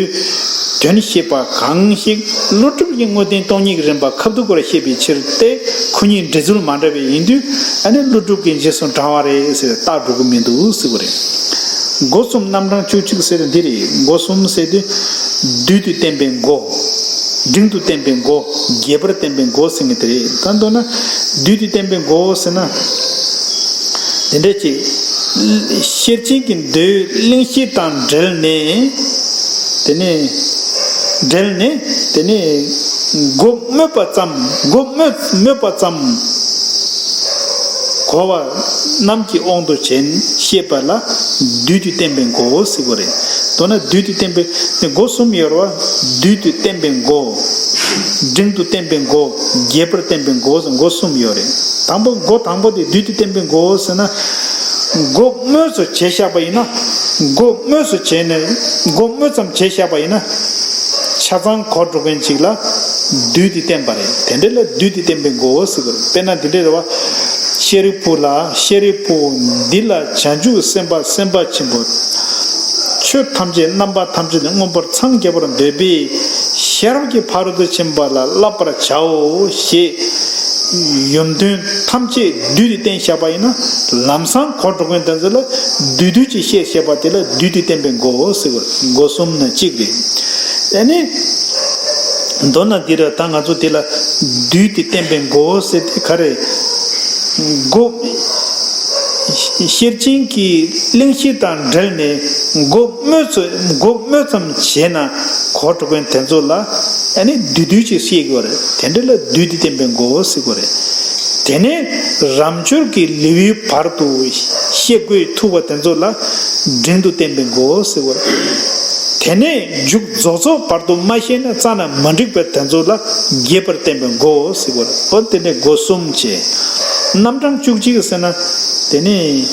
དོན་བཤད་པ་གང་ཞིག་ཀླུ་སྒྲུབ་ཀྱི་དངོས་བསྟན་སྟོང་ཉིད་ཀྱི་རིམ་པ་ཁ་ཐུག་པར་བཤད་པའི་ཕྱིར་ཏེ། ཁོ་གཉིས་འགྲེལ་ཚུལ་མ་འདྲ་བས་ཡིན་དུས་ཨ་ནི་ཀླུ་སྒྲུབ་ཀྱི་རྗེས་སུ་འབྲང་བ་རེད་ཟེར་རྟགས་འགྲུབ་ཀྱི་མི་འདུག་ཟེར་བ་རེད། སྒོ་གསུམ་རྣམ་གྲངས་བཅུ་གཅིག་ཟེར་འདི་རེད། སྒོ་གསུམ་ཟེར་དུས་བསྡུས་ཏེ་བསྟན་པའི་སྒོ། འབྲིང་དུ་བསྟན་པའི་སྒོ། རྒྱས་པར་བསྟན་པའི་སྒོ་ཟེར་མཁན་དེ་རེད། ད་མདོར་ན་བསྡུས་ཏེ་བསྟན་པའི་སྒོ་ཟེར་ན། དེ་འདྲ་ཅིག་ཤེར་ཕྱིན་གྱི་མདོའི་གླེང་གཞི་དང་འབྲེལ་ནས། དེ་ནས་འབྲེལ་ནས་དེ་ནས་སྒོ་སྨོས་པ་ཙམ། སྒོ་སྨོས་སྨོས་པ་ཙམ་གོ་བ་རྣམས་ཀྱི་དབང་དུ་བྱས་བཤད་པ་ལ་བསྡུས་ཏེ་བསྟན་པའི་སྒོ་ཟེར་བ་རེད། མདོར་ན་བསྡུས་ཏེ་བསྟན་པའི་སྒོ་གསུམ་ཡོད་རེད་བ། བསྡུས་ཏེ་བསྟན་པའི་སྒོ། འབྲིང་དུ་བསྟན་པའི་སྒོ། རྒྱས་པར་བསྟན་པའི་སྒོ་ཟེར་སྒོ་གསུམ་ཡོད་རེད། དང་པོ་སྒོ་དང་པོ་དེ་བསྡུས་ཏེ་བསྟན་པའི་སྒོ་ཟེར་ན། སྒོ་སྨོས་སུ་བྱས་བཞག་པ་ཡིན་ན། སྒོ་སྨོས་སུ་བྱས་ནས་སྒོ་སྨོས་ཙམ་བྱས་བཞག་པ་ཡིན་ན། ཆ་ཚང་གོ་འགྲོ་མཁན་ཅིག་ལ་བསྡུས་ཏེ་བསྟན་པ་རེད། དེ་འདྲ་ལ་བསྡུས་ཏེ་བསྟན་པའི་སྒོ་ཟེར་དགོས་རེད། དཔེར་ན་འདི་འདྲ་རེད་བ། ཤཱ་རིའི་བུ་ལ། ཤཱ་རིའི་བུ། འདི་ལ་བྱང་ཆུབ་སེམས་དཔའ་སེམས་དཔའ་ཆེན་པོ། ཆོས་ཐམས་ཅད་རྣམ་པ་ཐམས་ཅད་ནས་མངོན་པར་འཚང་རྒྱ་བར་འདོད་པས་ཤེས་རབ་ཀྱི་ཕ་རོལ་ཏུ་ཕྱིན་པ་ལ་བསླབ་པར་བྱའོ་ཞེས་ཡུམ་དོན་ཐམས་ཅད་བསྡུས་ཏེ་བསྟན་བཞག་པ་ཡིན་ན། ལམ་སང་གོ་འགྲོ་མཁན་དེ་ཚོ་ལ་བསྡུས་བསྡུས་ཀྱིས་བཤད་བཤད་པ་དེ་ལ་བསྡུས་ཏེ་བསྟན་པའི་སྒོ་ཟེར་བ། སྒོ་གསུམ་ནི་གཅིག་རེད། དེ་ནས་མདོར་ན་འདི་ར་ད་ང་ཚོ་དེ་ལ་བསྡུས་ཏེ་བསྟན་པའི་སྒོ་ཟེར་དེ་ག་རེ། སྒོ། ཤེར་ཕྱིན་གྱི་གླེང་གཞི་དང་འབྲེལ་ནས་མགོ་སྨོས་ཚོ་མགོ་སྨོས་ཙམ་བྱས་ན་གོ་འགྲོ་མཁན་དེ་ཚོ་ལ་ཨ་ནི་བསྡུས་བསྡུས་ཅིག་བཤད་དགོས་རེད། དེ་འདྲ་ལ་བསྡུས་ཏེ་བསྟན་པའི་མགོ་ཟེར་དགོས་རེད། དེ་ནས་རབ་འབྱོར་གྱི་ལེའུའི་བར་དུ་བཤད་དགོས་ཐུག་པ་དེ་ཚོ་ལ་འབྲིང་དུ་བསྟན་པའི་མགོ་ཟེར་དགོས་རེད། དེ་ནས་མཇུག་རྫོགས་རྫོགས་བར་དུ་མ་བཤད་ན་རྩ་ན་མ་འགྲིག་པའི་དེ་ཚོ་ལ་རྒྱས་པར་བསྟན་པའི་མགོ་ཟེར་དགོས་རེད། འོ་དེ་ནས་མགོ་གསུམ་བྱས། རྣམ་གྲངས་བཅུ་གཅིག་ཟེར་ན་དེ་ནས་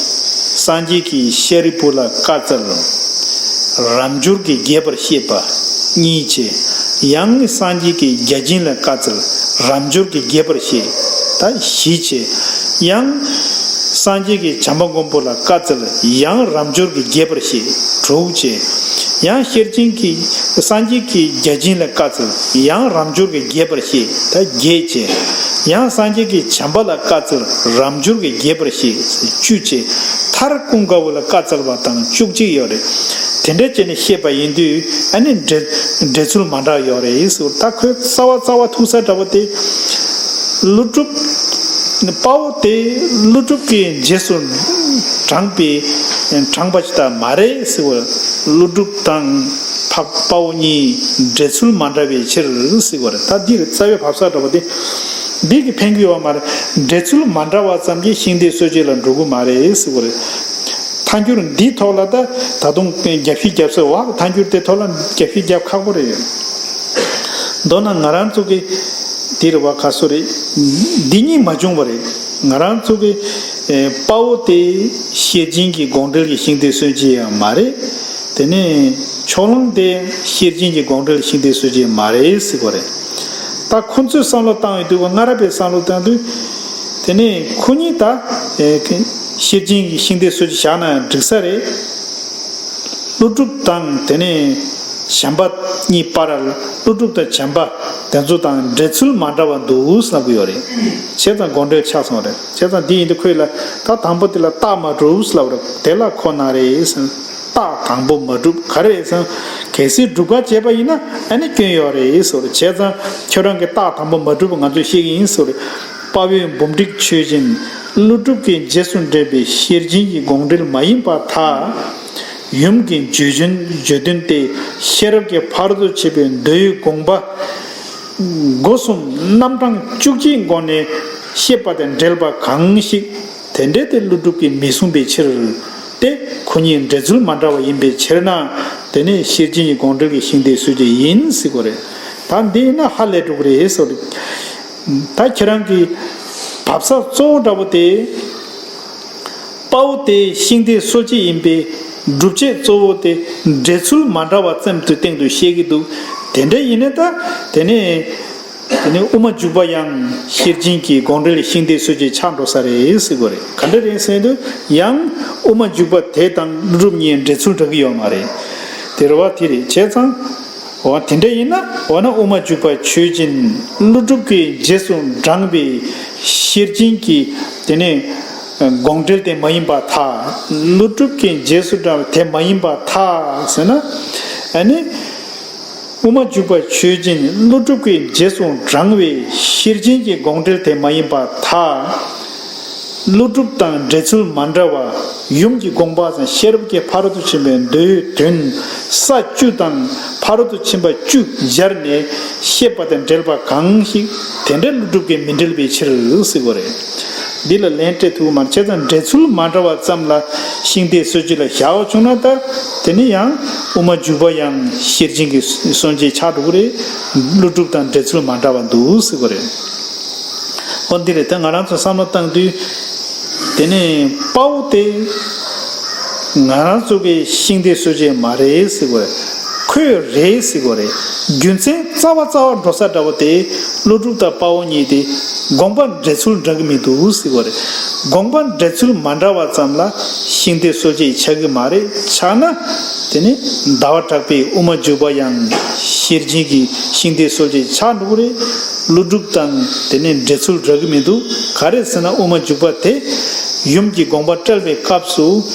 སངས་རྒྱས་ཀྱིས་ཤཱ་རིའི་བུ་ལ་བཀའ་སྩལ། རབ་འབྱོར་གྱིས་རྒྱས་པར་བཤད་པ་གཉིས་བྱས། ཡང་སངས་རྒྱས་ཀྱིས་བརྒྱ་བྱིན་ལ་བཀའ་སྩལ། རབ་འབྱོར་གྱིས་རྒྱས་པར་བཤད། ད་བཞི་བྱས། ཡང་སངས་རྒྱས་ཀྱིས་བྱམས་པ་མགོན་པོ་ལ་བཀའ་སྩལ། ཡང་རབ་འབྱོར་གྱིས་རྒྱས་པར་བཤད། དྲུག་བྱས། ཡང་ཤེར་ཕྱིན་གྱིས་སངས་རྒྱས་ཀྱིས་བརྒྱ་བྱིན་ལ་བཀའ་སྩལ། ཡང་རབ་འབྱོར་གྱིས་རྒྱས་པར་བཤད། ད་བརྒྱད་བྱས། ཡང་སངས་རྒྱས་ཀྱིས་བྱམས་པ་ལ་བཀའ་སྩལ། རབ་འབྱོར་གྱིས་རྒྱས་པར་བཤད། བཅུ་བྱས། མཐར་ཀུན་དགའ་བོ་ལ་བཀའ་སྩལ་བ་དང་བཅུ་གཅིག་ཡོད་རེད། དེ་འདྲ་བྱས་ནས་བཤད་པ་ཡིན་དུས་ཨ་ནི་འགྲེལ་འགྲེལ་ཚུལ་མ་འདྲ་ཡོད་རེད་ཟེར། ད་ཁོའི་རྩ་བ་རྩ་བ་ཐུག་ས་འདྲ་བོ་དེ། ཀླུ་སྒྲུབ། དཔའ་བོ་དེ་ཀླུ་སྒྲུབ་ཀྱི་རྗེས་སུ་འབྲངས་པའི་དྲངས་པ་ཞིག་ད་མ་རེད་ཟེར་བ། ཀླུ་སྒྲུབ་དང་དཔའ་བོ་གཉིས་འགྲེལ་ཚུལ་མ་འདྲ་བའི་ཕྱིར་ཟེར་བ་རེད། ད་འདི་རེད་རྩ་བའི་བབས་ས་འདྲ་བོ་དེ། འདི་གི་ཕན་གྱི་ཡོད་མ་རེད། འགྲེལ་ཚུལ་མ་འདྲ་བ་ཙམ་གྱིས་ཤིང་རྟའི་སྲོལ་འབྱེད་ལ་འགྲོ་གི་མ་རེད་ཟེར་བ་རེད། ཐལ་འགྱུར་འདིའི་ཐོག་ལ་ད་ད་དུང་རྒྱབ་བཤིག་རྒྱབ་ས་འོག་ཐལ་འགྱུར་དེ་ཐོག་ལ་རྒྱབ་བཤིག་རྒྱབ་ཁག་པོ་རེད། མདོར་ན་ང་རང་ཚོ་གི་འདི་རེད་བ་ག་སོ་རེད། འདི་གཉིས་མ་བྱུང་བ་རེད། ང་རང་ཚོ་གི་ཨེ་དཔའ་བོ་དེ་ཤེར་ཕྱིན་གྱི་དགོངས་འགྲེལ་གྱི་ཤིང་རྟའི་སྲོལ་འབྱེད་ཡང་མ་རེད། དེ་ནས་ཕྱོགས་གླང་དེ་ཤེར་ཕྱིན་གྱི་དགོངས་འགྲེལ་ཤིང་རྟའི་སྲོལ་འབྱེད་མ་རེད་ཟེར་བ་རེད། ད་ཁོ་ཚོས་བསམ་བློ་བཏང་ཡོད་དུས་སྔ་རབས་པའི་བསམ་བློ་བཏང་དུས། དེ་ནས་ཁོ་གཉིས་ད་ཨེ་ཤེར་ཕྱིན་གྱི་ཤིང་རྟའི་སྲོལ་འབྱེད་བཞག་ན་འགྲིག་ས་རེད། ཀླུ་སྒྲུབ་དང་དེ་ནས་བྱམས་པ་གཉིས་བར་ལ་ཀླུ་སྒྲུབ་དང་བྱམས་པ་དེ་ཚོ་དང་འགྲེལ་ཚུལ་མ་འདྲ་བ་འདུག་བསམ་གྱི་ཡོད་རེད། བྱས་ཙང་དགོངས་འགྲེལ་ཆགས་སོང་རེད། བྱས་ཙང་འདི་ཡིན་དུས་ཁོས་ལ་ད་དང་པོ་དེ་ལ་རྟགས་མ་གྲུབ་ལབ་རེད། དེ་ལ་ཁོ་ན་རེད་ཟེར། རྟགས་དང་པོ་མ་གྲུབ་ག་རེ་རེད་ཟེར། གལ་སྲིད་སྒྲུབ་ཁ་བྱས་པ་ཡིན་ན་ཨ་ནི་སྐྱོན་ཡོད་རེད་ཟེར། བྱས་ཙང་ཁྱོད་རང་གི་རྟགས་དང་པོ་མ་གྲུབ་པ་ང་ཚོས་ཤེས་ཀྱི་ཡིན་ཟེར། དཔའ་བོའི་འབུམ་འགྲིག་ཆོས་ཅན། ཀླུ་སྒྲུབ་ཀྱི་རྗེས་སུ་འབྲངས་པའི་ཤེར་ཕྱིན་གྱི་དགོངས་འགྲེལ་མ་ཡིན་པར་ཐལ། ཡུམ་གྱི་བརྗོད་བྱ་བརྗོད་དོན་ཏེ་ཤེས་རབ་ཀྱི་ཕ་རོལ་ཏུ་ཕྱིན་པའི་མདོའི་དགོངས་པ། སྒོ་གསུམ་རྣམ་གྲངས་བཅུ་གཅིག་སྒོ་ནས་བཤད་པ་དང་འབྲེལ་པ་གང་ཞིག་དེ་འདྲ་དེ་ཀླུ་སྒྲུབ་ཀྱིས་མི་གསུངས་པའི་ཕྱིར་ཏེ། ཁོ་གཉིས་འགྲེལ་ཚུལ་མ་འདྲ་བ་ཡིན་པའི་ཕྱིར་ན། དེ་ནས་ཤེར་ཕྱིན་གྱི་དགོངས་འགྲེལ་གྱི་ཤིང་རྟའི་སྲོལ་འབྱེད་ཡིན་ཟེར་དགོས་རེད། ད་འདི་ཡིན་ན་ཧ་ལས་འགྲོ་གི་རེད་ཟེར། ད་ཁྱེད་རང་གི་བབས་ས་གཙོ་བོ་འདྲ་བོ་དེ། དཔའ་བོ་དེ་ཤིང་རྟའི་སྲོལ་འབྱེད་ཡིན་པའི་སྒྲུབ་བྱེད་གཙོ་བོ་དེ་འགྲེལ་ཚུལ་མ་འདྲ་བ་ཙམ་དུ་སྟེང་དུ་བཤད་ཀྱི་འདུག་དེ་འདྲ་ཡིན་ན་ད་དེ་ནས་དེ་ནས་དབུ་མ་འཇུག་པ་ཡང་ཤེར་ཕྱིན་གྱི་དགོངས་འགྲེལ་ཤིང་རྟའི་སྲོལ་འབྱེད་ཆགས་འགྲོ་ས་རེད་ཟེར་དགོས་རེད། ག་འདྲ་རེད་ཟེར་དུས་ཡང་དབུ་མ་འཇུག་པ་དེ་དང་ཀླུ་སྒྲུབ་གཉིས་འགྲེལ་ཚུལ་འདྲ་གི་ཡོད་མ་རེད། དེ་རེད་བ། དེ་རེད། བྱས་ཙང་། འོ་དེ་འདྲ་ཡིན་ན་འོ་ན་དབུ་མ་འཇུག་པ་ཆོས་ཅན། ཀླུ་སྒྲུབ་ཀྱི་རྗེས་སུ་འབྲངས་པའི་ཤེར་ཕྱིན་གྱི་དེ་ནས་དགོངས་འགྲེལ་དེ་མ་ཡིན་པར་ཐལ། ཀླུ་སྒྲུབ་ཀྱི་རྗེས་སུ་འབྲངས་པ་དེ་མ་ཡིན་པར་ཐལ་ཟེར་ན། ཨ་ནི་དབུ་མ་འཇུག་པ་ཆོས་ཅན། ཀླུ་སྒྲུབ་ཀྱི་རྗེས་སུ་འབྲངས་པའི་ཤེར་ཕྱིན་གྱི་དགོངས་འགྲེལ་དེ་མ་ཡིན་པར་ཐལ། ཀླུ་སྒྲུབ་དང་འགྲེལ་ཚུལ་མ་འདྲ་བ། ཡུམ་གྱི་དགོངས་པ་དང་ཤེས་རབ་ཀྱི་ཕ་རོལ་ཏུ་ཕྱིན་པའི་མདོའི་དོན་ས་བཅུ་དང་ཕ་རོལ་ཏུ་ཕྱིན་པ་བཅུ་སྦྱར་ནས་བཤད་པ་དང་འབྲེལ་པ་གང་ཞིག་དེ་འདྲ་ཀླུ་སྒྲུབ་ཀྱིས་མི་འགྲེལ་བའི་ཕྱིར་ཟེར་དགོས་རེད། འདི་ལ་ལན་སྤྲད་ཐུབ་ཀྱི་མ་རེད། བྱས་ཙང་འགྲེལ་ཚུལ་མ་འདྲ་བ་ཙམ་ལ་ཤིང་རྟའི་སྲོལ་འབྱེད་ལ་བཞག་པ་བྱུང་ན་ད་དེ་ནི་ཡང་དབུ་མ་འཇུག་པ་ཡང་ཤེར་ཕྱིན་གྱི་སྲོལ་འབྱེད་ཆགས་འགྲོ་གི་རེད། ཀླུ་སྒྲུབ་དང་འགྲེལ་ཚུལ་མ་འདྲ་བ་འདུག་ཟེར་དགོས་རེད། འོ་འདི་རེད། ད་ང་རང་ཚོ་བསམ་བློ་བཏང་དུས། དེ་ནས་དཔའ་བོ་དེ་ང་རང་ཚོ་གི་ཤིང་རྟའི་སྲོལ་འབྱེད་མ་རེད་ཟེར་དགོས། ཁོས་རེད་ཟེར་དགོས་རེད། རྒྱུ་མཚན་རྩ་བ་རྩ་བ་འགྲོ་ས་འདྲ་བོ་དེ་ཀླུ་སྒྲུབ་དང་དཔའ་བོ་གཉིས་དེ་དགོངས་པ་འགྲེལ་ཚུལ་འདྲ་གི་མི་འདུག་ཟེར་དགོས་རེད། དགོངས་པ་འགྲེལ་ཚུལ་མ་འདྲ་བ་ཙམ་ལ་ཤིང་རྟའི་སྲོལ་འབྱེད་ཆགས་ཀྱི་མ་རེད། ཆགས་ན་དེ་ནི་ཟླ་བ་གྲགས་པའི་དབུ་མ་འཇུག་པ་ཡང་ཤེར་ཕྱིན་གྱི་ཤིང་རྟའི་སྲོལ་འབྱེད་ཆགས་འགྲོ་གི་རེད། ཀླུ་སྒྲུབ་དང་དེ་ནས་འགྲེལ་ཚུལ་འདྲ་གི་མི་འདུག་ག་རེ་ཟེར་ན་དབུ་མ་འཇུག་པ་དེ་ཡུམ་གྱི་དགོངས་པ་བཀྲལ་བའི་སྐབས་སུ་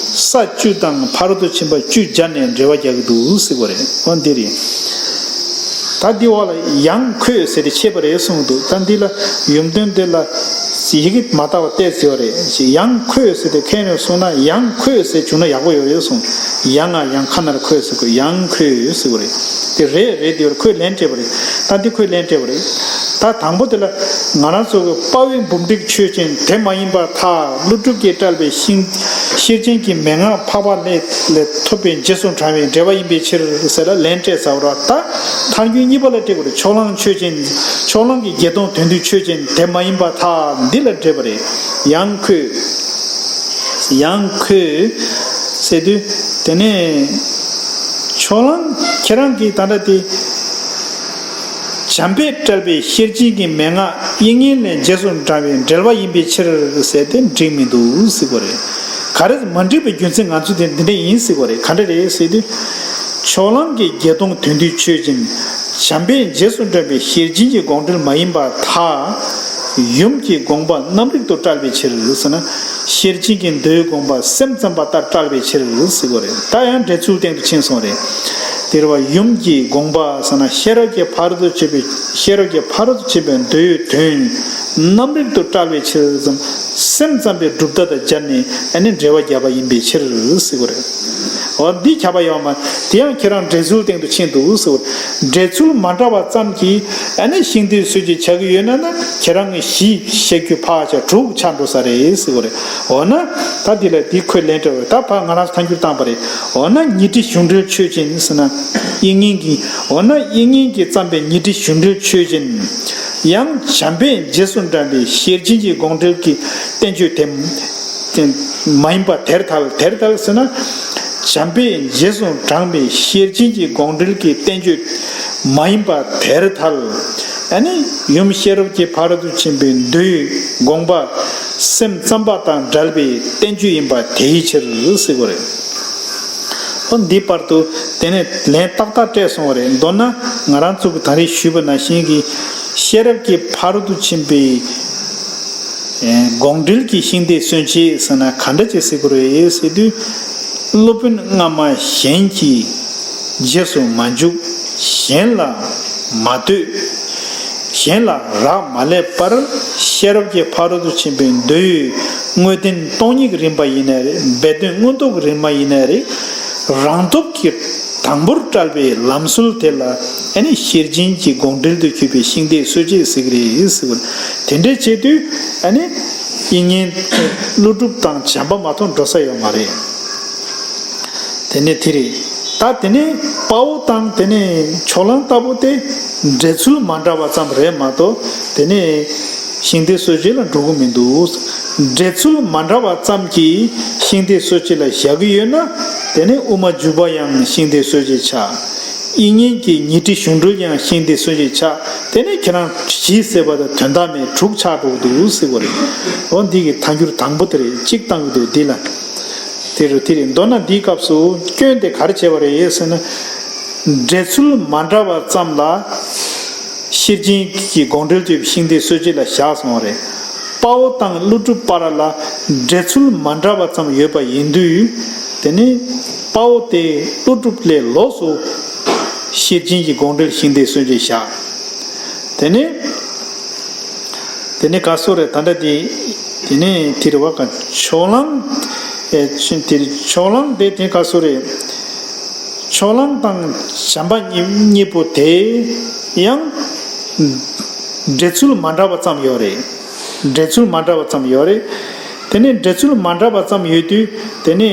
ས་བཅུ་དང་ཕ་རོལ་ཏུ་ཕྱིན་པ་བཅུ་སྦྱར་ནས་འགྲེལ་བ་རྒྱག་གི་འདུག་ཟེར་བ་རེད། འོ་འདི་རེད། ད་ ད་འདི་འོག་ལ་ཡང་ཁོས་ཟེར་ཏེ་ཕྱེས་པ་རེད་གསུངས་འདུག་ད་འདི་ལ་ཡུམ་དོན་འདི་ལ་ཡི་གེ་མ་བཏགས་པ་གཏད་ཟེར་བ་རེད། ཡང་ཁོས་ཟེར་ཏེ་ཁས་ནས་གསུངས་ན་ཡང་ཁོས་ཟེར་བྱུང་ན་ཡག་པོ་ཡོད་རེད་གསུངས། ཡང་ང་ཡང་ཁ་ནར་ཁོས་ཟེར་དགོས། ཡང་ཁོས་ཟེར་དགོས་རེད། དེ་རེད་རེད་དེ་ཁོས་ལན་སྤྲད་པ་རེད། ད་འདི་ཁོས་ལན་སྤྲད་པ་རེད། ད་དང་པོ་དེ་ལ་ང་རང་ཚོ་གི་དཔའ་བོའི་འབུམ་སྒྲིག་ཆོས་ཅན། དེ་མ་ཡིན་པར་ཐལ། ཀླུ་སྒྲུབ་ཀྱིས་བཀྲལ་བའི་ཤིང་། ཤེར་ཕྱིན་གྱི་མན་ངག་འཕགས་པ་ལས་ལས་ཐོབ་པའི་རྗེས་སུ་འབྲང་བའི་འགྲེལ་པ་ཡིན་པའི་ཕྱིར་ཟེར་ལ་ལན་སྤྲད་ཚར་བ་རེད། ད་མཐར་འཁྱོལ་གཉིས་པ་ལ་སྤྲད་དགོས་རེད། ཕྱོགས་གླང་ཆོས་ཅན། ཕྱོགས་གླང་གི་བརྒྱད་སྟོང་དོན་བསྡུས་ཆོས་ཅན། དེ་མ་ཡིན་པར་ཐལ། འདི་ལ་འགྲེལ་པ་རེད། ཡང་ཁོས། ཡང་ཁོས་ཟེར་དུས་དེ་ནས་ཕྱོགས་གླང་ཁྱེད་རང་གིས་ད་ལྟ་དེ། བྱམས་པས་བཀྲལ་བའི་ཤེར་ཕྱིན་གྱི་མན་ངག་དབྱིག་གཉེན་ལས་རྗེས་སུ་འབྲང་བའི་འགྲེལ་པ་ཡིན་པའི་ཕྱིར་ཟེར་ཏེ་འགྲིག་མི་འདུག་ཟེར་གོ་རེད། ག་རེ་མ་འགྲིག་པའི་རྒྱུ་མཚན་ང་ཚོ་དེ་འདི་འདྲ་ཡིན་ཟེར་གོ་རེད། ག་འདྲ་རེད་ཟེར་དུས། ཕྱོགས་གླང་གི་བརྒྱད་སྟོང་དོན་བསྡུས་ཆོས་ཅན། བྱམས་པས་རྗེས་སུ་འབྲང་བའི་ཤེར་ཕྱིན་གྱི་དགོངས་འགྲེལ་མ་ཡིན་པར་ཐལ། ཡུམ་གྱི་དགོངས་པ་རྣམ་རིག་ཏུ་བཀྲལ་བའི་ཕྱིར་ཟེར་ན། ཤེར་ཕྱིན་གྱི་མདོའི་དགོངས་པ་སེམས་ཙམ་པ་ལྟར་བཀྲལ་བའི་ཕྱིར་ཟེར་གོ་རེད། ད་ཡང་འགྲེལ་ཚུལ་སྟེང་དུ་ཕྱིན་སོང་རེད། དེར་བ་ཡུམ་གྱི་དགོངས་པ་ཟེར་ན་ཤེས་རབ་ཀྱི་ཕ་རོལ་ཏུ་ཕྱིན་པའི་ཤེས་རབ་ཀྱི་ཕ་རོལ་ཏུ་ཕྱིན་པའི་མདོའི་དོན་རྣམ་རིག་ཏུ་བཀྲལ་བའི་ཕྱིར་ཙམ་སེམས་ཙམ་པའི་གྲུབ་མཐའ་དང་སྦྱར་ནས་ཨ་ནི་འགྲེལ་བ་བརྒྱབ་པ་ཡིན་པའི་ཕྱིར་ཟེར་གོ་རེད། འོ་འདི་ཁྱབ་པ་ཡོད་མ། དེ་ཡང་ཁྱེད་རང་འགྲེལ་ཚུལ་སྟེང་དུ་ཕྱིན་འདུག་ཟེར་གོ། འགྲེལ་ཚུལ་མ་འདྲ་བ་ཙམ་གྱིས་ཨ་ནི་ཤིང་རྟའི་སྲོལ་འབྱེད་བྱ་གི་ཡོད་ན་ན་ཁྱེད་རང་གི་བཞི་བཤད་རྒྱུ་ཕར་བཞག་དྲུག་ཆགས་འགྲོ་ས་རེད་ཟེར་གོ་རེད། འོ་ན་ད་འདི་ལ་འདི་ཁོས་ལན་སྤྲད་པ་རེད། ད་ཕར་ང་རང་ཚོ་ཐང་འགྱུར་བཏང་པ་རེད། འོ་ན་ཉི་ཁྲི་གཞུང་འགྲེལ་ཆོས་ཅན་ཟེར་ན་དབྱིག་གཉེན་གྱི། འོ་ན་དབྱིག་གཉེན་གྱིས་བརྩམས་པའི་ཉི་ཁྲི་གཞུང་འགྲེལ་ཆོས་ཅན། ཡང་བྱམས་པས་རྗེས་སུ་འབྲང་བའི་ཤེར་ཕྱིན་གྱི་དགོངས་འགྲེལ་གྱི་བསྟན་བཅོས་དེ་དེ་མ་ཡིན་པ་དེར་ཐལ། དེར་ཐལ་ཟེར་ན། བྱམས་པས་རྗེས་སུ་འབྲང་བའི་ཤེར་ཕྱིན་གྱི་དགོངས་འགྲེལ་གྱི་བསྟན་བཅོས་མ་ཡིན་པ་དེར་ཐལ། ཨ་ནི་ཡུམ་ཤེས་རབ་ཀྱི་ཕ་རོལ་ཏུ་ཕྱིན་པའི་མདོའི་དགོངས་པ་སེམས་ཙམ་པ་དང་བྲལ་བའི་བསྟན་བཅོས་ཡིན་པ་དེའི་ཕྱིར་ཟེར་གོ་རེད། ཨོ་འདི་བར་དུ་དེ་ནས་ལན་ཏག་ཏག་སྤྲད་སོང་བ་རེད། མདོར་ན་ང་རང་ཚོ་གི་ད་རེས་ཞུས་པ་ནང་བཞིན་གྱི་ཤེས་རབ་ཀྱི་ཕ་རོལ་ཏུ་ཕྱིན་པའི་དགོངས་འགྲེལ་གྱི་ཤིང་རྟའི་སྲོལ་འབྱེད་ཟེར་ན་ག་འདྲ་ཅིག་ཟེར་དགོས་རེད་ཟེར་དུས། སློབ་དཔོན་སྔ་མ་གཞན་གྱི་རྗེས་སུ་མ་འཇུག་གཞན་ལ་མ་ལྟོས། གཞན་ལ་རག་མ་ལས་པར་ཤེས་རབ་ཀྱི་ཕ་རོལ་ཏུ་ཕྱིན་པའི་མདོའི་དངོས་བསྟན་སྟོང་ཉིད་ཀྱི་རིམ་པ་ཡིན་ནའི་རེད། སྦས་དོན་མངོན་རྟོགས་ཀྱི་རིམ་པ་ཡིན་ནའི་རེད། རང་སྟོབས་ཀྱིས་དང་པོར་བཀྲལ་བའི་ལམ་སྲོལ་དེ་ལ་ཨ་ནི་ཤེར་ཕྱིན་གྱི་དགོངས་འགྲེལ་དུ་གྱུར་པའི་ཤིང་རྟའི་སྲོལ་འབྱེད་ཟེར་གྱི་རེད་ཟེར་བ། དེ་འདྲའི་བྱེད་དུས་ཨ་ནི་དབྱིག་གཉེན་ཀླུ་སྒྲུབ་དང་བྱམས་པ་མ་གཏོགས་འགྲོ་ས་ཡོད་མ་རེད། དེ་ནས་དེ་རེད། ད་དེ་ནས་དཔའ་བོ་དང་དེ་ནས་ཕྱོགས་གླང་ལྟ་བུ་དེ་འགྲེལ་ཚུལ་མ་འདྲ་བ་ཙམ་རེད་མ་གཏོགས་དེ་ནས་ཤིང་རྟའི་སྲོལ་འབྱེད་ལ་འགྲོ་གི་མི་འདུག་འགྲེལ་ཚུལ་མ་འདྲ་བ་ཙམ་གྱིས་ཤིང་རྟའི་སྲོལ་འབྱེད་ལ་བཞག་གི་ཡོད་ན་དེ་ནས་དབུ་མ་འཇུག་པ་ཡང་ཤིང་རྟའི་སྲོལ་འབྱེད་ཆགས། དབྱིག་གཉེན་གྱི་ཉི་ཁྲི་གཞུང་འགྲེལ་ཡང་ཤིང་རྟའི་སྲོལ་འབྱེད་ཆགས། དེ་ནས་ཁྱེད་རང་བཞི་ཟེར་བ་དང་དོན་དག་མེད་དྲུག་ཆགས་འགྲོ་གི་འདུག་ཟེར་བ་རེད། འོ་འདི་གི་ཐལ་འགྱུར་དང་པོ་དེ་རེད། གཅིག་བཏང་གི་འདུག་འདི་ལ། དེ་རུ་དེ་རེད། མདོར་ན་འདིའི་སྐབས་སུ་སྐྱོན་དེ་ག་རེ་བྱས་པ་རེད་ཟེར་ན། འགྲེལ་ཚུལ་མ་འདྲ་བ་ཙམ་ལ་ཤེར་ཕྱིན་གྱི་དགོངས་འགྲེལ་དུ་ཤིང་རྟའི་སྲོལ་འབྱེད་ལ་བཞག་སོང་བ་རེད། དཔའ་བོ་དང་ཀླུ་སྒྲུབ་བར་ལ་འགྲེལ་ཚུལ་མ་འདྲ་བ་ཙམ་ཡོད་པ་ཡིན་དུས། དེ་ནི་དཔའ་བོ་དེ་ཀླུ་སྒྲུབ་ལས་ལོགས་སུ་ཤེར་ཕྱིན་གྱི་དགོངས་འགྲེལ་ཤིང་རྟའི་སྲོལ་འབྱེད་བཞག་དེ་ནི། དེ་ནི་ག་སོ་རེད། ད་ལྟ་དེ་དེ་ནི་དེ་རེད་བ། ག་ཕྱོགས་གླང་ཨེ་ཆུན་དེ་རེད། ཕྱོགས་གླང་དེ་དེ་ག་སོ་རེད། ཕྱོགས་གླང་དང་བྱམས་པ་གཉིས་གཉིས་པོ་དེ་ཡང་འགྲེལ་ཚུལ་མ་འདྲ་བ་ཙམ་ཡོད་རེད། འགྲེལ་ཚུལ་མ་འདྲ་བ་ཙམ་ཡོད་རེད། དེ་ནི་འགྲེལ་ཚུལ་མ་འདྲ་བ་ཙམ་ཡོད་དུས་དེ་ནི།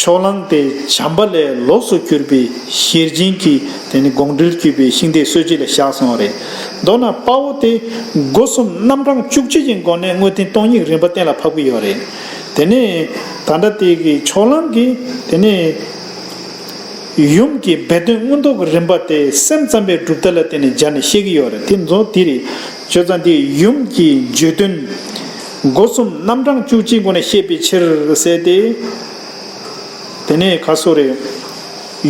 ཕྱོགས་གླང་དེ་བྱམས་པ་ལས་ལོགས་སུ་གྱུར་པའི་ཤེར་ཕྱིན་གྱི་དེ་ནི་དགོངས་འགྲེལ་གྱུར་པའི་ཤིང་རྟའི་སྲོལ་འབྱེད་ལ་བཞག་སོང་བ་རེད། མདོར་ན་དཔའ་བོ་དེ་སྒོ་གསུམ་རྣམ་གྲངས་བཅུ་གཅིག་གི་སྒོ་ནས་དངོས་བསྟན་སྟོང་ཉིད་རིམ་པ་གཏན་ལ་ཕབ་ཀྱི་ཡོད་རེད། དེ་ནས་ད་ལྟ་དེ་གི་ཕྱོགས་གླང་གིས་དེ་ནས་ཡུམ་གྱི་སྦས་དོན་མངོན་རྟོགས་ཀྱི་རིམ་པ་དེ་སེམས་ཙམ་པའི་གྲུབ་མཐའ་ལ་བརྟེན་ནས་སྦྱར་ནས་བཤད་ཀྱི་ཡོད་རེད། དེ་ཚོ་དེ་རེད། བྱས་ཙང་དེ་ཡུམ་གྱི་བརྗོད་དོན་སྒོ་གསུམ་རྣམ་གྲངས་བཅུ་གཅིག་སྒོ་ནས་བཤད་པའི་ཕྱིར་ཟེར་ཏེ། དེ་ནས་ག་སོ་རེད།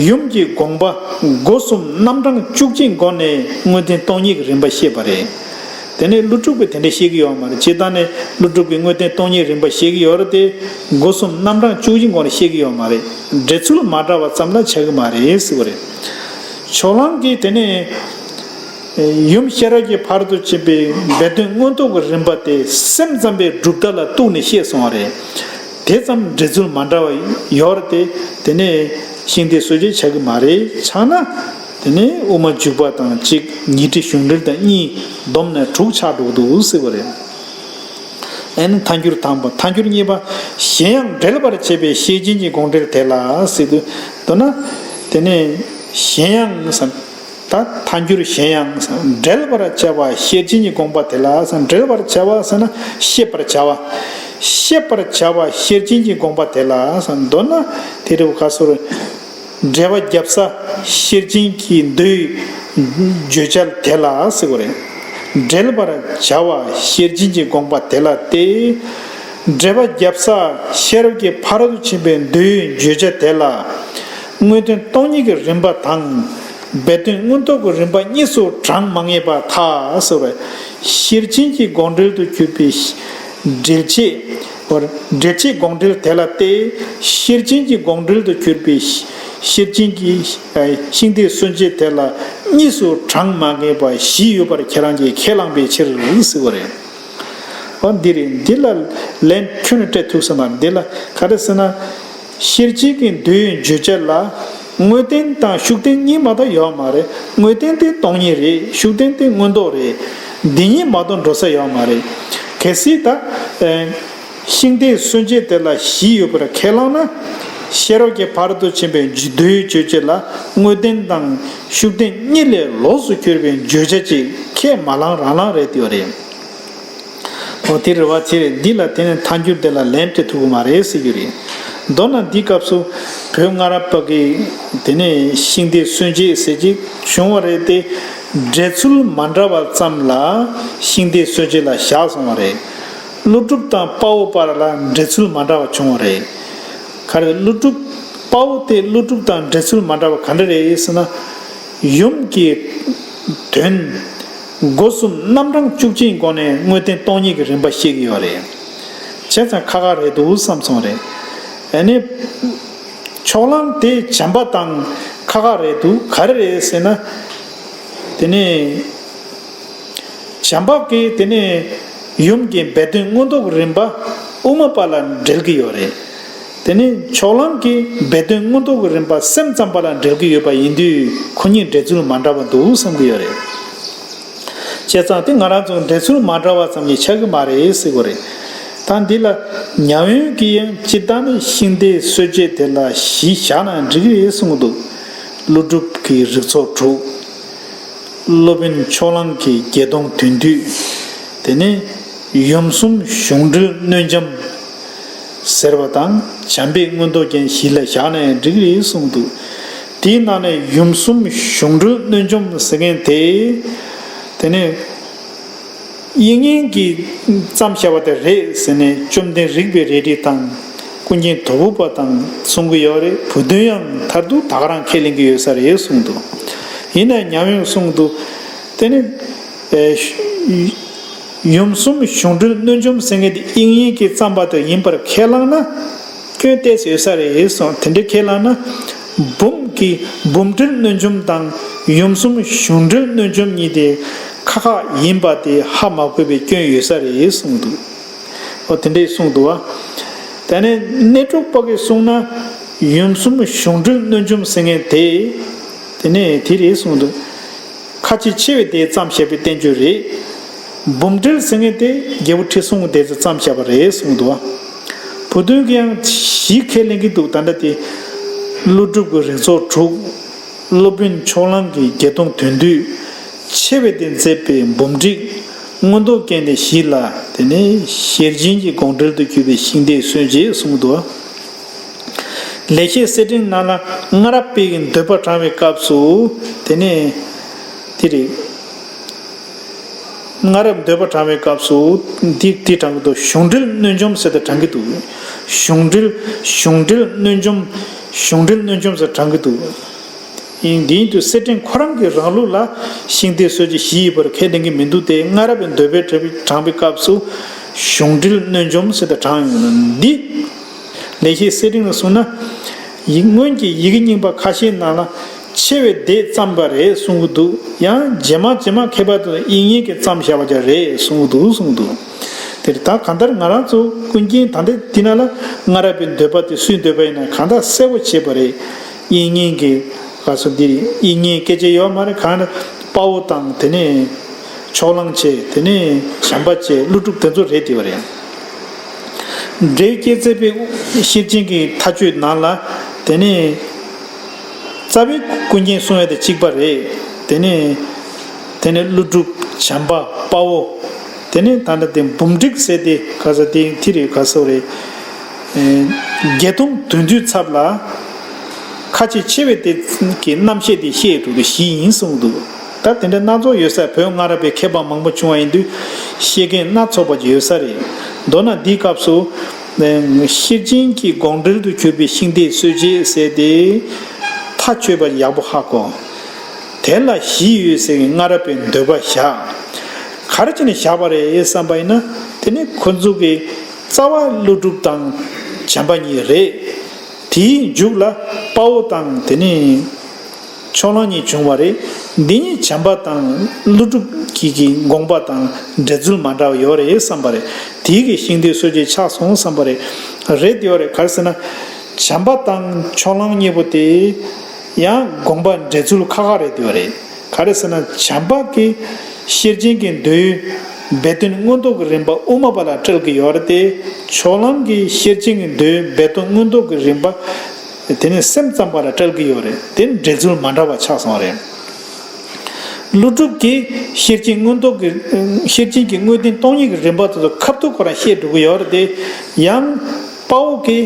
ཡུམ་གྱི་དགོངས་པ་སྒོ་གསུམ་རྣམ་གྲངས་བཅུ་གཅིག་སྒོ་ནས་དངོས་བསྟན་སྟོང་ཉིད་ཀྱི་རིམ་པ་བཤད་པ་རེད། དེ་ནས་ཀླུ་སྒྲུབ་ཀྱིས་དེ་འདྲ་བཤད་ཀྱི་ཡོད་མ་རེད། སྤྱིར་བཏང་ནས་ཀླུ་སྒྲུབ་ཀྱིས་དངོས་བསྟན་སྟོང་ཉིད་རིམ་པ་བཤད་ཀྱི་ཡོད་རེད་དེ། སྒོ་གསུམ་རྣམ་གྲངས་བཅུ་གཅིག་སྒོ་ནས་བཤད་ཀྱི་ཡོད་མ་རེད། འགྲེལ་ཚུལ་མ་འདྲ་བ་ཙམ་ལ་ཆགས་ཀྱི་མ་རེད་ཟེར་བ་རེད། ཕྱོགས་གླང་གིས་དེ་ནས་ཡུམ་ཤེས་རབ་ཀྱི་ཕ་རོལ་ཏུ་ཕྱིན་པའི་སྦས་དོན་མངོན་རྟོགས་ཀྱི་རིམ་པ་དེ་སེམས་ཙམ་པའི་གྲུབ་མཐའ་ལ་གཏུགས་ནས་བཤད་སོང་བ་རེད། དེ་ཙམ་འགྲེལ་ཚུལ་མ་འདྲ་བ་ཡོད་རེད་དེ། དེ་ནས་ཤིང་རྟའི་སྲོལ་འབྱེད་ཆགས་ཀྱི་མ་རེད། ཆགས་ན་དེ་ནས་དབུ་མ་འཇུག་པ་དང་གཅིག་ཉི་ཁྲི་གཞུང་འགྲེལ་དང་གཉིས་བསྡོམས་ནས་དྲུག་ཆགས་འགྲོ་གི་འདུག་ཟེར་བ་རེད། ཨ་ནི་ཐལ་འགྱུར་དང་པོ། ཐལ་འགྱུར་གཉིས་པ། གཞན་ཡང་འགྲེལ་པར་བྱེད་པའི་ཤེར་ཕྱིན་གྱི་དགོངས་འགྲེལ་དེ་ལ་ཟེར་དུས། མདོར་ན་དེ་ནས་གཞན་ཡང་ཟེར། ད་ཐལ་འགྱུར་གཞན་ཡང་ཟེར། འགྲེལ་པར་བྱ་བ་ཤེར་ཕྱིན་གྱི་དགོངས་པ་དེ་ལ་ཟེར། འགྲེལ་པར་བྱ་བ་ཟེར་ན་ཤེས་པར་བྱ་བ། ཤེས་པར་བྱ་བ་ཤེར་ཕྱིན་གྱི་དགོངས་པ་དེ་ལ་ཟེར། མདོར་ན་དེ་རེད་བ། ག་སོ་རེད། འགྲེལ་པ་རྒྱབ་ས་ཤེར་ཕྱིན་གྱི་མདོའི་བརྗོད་བྱ་དེ་ལ་ཟེར་བ་རེད། འགྲེལ་པར་བྱ་བ་ཤེར་ཕྱིན་གྱི་དགོངས་པ་དེ་ལ་སྟེ། འགྲེལ་པ་རྒྱབ་ས་ཤེས་རབ་ཀྱི་ཕ་རོལ་ཏུ་ཕྱིན་པའི་མདོའི་བརྗོད་བྱ་དེ་ལ། དངོས་བསྟན་སྟོང་ཉིད་ཀྱི་རིམ་པ་དང་། སྦས་དོན་མངོན་རྟོགས་ཀྱི་རིམ་པ་གཉིས་སུ་གྲངས་མ་ངེས་པར་ཐལ་ཟེར་བས། ཤེར་ཕྱིན་གྱི་དགོངས་འགྲེལ་དུ་གྱུར་པའི་འགྲེལ་བྱེད། འགྲེལ་བྱེད་དགོངས་འགྲེལ་དེ་ལ་སྟེ། ཤེར་ཕྱིན་གྱི་དགོངས་འགྲེལ་དུ་གྱུར་པའི་ཤེར་ཕྱིན་གྱི་ཤིང་རྟའི་སྲོལ་འབྱེད་དེ་ལ་གཉིས་སུ་གྲངས་མ་ངེས་པ་བཞི་ཡོད་པར་ཁྱེད་རང་གིས་ཁས་བླངས་པའི་ཕྱིར་ཟེར་བ་རེད། འོ་འདི་རེད། འདི་ལ་ལན་ཁྱོན་ནས་སྤྲད་ཐུབ་ས་མ་རེད། འདི་ལ་ག་རེ་ཟེར་ན། ཤེར་ཕྱིན་གྱི་མདོའི་བརྗོད་བྱ་ལ་དངོས་བསྟན་དང་ཤུགས་བསྟན་གཉིས་མ་གཏོགས་ཡོད་མ་རེད། དངོས་བསྟན་དེ་སྟོང་ཉིད་རེད། ཤུགས་བསྟན་དེ་མངོན་རྟོགས་རེད། འདི་གཉིས་མ་གཏོགས་འགྲོ་ས་ཡོད་མ་རེད། གལ་སྲིད་ད། ཤིང་རྟའི་སྲོལ་འབྱེད་དེ་ལ་བཞི་ཡོད་པར་ཁས་བླངས་ན། ཤེས་རབ་ཀྱི་ཕ་རོལ་ཏུ་ཕྱིན་པའི་མདོའི་བརྗོད་བྱ་ལ་དངོས་བསྟན་དང་ཤུགས་བསྟན་གཉིས་ལས་ལོགས་སུ་གྱུར་པའི་བརྗོད་བྱ་ཅིག་ཁས་མ་བླངས་རང་བླངས་རེད་དེ་བ་རེད། འོ་དེ་རེད་བ། དེ་རེད། འདི་ལ་དེ་ནས་ཐལ་འགྱུར་དེ་ལ་ལན་སྤྲད་ཐུབ་ཀྱི་མ་རེད་ཟེར་རྒྱུ་རེད། མདོར་ན་འདིའི་སྐབས་སུ་བོད་སྔ་རབས་པ་གིས་དེ་ནས་ཤིང་རྟའི་སྲོལ་འབྱེད་ཟེར་གྱི་བྱུང་བ་རེད་དེ། འགྲེལ་ཚུལ་མ་འདྲ་བ་ཙམ་ལ་ཤིང་རྟའི་སྲོལ་འབྱེད་ལ་བཞག་སོང་བ་རེད། ཀླུ་སྒྲུབ་དང་དཔའ་བོ་བར་ལ་འགྲེལ་ཚུལ་མ་འདྲ་བ་བྱུང་བ་རེད། ག་རེ། ཀླུ་སྒྲུབ། དཔའ་བོ་དེ་ཀླུ་སྒྲུབ་དང་འགྲེལ་ཚུལ་མ་འདྲ་བ་ག་འདྲ་རེད་ཟེར་ན། ཡུམ་གྱི་དོན་སྒོ་གསུམ་རྣམ་གྲངས་བཅུ་གཅིག་སྒོ་ནས་དངོས་བསྟན་སྟོང་ཉིད་ཀྱི་རིམ་པ་བཤད་ཀྱི་ཡོད་རེད། བྱས་ཙང་ཁག་ཁག་རེད་འདུག་བསམ་སོང་རེད། ཨ་ནི་ཕྱོགས་གླང་དེ་བྱམས་པ་དང་ཁག་ཁག་རེད་འདུག་ག་རེ་རེད་ཟེར་ན། དེ་ནས། བྱམས་པ་གིས་དེ་ནས་ཡུམ་གྱི་སྦས་དོན་མངོན་རྟོགས་ཀྱི་རིམ་པ་དབུ་མ་པ་ལ་འགྲེལ་གྱི་ཡོད་རེད། དེ་ནས་ཕྱོགས་གླང་གིས་སྦས་དོན་མངོན་རྟོགས་ཀྱི་རིམ་པ་སེམས་ཙམ་པ་ལ་འགྲེལ་གྱི་ཡོད་པ་ཡིན་དུས། ཁོ་གཉིས་འགྲེལ་ཚུལ་མ་འདྲ་བ་འདུག་བསམ་གྱི་ཡོད་རེད། བྱས་ཙང་དེ་ང་རང་ཚོ་འགྲེལ་ཚུལ་མ་འདྲ་བ་ཙམ་གྱིས་ཆགས་ཀྱི་མ་རེད་ཟེར་དགོས་རེད། ད་འདི་ལ་ཉ་དབོན་གྱིས་ཡང་སྤྱིར་བཏང་ནས་ཤིང་རྟའི་སྲོལ་འབྱེད་དེ་ལ་བཞི་བཞག་ན་འགྲིག་གི་རེད་གསུངས་འདུག་ཀླུ་སྒྲུབ་ཀྱི་རིགས་ཚོགས་དྲུག་སློབ་དཔོན་ཕྱོགས་གླང་གི་བརྒྱད་སྟོང་དོན་བསྡུས། དེ་ནས་ཡུམ་གསུམ་གཞུང་འགྲེལ་གནོད་འཇོམས་ཟེར་བ་དང་། བྱམས་པའི་མངོན་རྟོགས་རྒྱན་བཞི་ལ་བཞག་ནས་འགྲིག་རེད་གསུངས་འདུག་དེའི་ནང་ནས་ཡུམ་གསུམ་གཞུང་འགྲེལ་གནོད་འཇོམས་ཟེར་མཁན་དེ། དེ་ནས་དབྱིག་གཉེན་གྱིས་བརྩམས་བཞག་པ་དེ་རེད་ཟེར་ནས་བཅོམ་ལྡན་རིག་པའི་རལ་གྲི་དང་ཀུན་མཁྱེན་དོལ་པོ་པ་དང་གསུང་གི་ཡོད་རེད། བུ་སྟོན་ཡང་མཐར་ཐུག་ད་ག་རང་ཁས་ལེན་གྱི་ཡོད་ས་རེད་གསུངས་འདུག་ཡིན་ནའི་ཉ་དབོན་གསུངས་འདུག་དེ་ནི། ཨེ། ཡུམ་གསུམ་གཞུང་འགྲེལ་གནོད་འཇོམས་ཟེར་མཁན་དེ་དབྱིག་གཉེན་གྱིས་བརྩམས་པ་དེ་ཡིན་པར་ཁས་བླངས་ན། སྐྱོན་ཏོག་ཙམ་ཡོད་ས་རེད་གསུངས། དེ་འདྲའི་ཁས་བླངས་ན། འབུམ་གྱི་འབུམ་འགྲེལ་གནོད་འཇོམས་དང་ཡུམ་གསུམ་གཞུང་འགྲེལ་གནོད་འཇོམས་གཉིས་དེ་ཁག་ཁག་ཡིན་པ་དེ་ཧ་མ་གོ་བའི་སྐྱོན་ཡོད་ས་རེད་གསུངས་འདུག་འོ་དེ་འདྲས་གསུངས་འདུག་བ། དེ་ནས་གནས་གྲུབ་པ་གིས་གསུངས་ན། ཡུམ་གསུམ་གཞུང་འགྲེལ་གནོད་འཇོམས་ཟེར་མཁན་དེ། དེ་ནས་དེ་རེད་གསུངས་འདུག་ཁ་ཆེ་ཆེ་བའི་སྡེས་བརྩམས་བཞག་པའི་བསྟན་བཅོས་རེད། འབུམ་འགྲེལ་ཟེར་མཁན་དེ་རྒྱལ་པོ་ཁྲི་སྲོང་ལྡེ་བཙན་བརྩམས་བཞག་པ་རེད་གསུངས་འདུག་བ། བུ་སྟོན་གྱིས་ཡང་བཞི་ཁས་ལེན་གྱི་འདུག་ད་ལྟ་དེ། ཀླུ་སྒྲུབ་ཀྱི་རིགས་ཚོགས་དྲུག་སློབ་དཔོན་ཕྱོགས་གླང་གི་བརྒྱད་སྟོང་དོན་བསྡུས། ཆེ་བའི་སྡེས་མཛད་པའི་འབུམ་འགྲེལ། མངོན་རྟོགས་རྒྱན་བཞི་ལ། དེ་ནས་ཤེར་ཕྱིན་གྱི་དགོངས་འགྲེལ་དུ་གྱུར་པའི་ཤིང་རྟའི་སྲོལ་འབྱེད་གསུངས་འདུག་ལེགས་བཤད་གསེར་ཕྲེང་ནང་ལ་སྔ་རབས་པའི་འདོད་པ་དྲངས་པའི་སྐབས་སུ། དེ་ནས་དེ་རེད། སྔ་རབས་འདོད་པ་དྲངས་པའི་སྐབས་སུ་འདི་འདི་དྲངས་ཀྱི་འདུག་གཞུང་འགྲེལ་གནོད་འཇོམས་ཟེར་ཏེ་དྲངས་ཀྱི་འདུག་གཞུང་འགྲེལ། གཞུང་འགྲེལ་གནོད་འཇོམས། གཞུང་འགྲེལ་གནོད་འཇོམས་ཟེར་དྲངས་ཀྱི་འདུག་ཡིན། འདི་ཡིན་དུས་གསེར་ཕྲེང་ཁོ་རང་གི་རང་ལུགས་ལ་ཤིང་རྟའི་སྲོལ་འབྱེད་བཞི་ཡོད་པར་ཁས་ལེན་གྱི་མི་འདུག་སྟེ། སྔ་རབས་པའི་འདོད་པས་དྲངས་པའི་སྐབས་སུ་གཞུང་འགྲེལ་གནོད་འཇོམས་ཟེར་ཏེ་དྲངས་ཡོད་ན། འདི་ལེགས་བཤད་གསེར་ཕྲེང་ལ་གསུངས་ན། ཡིག་སྔོན་གྱི་ཡི་གེ་རྙིང་པ་ཁ་ཤས་ནང་ལ་ ཆེ་བའི་སྡེས་བརྩམས་པ་རེད་གསུང་གི་འདུག། ཡང་རྗེས་མ་རྗེས་མ་མཁས་པ་དེ་ཚོ་དབྱིག་གཉེན་གྱིས་བརྩམས་བཞག་པ་ཅིག་རེད་གསུང་གི་འདུག་གསུང་གི་འདུག། དེ་ད་གང་ལྟར་ང་རང་ཚོ་ཀུན་མཁྱེན་ད་ལྟ་འདི་ན་ལ་སྔ་རབས་པའི་འདོད་པ་དེ་སུའི་འདོད་པ་ཡིན་ན་གང་ལྟར་གསལ་པོ་བྱས་པ་རེད། དབྱིག་གཉེན་གྱི་ག་ཚོད་འདི་དབྱིག་གཉེན་སྐད་ཆ་ཡོད་མ་རེད། གང་ལྟར་དཔའ་བོ་དང་དེ་ནས་ཕྱོགས་གླང་བཅས་དེ་ནས་བྱམས་པ་བཅས་ཀླུ་སྒྲུབ་དེ་ཚོ་རེད་དེ་བ་རེད། འབྲས་བུ་སྐྱེད་མཛད་པའི་ཤེར་ཕྱིན་གྱི་མཐའ་དཔྱོད་ནང་ལ་དེ་ནས་རྩ་བའི་ཀུན་མཁྱེན་གསུང་ཡ་དེ་གཅིག་པ་རེད། དེ་ནས་དེ་ནས་ཀླུ་སྒྲུབ་བྱམས་པ་དཔའ་བོ། དེ་ནས་ད་ལྟ་དེ་འབུམ་འགྲིག་ཟེར་དེ་ག་ས་དེ་དེ་རེད་ག་ས་རེད། བརྒྱད་སྟོང་བདུན་བདུན་ཚབ་ལ་ཁ་ཆེ་ཆེ་བའི་དེ་གི་རྣམ་བཤད་དེ་བཤད་འགྲོ་གི་གཞི་ཡིན་གསུངས་འདུག། ད་དེ་འདྲ་སྣ་ཚོགས་ཡོད་ས། བོད་སྔ་རབས་པའི་མཁས་པ་མང་པོ་བྱུང་བ་ཡིན་དུས་བཤད་མཁན་སྣ་ཚོགས་པ་ཅིག་ཡོད་ས་རེད། མདོར་ན་འདིའི་སྐབས་སུ་ཤེར་ཕྱིན་གྱི་དགོངས་འགྲེལ་དུ་གྱུར་པའི་ཤིང་རྟའི་སྲོལ་འབྱེད་ཟེར་ཏེ་མཐའ་དཔྱོད་པ་ཡག་པོ་ཧ་གོ། དེ་ལ་གཞི་ཡོད་ཟེར་བའི་སྔ་རབས་པའི་འདོད་པ་བཞག། ག་རེ་བྱས་ནས་བཞག་པ་རེད་བསམ་པ་ཡིན་ན། དེ་ནི་ཁོ་ཚོ་གི་རྩ་བ་ཀླུ་སྒྲུབ་དང་བྱམས་པ་གཉིས་རེད། དེའི་མཇུག་ལ་དཔའ་བོ་དང་དེ་ནས་ཕྱོགས་གླང་གཉིས་བྱུང་བ་རེད། འདི་གཉིས་བྱམས་པ་དང་ཀླུ་སྒྲུབ་ཀྱི་གི་དགོངས་པ་དང་འགྲེལ་ཚུལ་མ་འདྲ་བ་ཡོད་རེད་བསམ་པ་རེད། དེའི་གི་ཤིང་རྟའི་སྲོལ་འབྱེད་ཆགས་སོང་བསམ་པ་རེད། རེད་དེ་ཡོད་རེད། ག་རེ་ཟེར་ན། བྱམས་པ་དང་ཕྱོགས་གླང་གཉིས་པོ་དེ་ཡང་དགོངས་པ་འགྲེལ་ཚུལ་ཁ་ཁ་རེད་དེ་ཡོད་རེད། ག་རེ་ཟེར་ན། བྱམས་པ་གིས་ཤེར་ཕྱིན་གྱི་འདོད་ཡོན་སྦས་དོན་མངོན་རྟོགས་ཀྱི་རིམ་པ་དབུ་མ་པ་ལ་བཀྲལ་གྱི་ཡོད་རེད་དེ། ཕྱོགས་གླང་གིས་ཤེར་ཕྱིན་གྱི་འདོད་ཡོན་སྦས་དོན་མངོན་རྟོགས་ཀྱི་རིམ་པ་དེ་ནི་སེམས་ཙམ་པ་ལ་བཀྲལ་གྱི་ཡོད་རེད། དེ་ནི་འགྲེལ་ཚུལ་མ་འདྲ་བ་ཆགས་སོང་བ་རེད། ཀླུ་སྒྲུབ་ཀྱིས་ཤེར་ཕྱིན་མངོན་རྟོགས་ཀྱི། ཤེར་ཕྱིན་གྱི་དངོས་བསྟན་སྟོང་ཉིད་ཀྱི་རིམ་པ་དེ་ཚོ་ཁ་ཐུག་ཁོ་རང་བཤད་འགྲོ་གི་ཡོད་རེད་དེ། ཡང་དཔའ་བོ་གིས་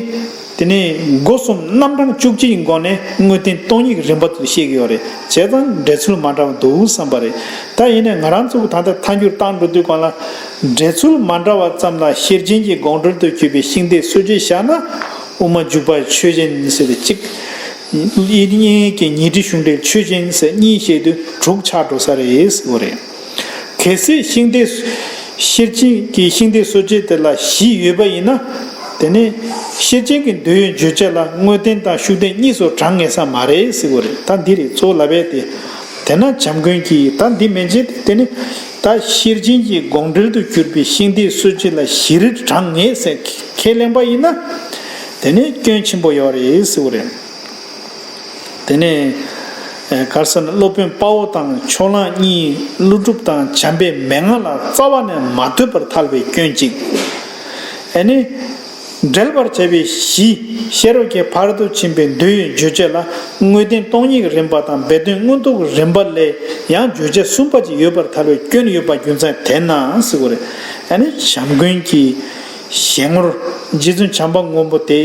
དེ་ནས་སྒོ་གསུམ་རྣམ་གྲངས་བཅུ་གཅིག་གི་སྒོ་ནས་དངོས་བསྟན་སྟོང་ཉིད་ཀྱི་རིམ་པ་དེ་ཚོ་བཤད་ཀྱི་ཡོད་རེད། བྱས་ཙང་འགྲེལ་ཚུལ་མ་འདྲ་བ་འདུག་བསམ་པ་རེད། ད་ཡིན་ནའི་ང་རང་ཚོ་གི་ད་ལྟ་ཐལ་འགྱུར་བཏང་འགྲོ་དུས་སྒང་ལ། འགྲེལ་ཚུལ་མ་འདྲ་བ་ཙམ་ལ་ཤེར་ཕྱིན་གྱི་དགོངས་འགྲེལ་དུ་གྱུར་པའི་ཤིང་རྟའི་སྲོལ་འབྱེད་བཞག་ན། དབུ་མ་འཇུག་པ་ཆོས་ཅན་ཟེར་ཏེ་གཅིག། དབྱིག་གཉེན་གྱི་ཉི་ཁྲི་གཞུང་འགྲེལ་ཆོས་ཅན་ཟེར་གཉིས་བཤད་དུས་དྲུག་ཆགས་འགྲོ་ས་རེད་ཟེར་བ་རེད། གལ་སྲིད་ཤིང་རྟའི། ཤེར་ཕྱིན་གྱི་ཤིང་རྟའི་སྲོལ་འབྱེད་དེ་ལ་གཞི་ཡོད་པ་ཡིན་ན། དེ་ནི་ཤེར་ཕྱིན་གྱི་འདོད་ཡོན་བརྗོད་བྱ་ལ་དངོས་བསྟན་དང་ཤུགས་བསྟན་གཉིས་སུ་གྲངས་ངེས་ས་མ་རེད་ཟེར་བ་རེད། ད་འདི་རེད་གཙོ་བོ་ལབ་པ་དེ། དེས་ན་བྱམས་མགོན་གྱིས་ད་འདི་མན་ཆད་དེ་ནི་ད་ཤེར་ཕྱིན་གྱི་དགོངས་འགྲེལ་དུ་གྱུར་པའི་ཤིང་རྟའི་སྲོལ་འབྱེད་ལ་གཞི་རིགས་གྲངས་ངེས་ཟེར་ཁས་ལེན་པ་ཡིན་ན། དེ་ནི་སྐྱོན་ཆེན་པོ་ཡོད་རེད་ཟེར་བ་རེད། དེ་ནས་ཨེ་ག་རེ་ཟེར་ན། སློབ་དཔོན་དཔའ་བོ་དང་ཕྱོགས་གླང་གཉིས་ཀླུ་སྒྲུབ་དང་བྱམས་པའི་མན་ངག་ལ་རྩ་བ་ནས་མ་ལྟོས་པར་ཐལ་བའི་སྐྱོན་གཅིག། ཨ་ནི་འགྲེལ་པར་བྱ་བའི་གཞི་ཤེས་རབ་ཀྱི་ཕ་རོལ་ཏུ་ཕྱིན་པའི་འདོད་ཡོན་བརྗོད་བྱ་ལ་དངོས་བསྟན་སྟོང་ཉིད་ཀྱི་རིམ་པ་དང་སྦས་དོན་མངོན་རྟོགས་ཀྱི་རིམ་པ་ལས་ཡང་བརྗོད་བྱ་གསུམ་པ་ཅིག་ཡོད་པར་ཐལ་བའི་སྐྱོན་ཡོད་པ་རྒྱུ་མཚན་དེས་ན་ཟེར་བ་རེད། ཨ་ནི་བྱམས་མགོན་གྱི་ཞལ་ངོར་རྗེ་བཙུན་བྱམས་པ་མགོན་པོ་དེ།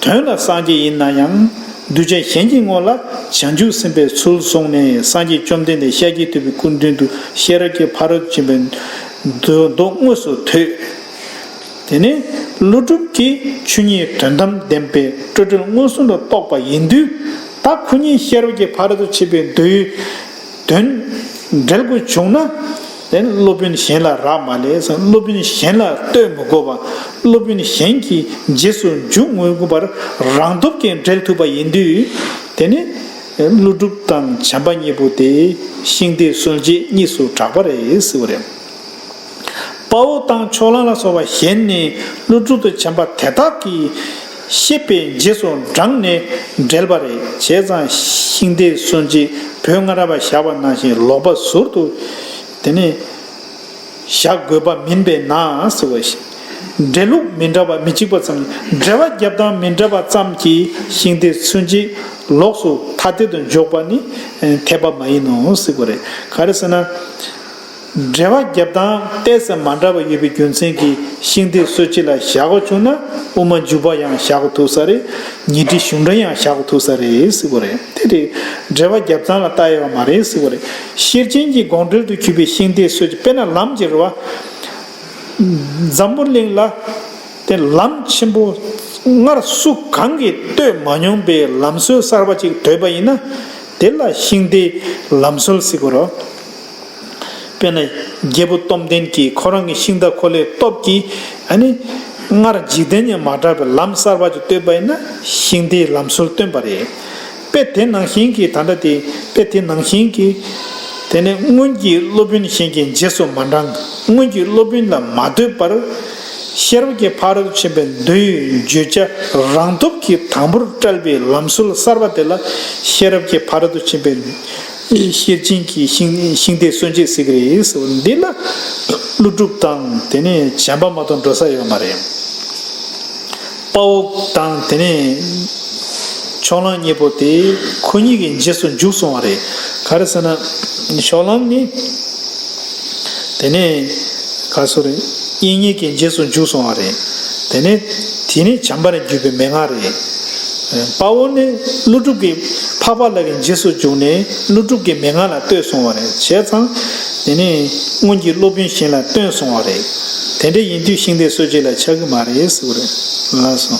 དོན་ལ་སངས་རྒྱས་ཡིན་ན་ཡང་། གདུལ་བྱ་གཞན་གྱི་ངོ་ལ་བྱང་ཆུབ་སེམས་དཔའི་ཚུལ་བཟུང་ནས་སངས་རྒྱས་བཅོམ་ལྡན་འདས་ཤཱཀྱ་ཐུབ་པའི་སྐུ་མདུན་དུ་ཤེས་རབ་ཀྱི་ཕ་རོལ་ཏུ་ཕྱིན་པའི་མདོ་མདོ་དངོས་སུ་ཐོས། དེ་ནས་ཀླུ་སྒྲུབ་ཀྱིས་ཆོས་ཉིད་དོན་དམ་བདེན་པའི་སྤྲོས་བྲལ་མངོན་སུམ་དུ་རྟོགས་པ་ཡིན་དུས། ད་ཁོ་གཉིས་ཤེས་རབ་ཀྱི་ཕ་རོལ་ཏུ་ཕྱིན་པའི་མདོའི་དོན་འགྲེལ་དགོས་བྱུང་ན། དེ་ནི་སློབ་དཔོན་གཞན་ལ་རག་མ་ལས་སམ། སློབ་དཔོན་གཞན་ལ་ལྟོས་མི་དགོས་པ། སློབ་དཔོན་གཞན་གྱི་རྗེས་སུ་འཇུག་མི་དགོས་པར་རང་སྟོབས་ཀྱིས་འགྲེལ་ཐུབ་པ་ཡིན་དུས། དེ་ནི་ཀླུ་སྒྲུབ་དང་བྱམས་པ་གཉིས་པོ་དེ་ཤིང་རྟའི་སྲོལ་འབྱེད་གཉིས་སུ་གྲགས་པ་རེད་ཟེར་བ་རེད། དཔའ་བོ་དང་ཕྱོགས་གླང་ལ་སོགས་པ་གཞན་ནི་ཀླུ་སྒྲུབ་དང་བྱམས་པ་དེ་དག་གིས་ཤེས་པའི་རྗེས་སུ་འབྲངས་ནས་འགྲེལ་པ་རེད། བྱས་ཙང་ཤིང་རྟའི་སྲོལ་འབྱེད་བོད་སྔ་རབས་པ་བཞག་པ་ནང་བཞིན་ལོག་པ་ཟུར་དུ་དེ་ནས་བཞག་དགོས་པ་མིན་པས་ན་ཟེར་བ་ཞིག། འགྲེལ་ལུགས་མི་འདྲ་བ་མི་གཅིག་པ་ཙམ། འགྲེལ་པ་རྒྱབ་སྟངས་མི་འདྲ་བ་ཙམ་གྱིས་ཤིང་རྟའི་སྲོལ་འབྱེད་ལོགས་སུ་ཐ་དད་དུ་འཇོག་པ་ནི་འཐད་པ་མ་ཡིན་ནོ་ཟེར་བ་རེད། ག་རེ་ཟེར་ན། འགྲེལ་པ་རྒྱབ་སྟངས་ཏོག་ཙམ་མ་འདྲ་བ་ཡོད་པའི་རྒྱུ་མཚན་གྱིས་ཤིང་རྟའི་སྲོལ་འབྱེད་ལ་བཞག་དགོས་བྱུང་ན། དབུ་མ་འཇུག་པ་ཡང་བཞག་དགོས་ཐུག་ས་རེད། ཉི་ཁྲི་གཞུང་འགྲེལ་ཡང་བཞག་དགོས་ཐུག་ས་རེད་ཟེར་བ་རེད། དེ་རེད། འགྲེལ་པ་རྒྱབ་སྟངས་ལ་ལྟ་ཡོད་པ་མ་རེད་ཟེར་བ་རེད། ཤེར་ཕྱིན་གྱི་དགོངས་འགྲེལ་དུ་གྱུར་པའི་ཤིང་རྟའི་སྲོལ་འབྱེད། དཔེར་ན་ལམ་གྱི་རེད་བ། འཛམ་བུ་གླིང་ལ་དེ་ལམ་ཆེན་པོ་སྔར་སུ་གང་གིས་བཏོད་མ་མྱོང་པའི་ལམ་སྲོལ་གསར་པ་ཅིག་བཏོད་པ་ཡིན་ན། དེ་ལ་ཤིང་རྟའི་ལམ་སྲོལ་ཟེར་གྱི་རེད། དཔེར་ན། རྒྱལ་པོ་སྟོབས་ལྡན་གྱིས་ཁོ་རང་གི་ཤིང་རྟ་འཁོར་ལོའི་སྟོབས་ཀྱིས། ཨ་ནི། སྔར་འཇིག་རྟེན་ནས་མ་གྲགས་པའི་ལམ་གསར་པ་ཅིག་བཏོད་པ་ཡིན་ན། ཤིང་རྟའི་ལམ་སྲོལ་བཏོན་པ་རེད། དཔེ་དེ་ནང་བཞིན་གྱི་ད་ལྟ་དེ་དཔེ་དེ་ནང་བཞིན་གྱི། དེ་ནས་སྔོན་གྱི་སློབ་དཔོན་གཞན་གྱི་རྗེས་སུ་མ་འབྲངས། སྔོན་གྱི་སློབ་དཔོན་ལ་མ་ལྟོས་པར། ཤེས་རབ་ཀྱི་ཕ་རོལ་ཏུ་ཕྱིན་པའི་མདོའི་བརྗོད་བྱ་རང་སྟོབས་ཀྱིས་དང་པོར་བཀྲལ་བའི་ལམ་སྲོལ་གསར་པ་དེ་ལ་ཤེས་རབ་ཀྱི་ཕ་རོལ་ཏུ་ཕྱིན་པའི་ཤེར་ཕྱིན་གྱི་ཤིང་ཤིང་རྟའི་སྲོལ་འབྱེད་ཟེར་གྱི་རེད་ཟེར་བ་འདི་ལ། ཀླུ་སྒྲུབ་དང་དེ་ནས་བྱམས་པ་མ་གཏོགས་འགྲོ་ས་ཡོད་མ་རེད། དཔའ་བོ་དང་དེ་ནས་ཕྱོགས་གླང་གཉིས་པོ་དེ་ཁོ་གཉིས་ཀྱི་རྗེས་སུ་འཇུག་སོང་བ་རེད། ག་རེ་ཟེར་ན། ཕྱོགས་གླང་ནི་དེ་ནས་ག་སོ་རེད། གཡེང་གཉེན་གྱི་རྗེས་སུ་འཇུག་སོང་བ་རེད། དེ་ནས་དེ་ནི་བྱམས་པ་ནས་བརྒྱུད་པའི་མན་ངག་རེད། དཔའ་བོ་ནི་ཀླུ་སྒྲུབ་ཀྱི་འཕགས་པ་ལྷ་གི་རྗེས་སུ་འཇུག་ནས་ཀླུ་སྒྲུབ་ཀྱི་མན་ངག་ལ་ལྟོས་སོང་བ་རེད། བྱས་ཙང་དེ་ནི་སྔོན་གྱི་སློབ་དཔོན་གཞན་ལ་ལྟོས་སོང་བ་རེད། དེ་འདྲ་ཡིན་དུས་ཤིང་རྟའི་སྲོལ་འབྱེད་ལ་ཆགས་ཀྱི་མ་རེད་ཟེར་བ་རེད། ལགས་སོ།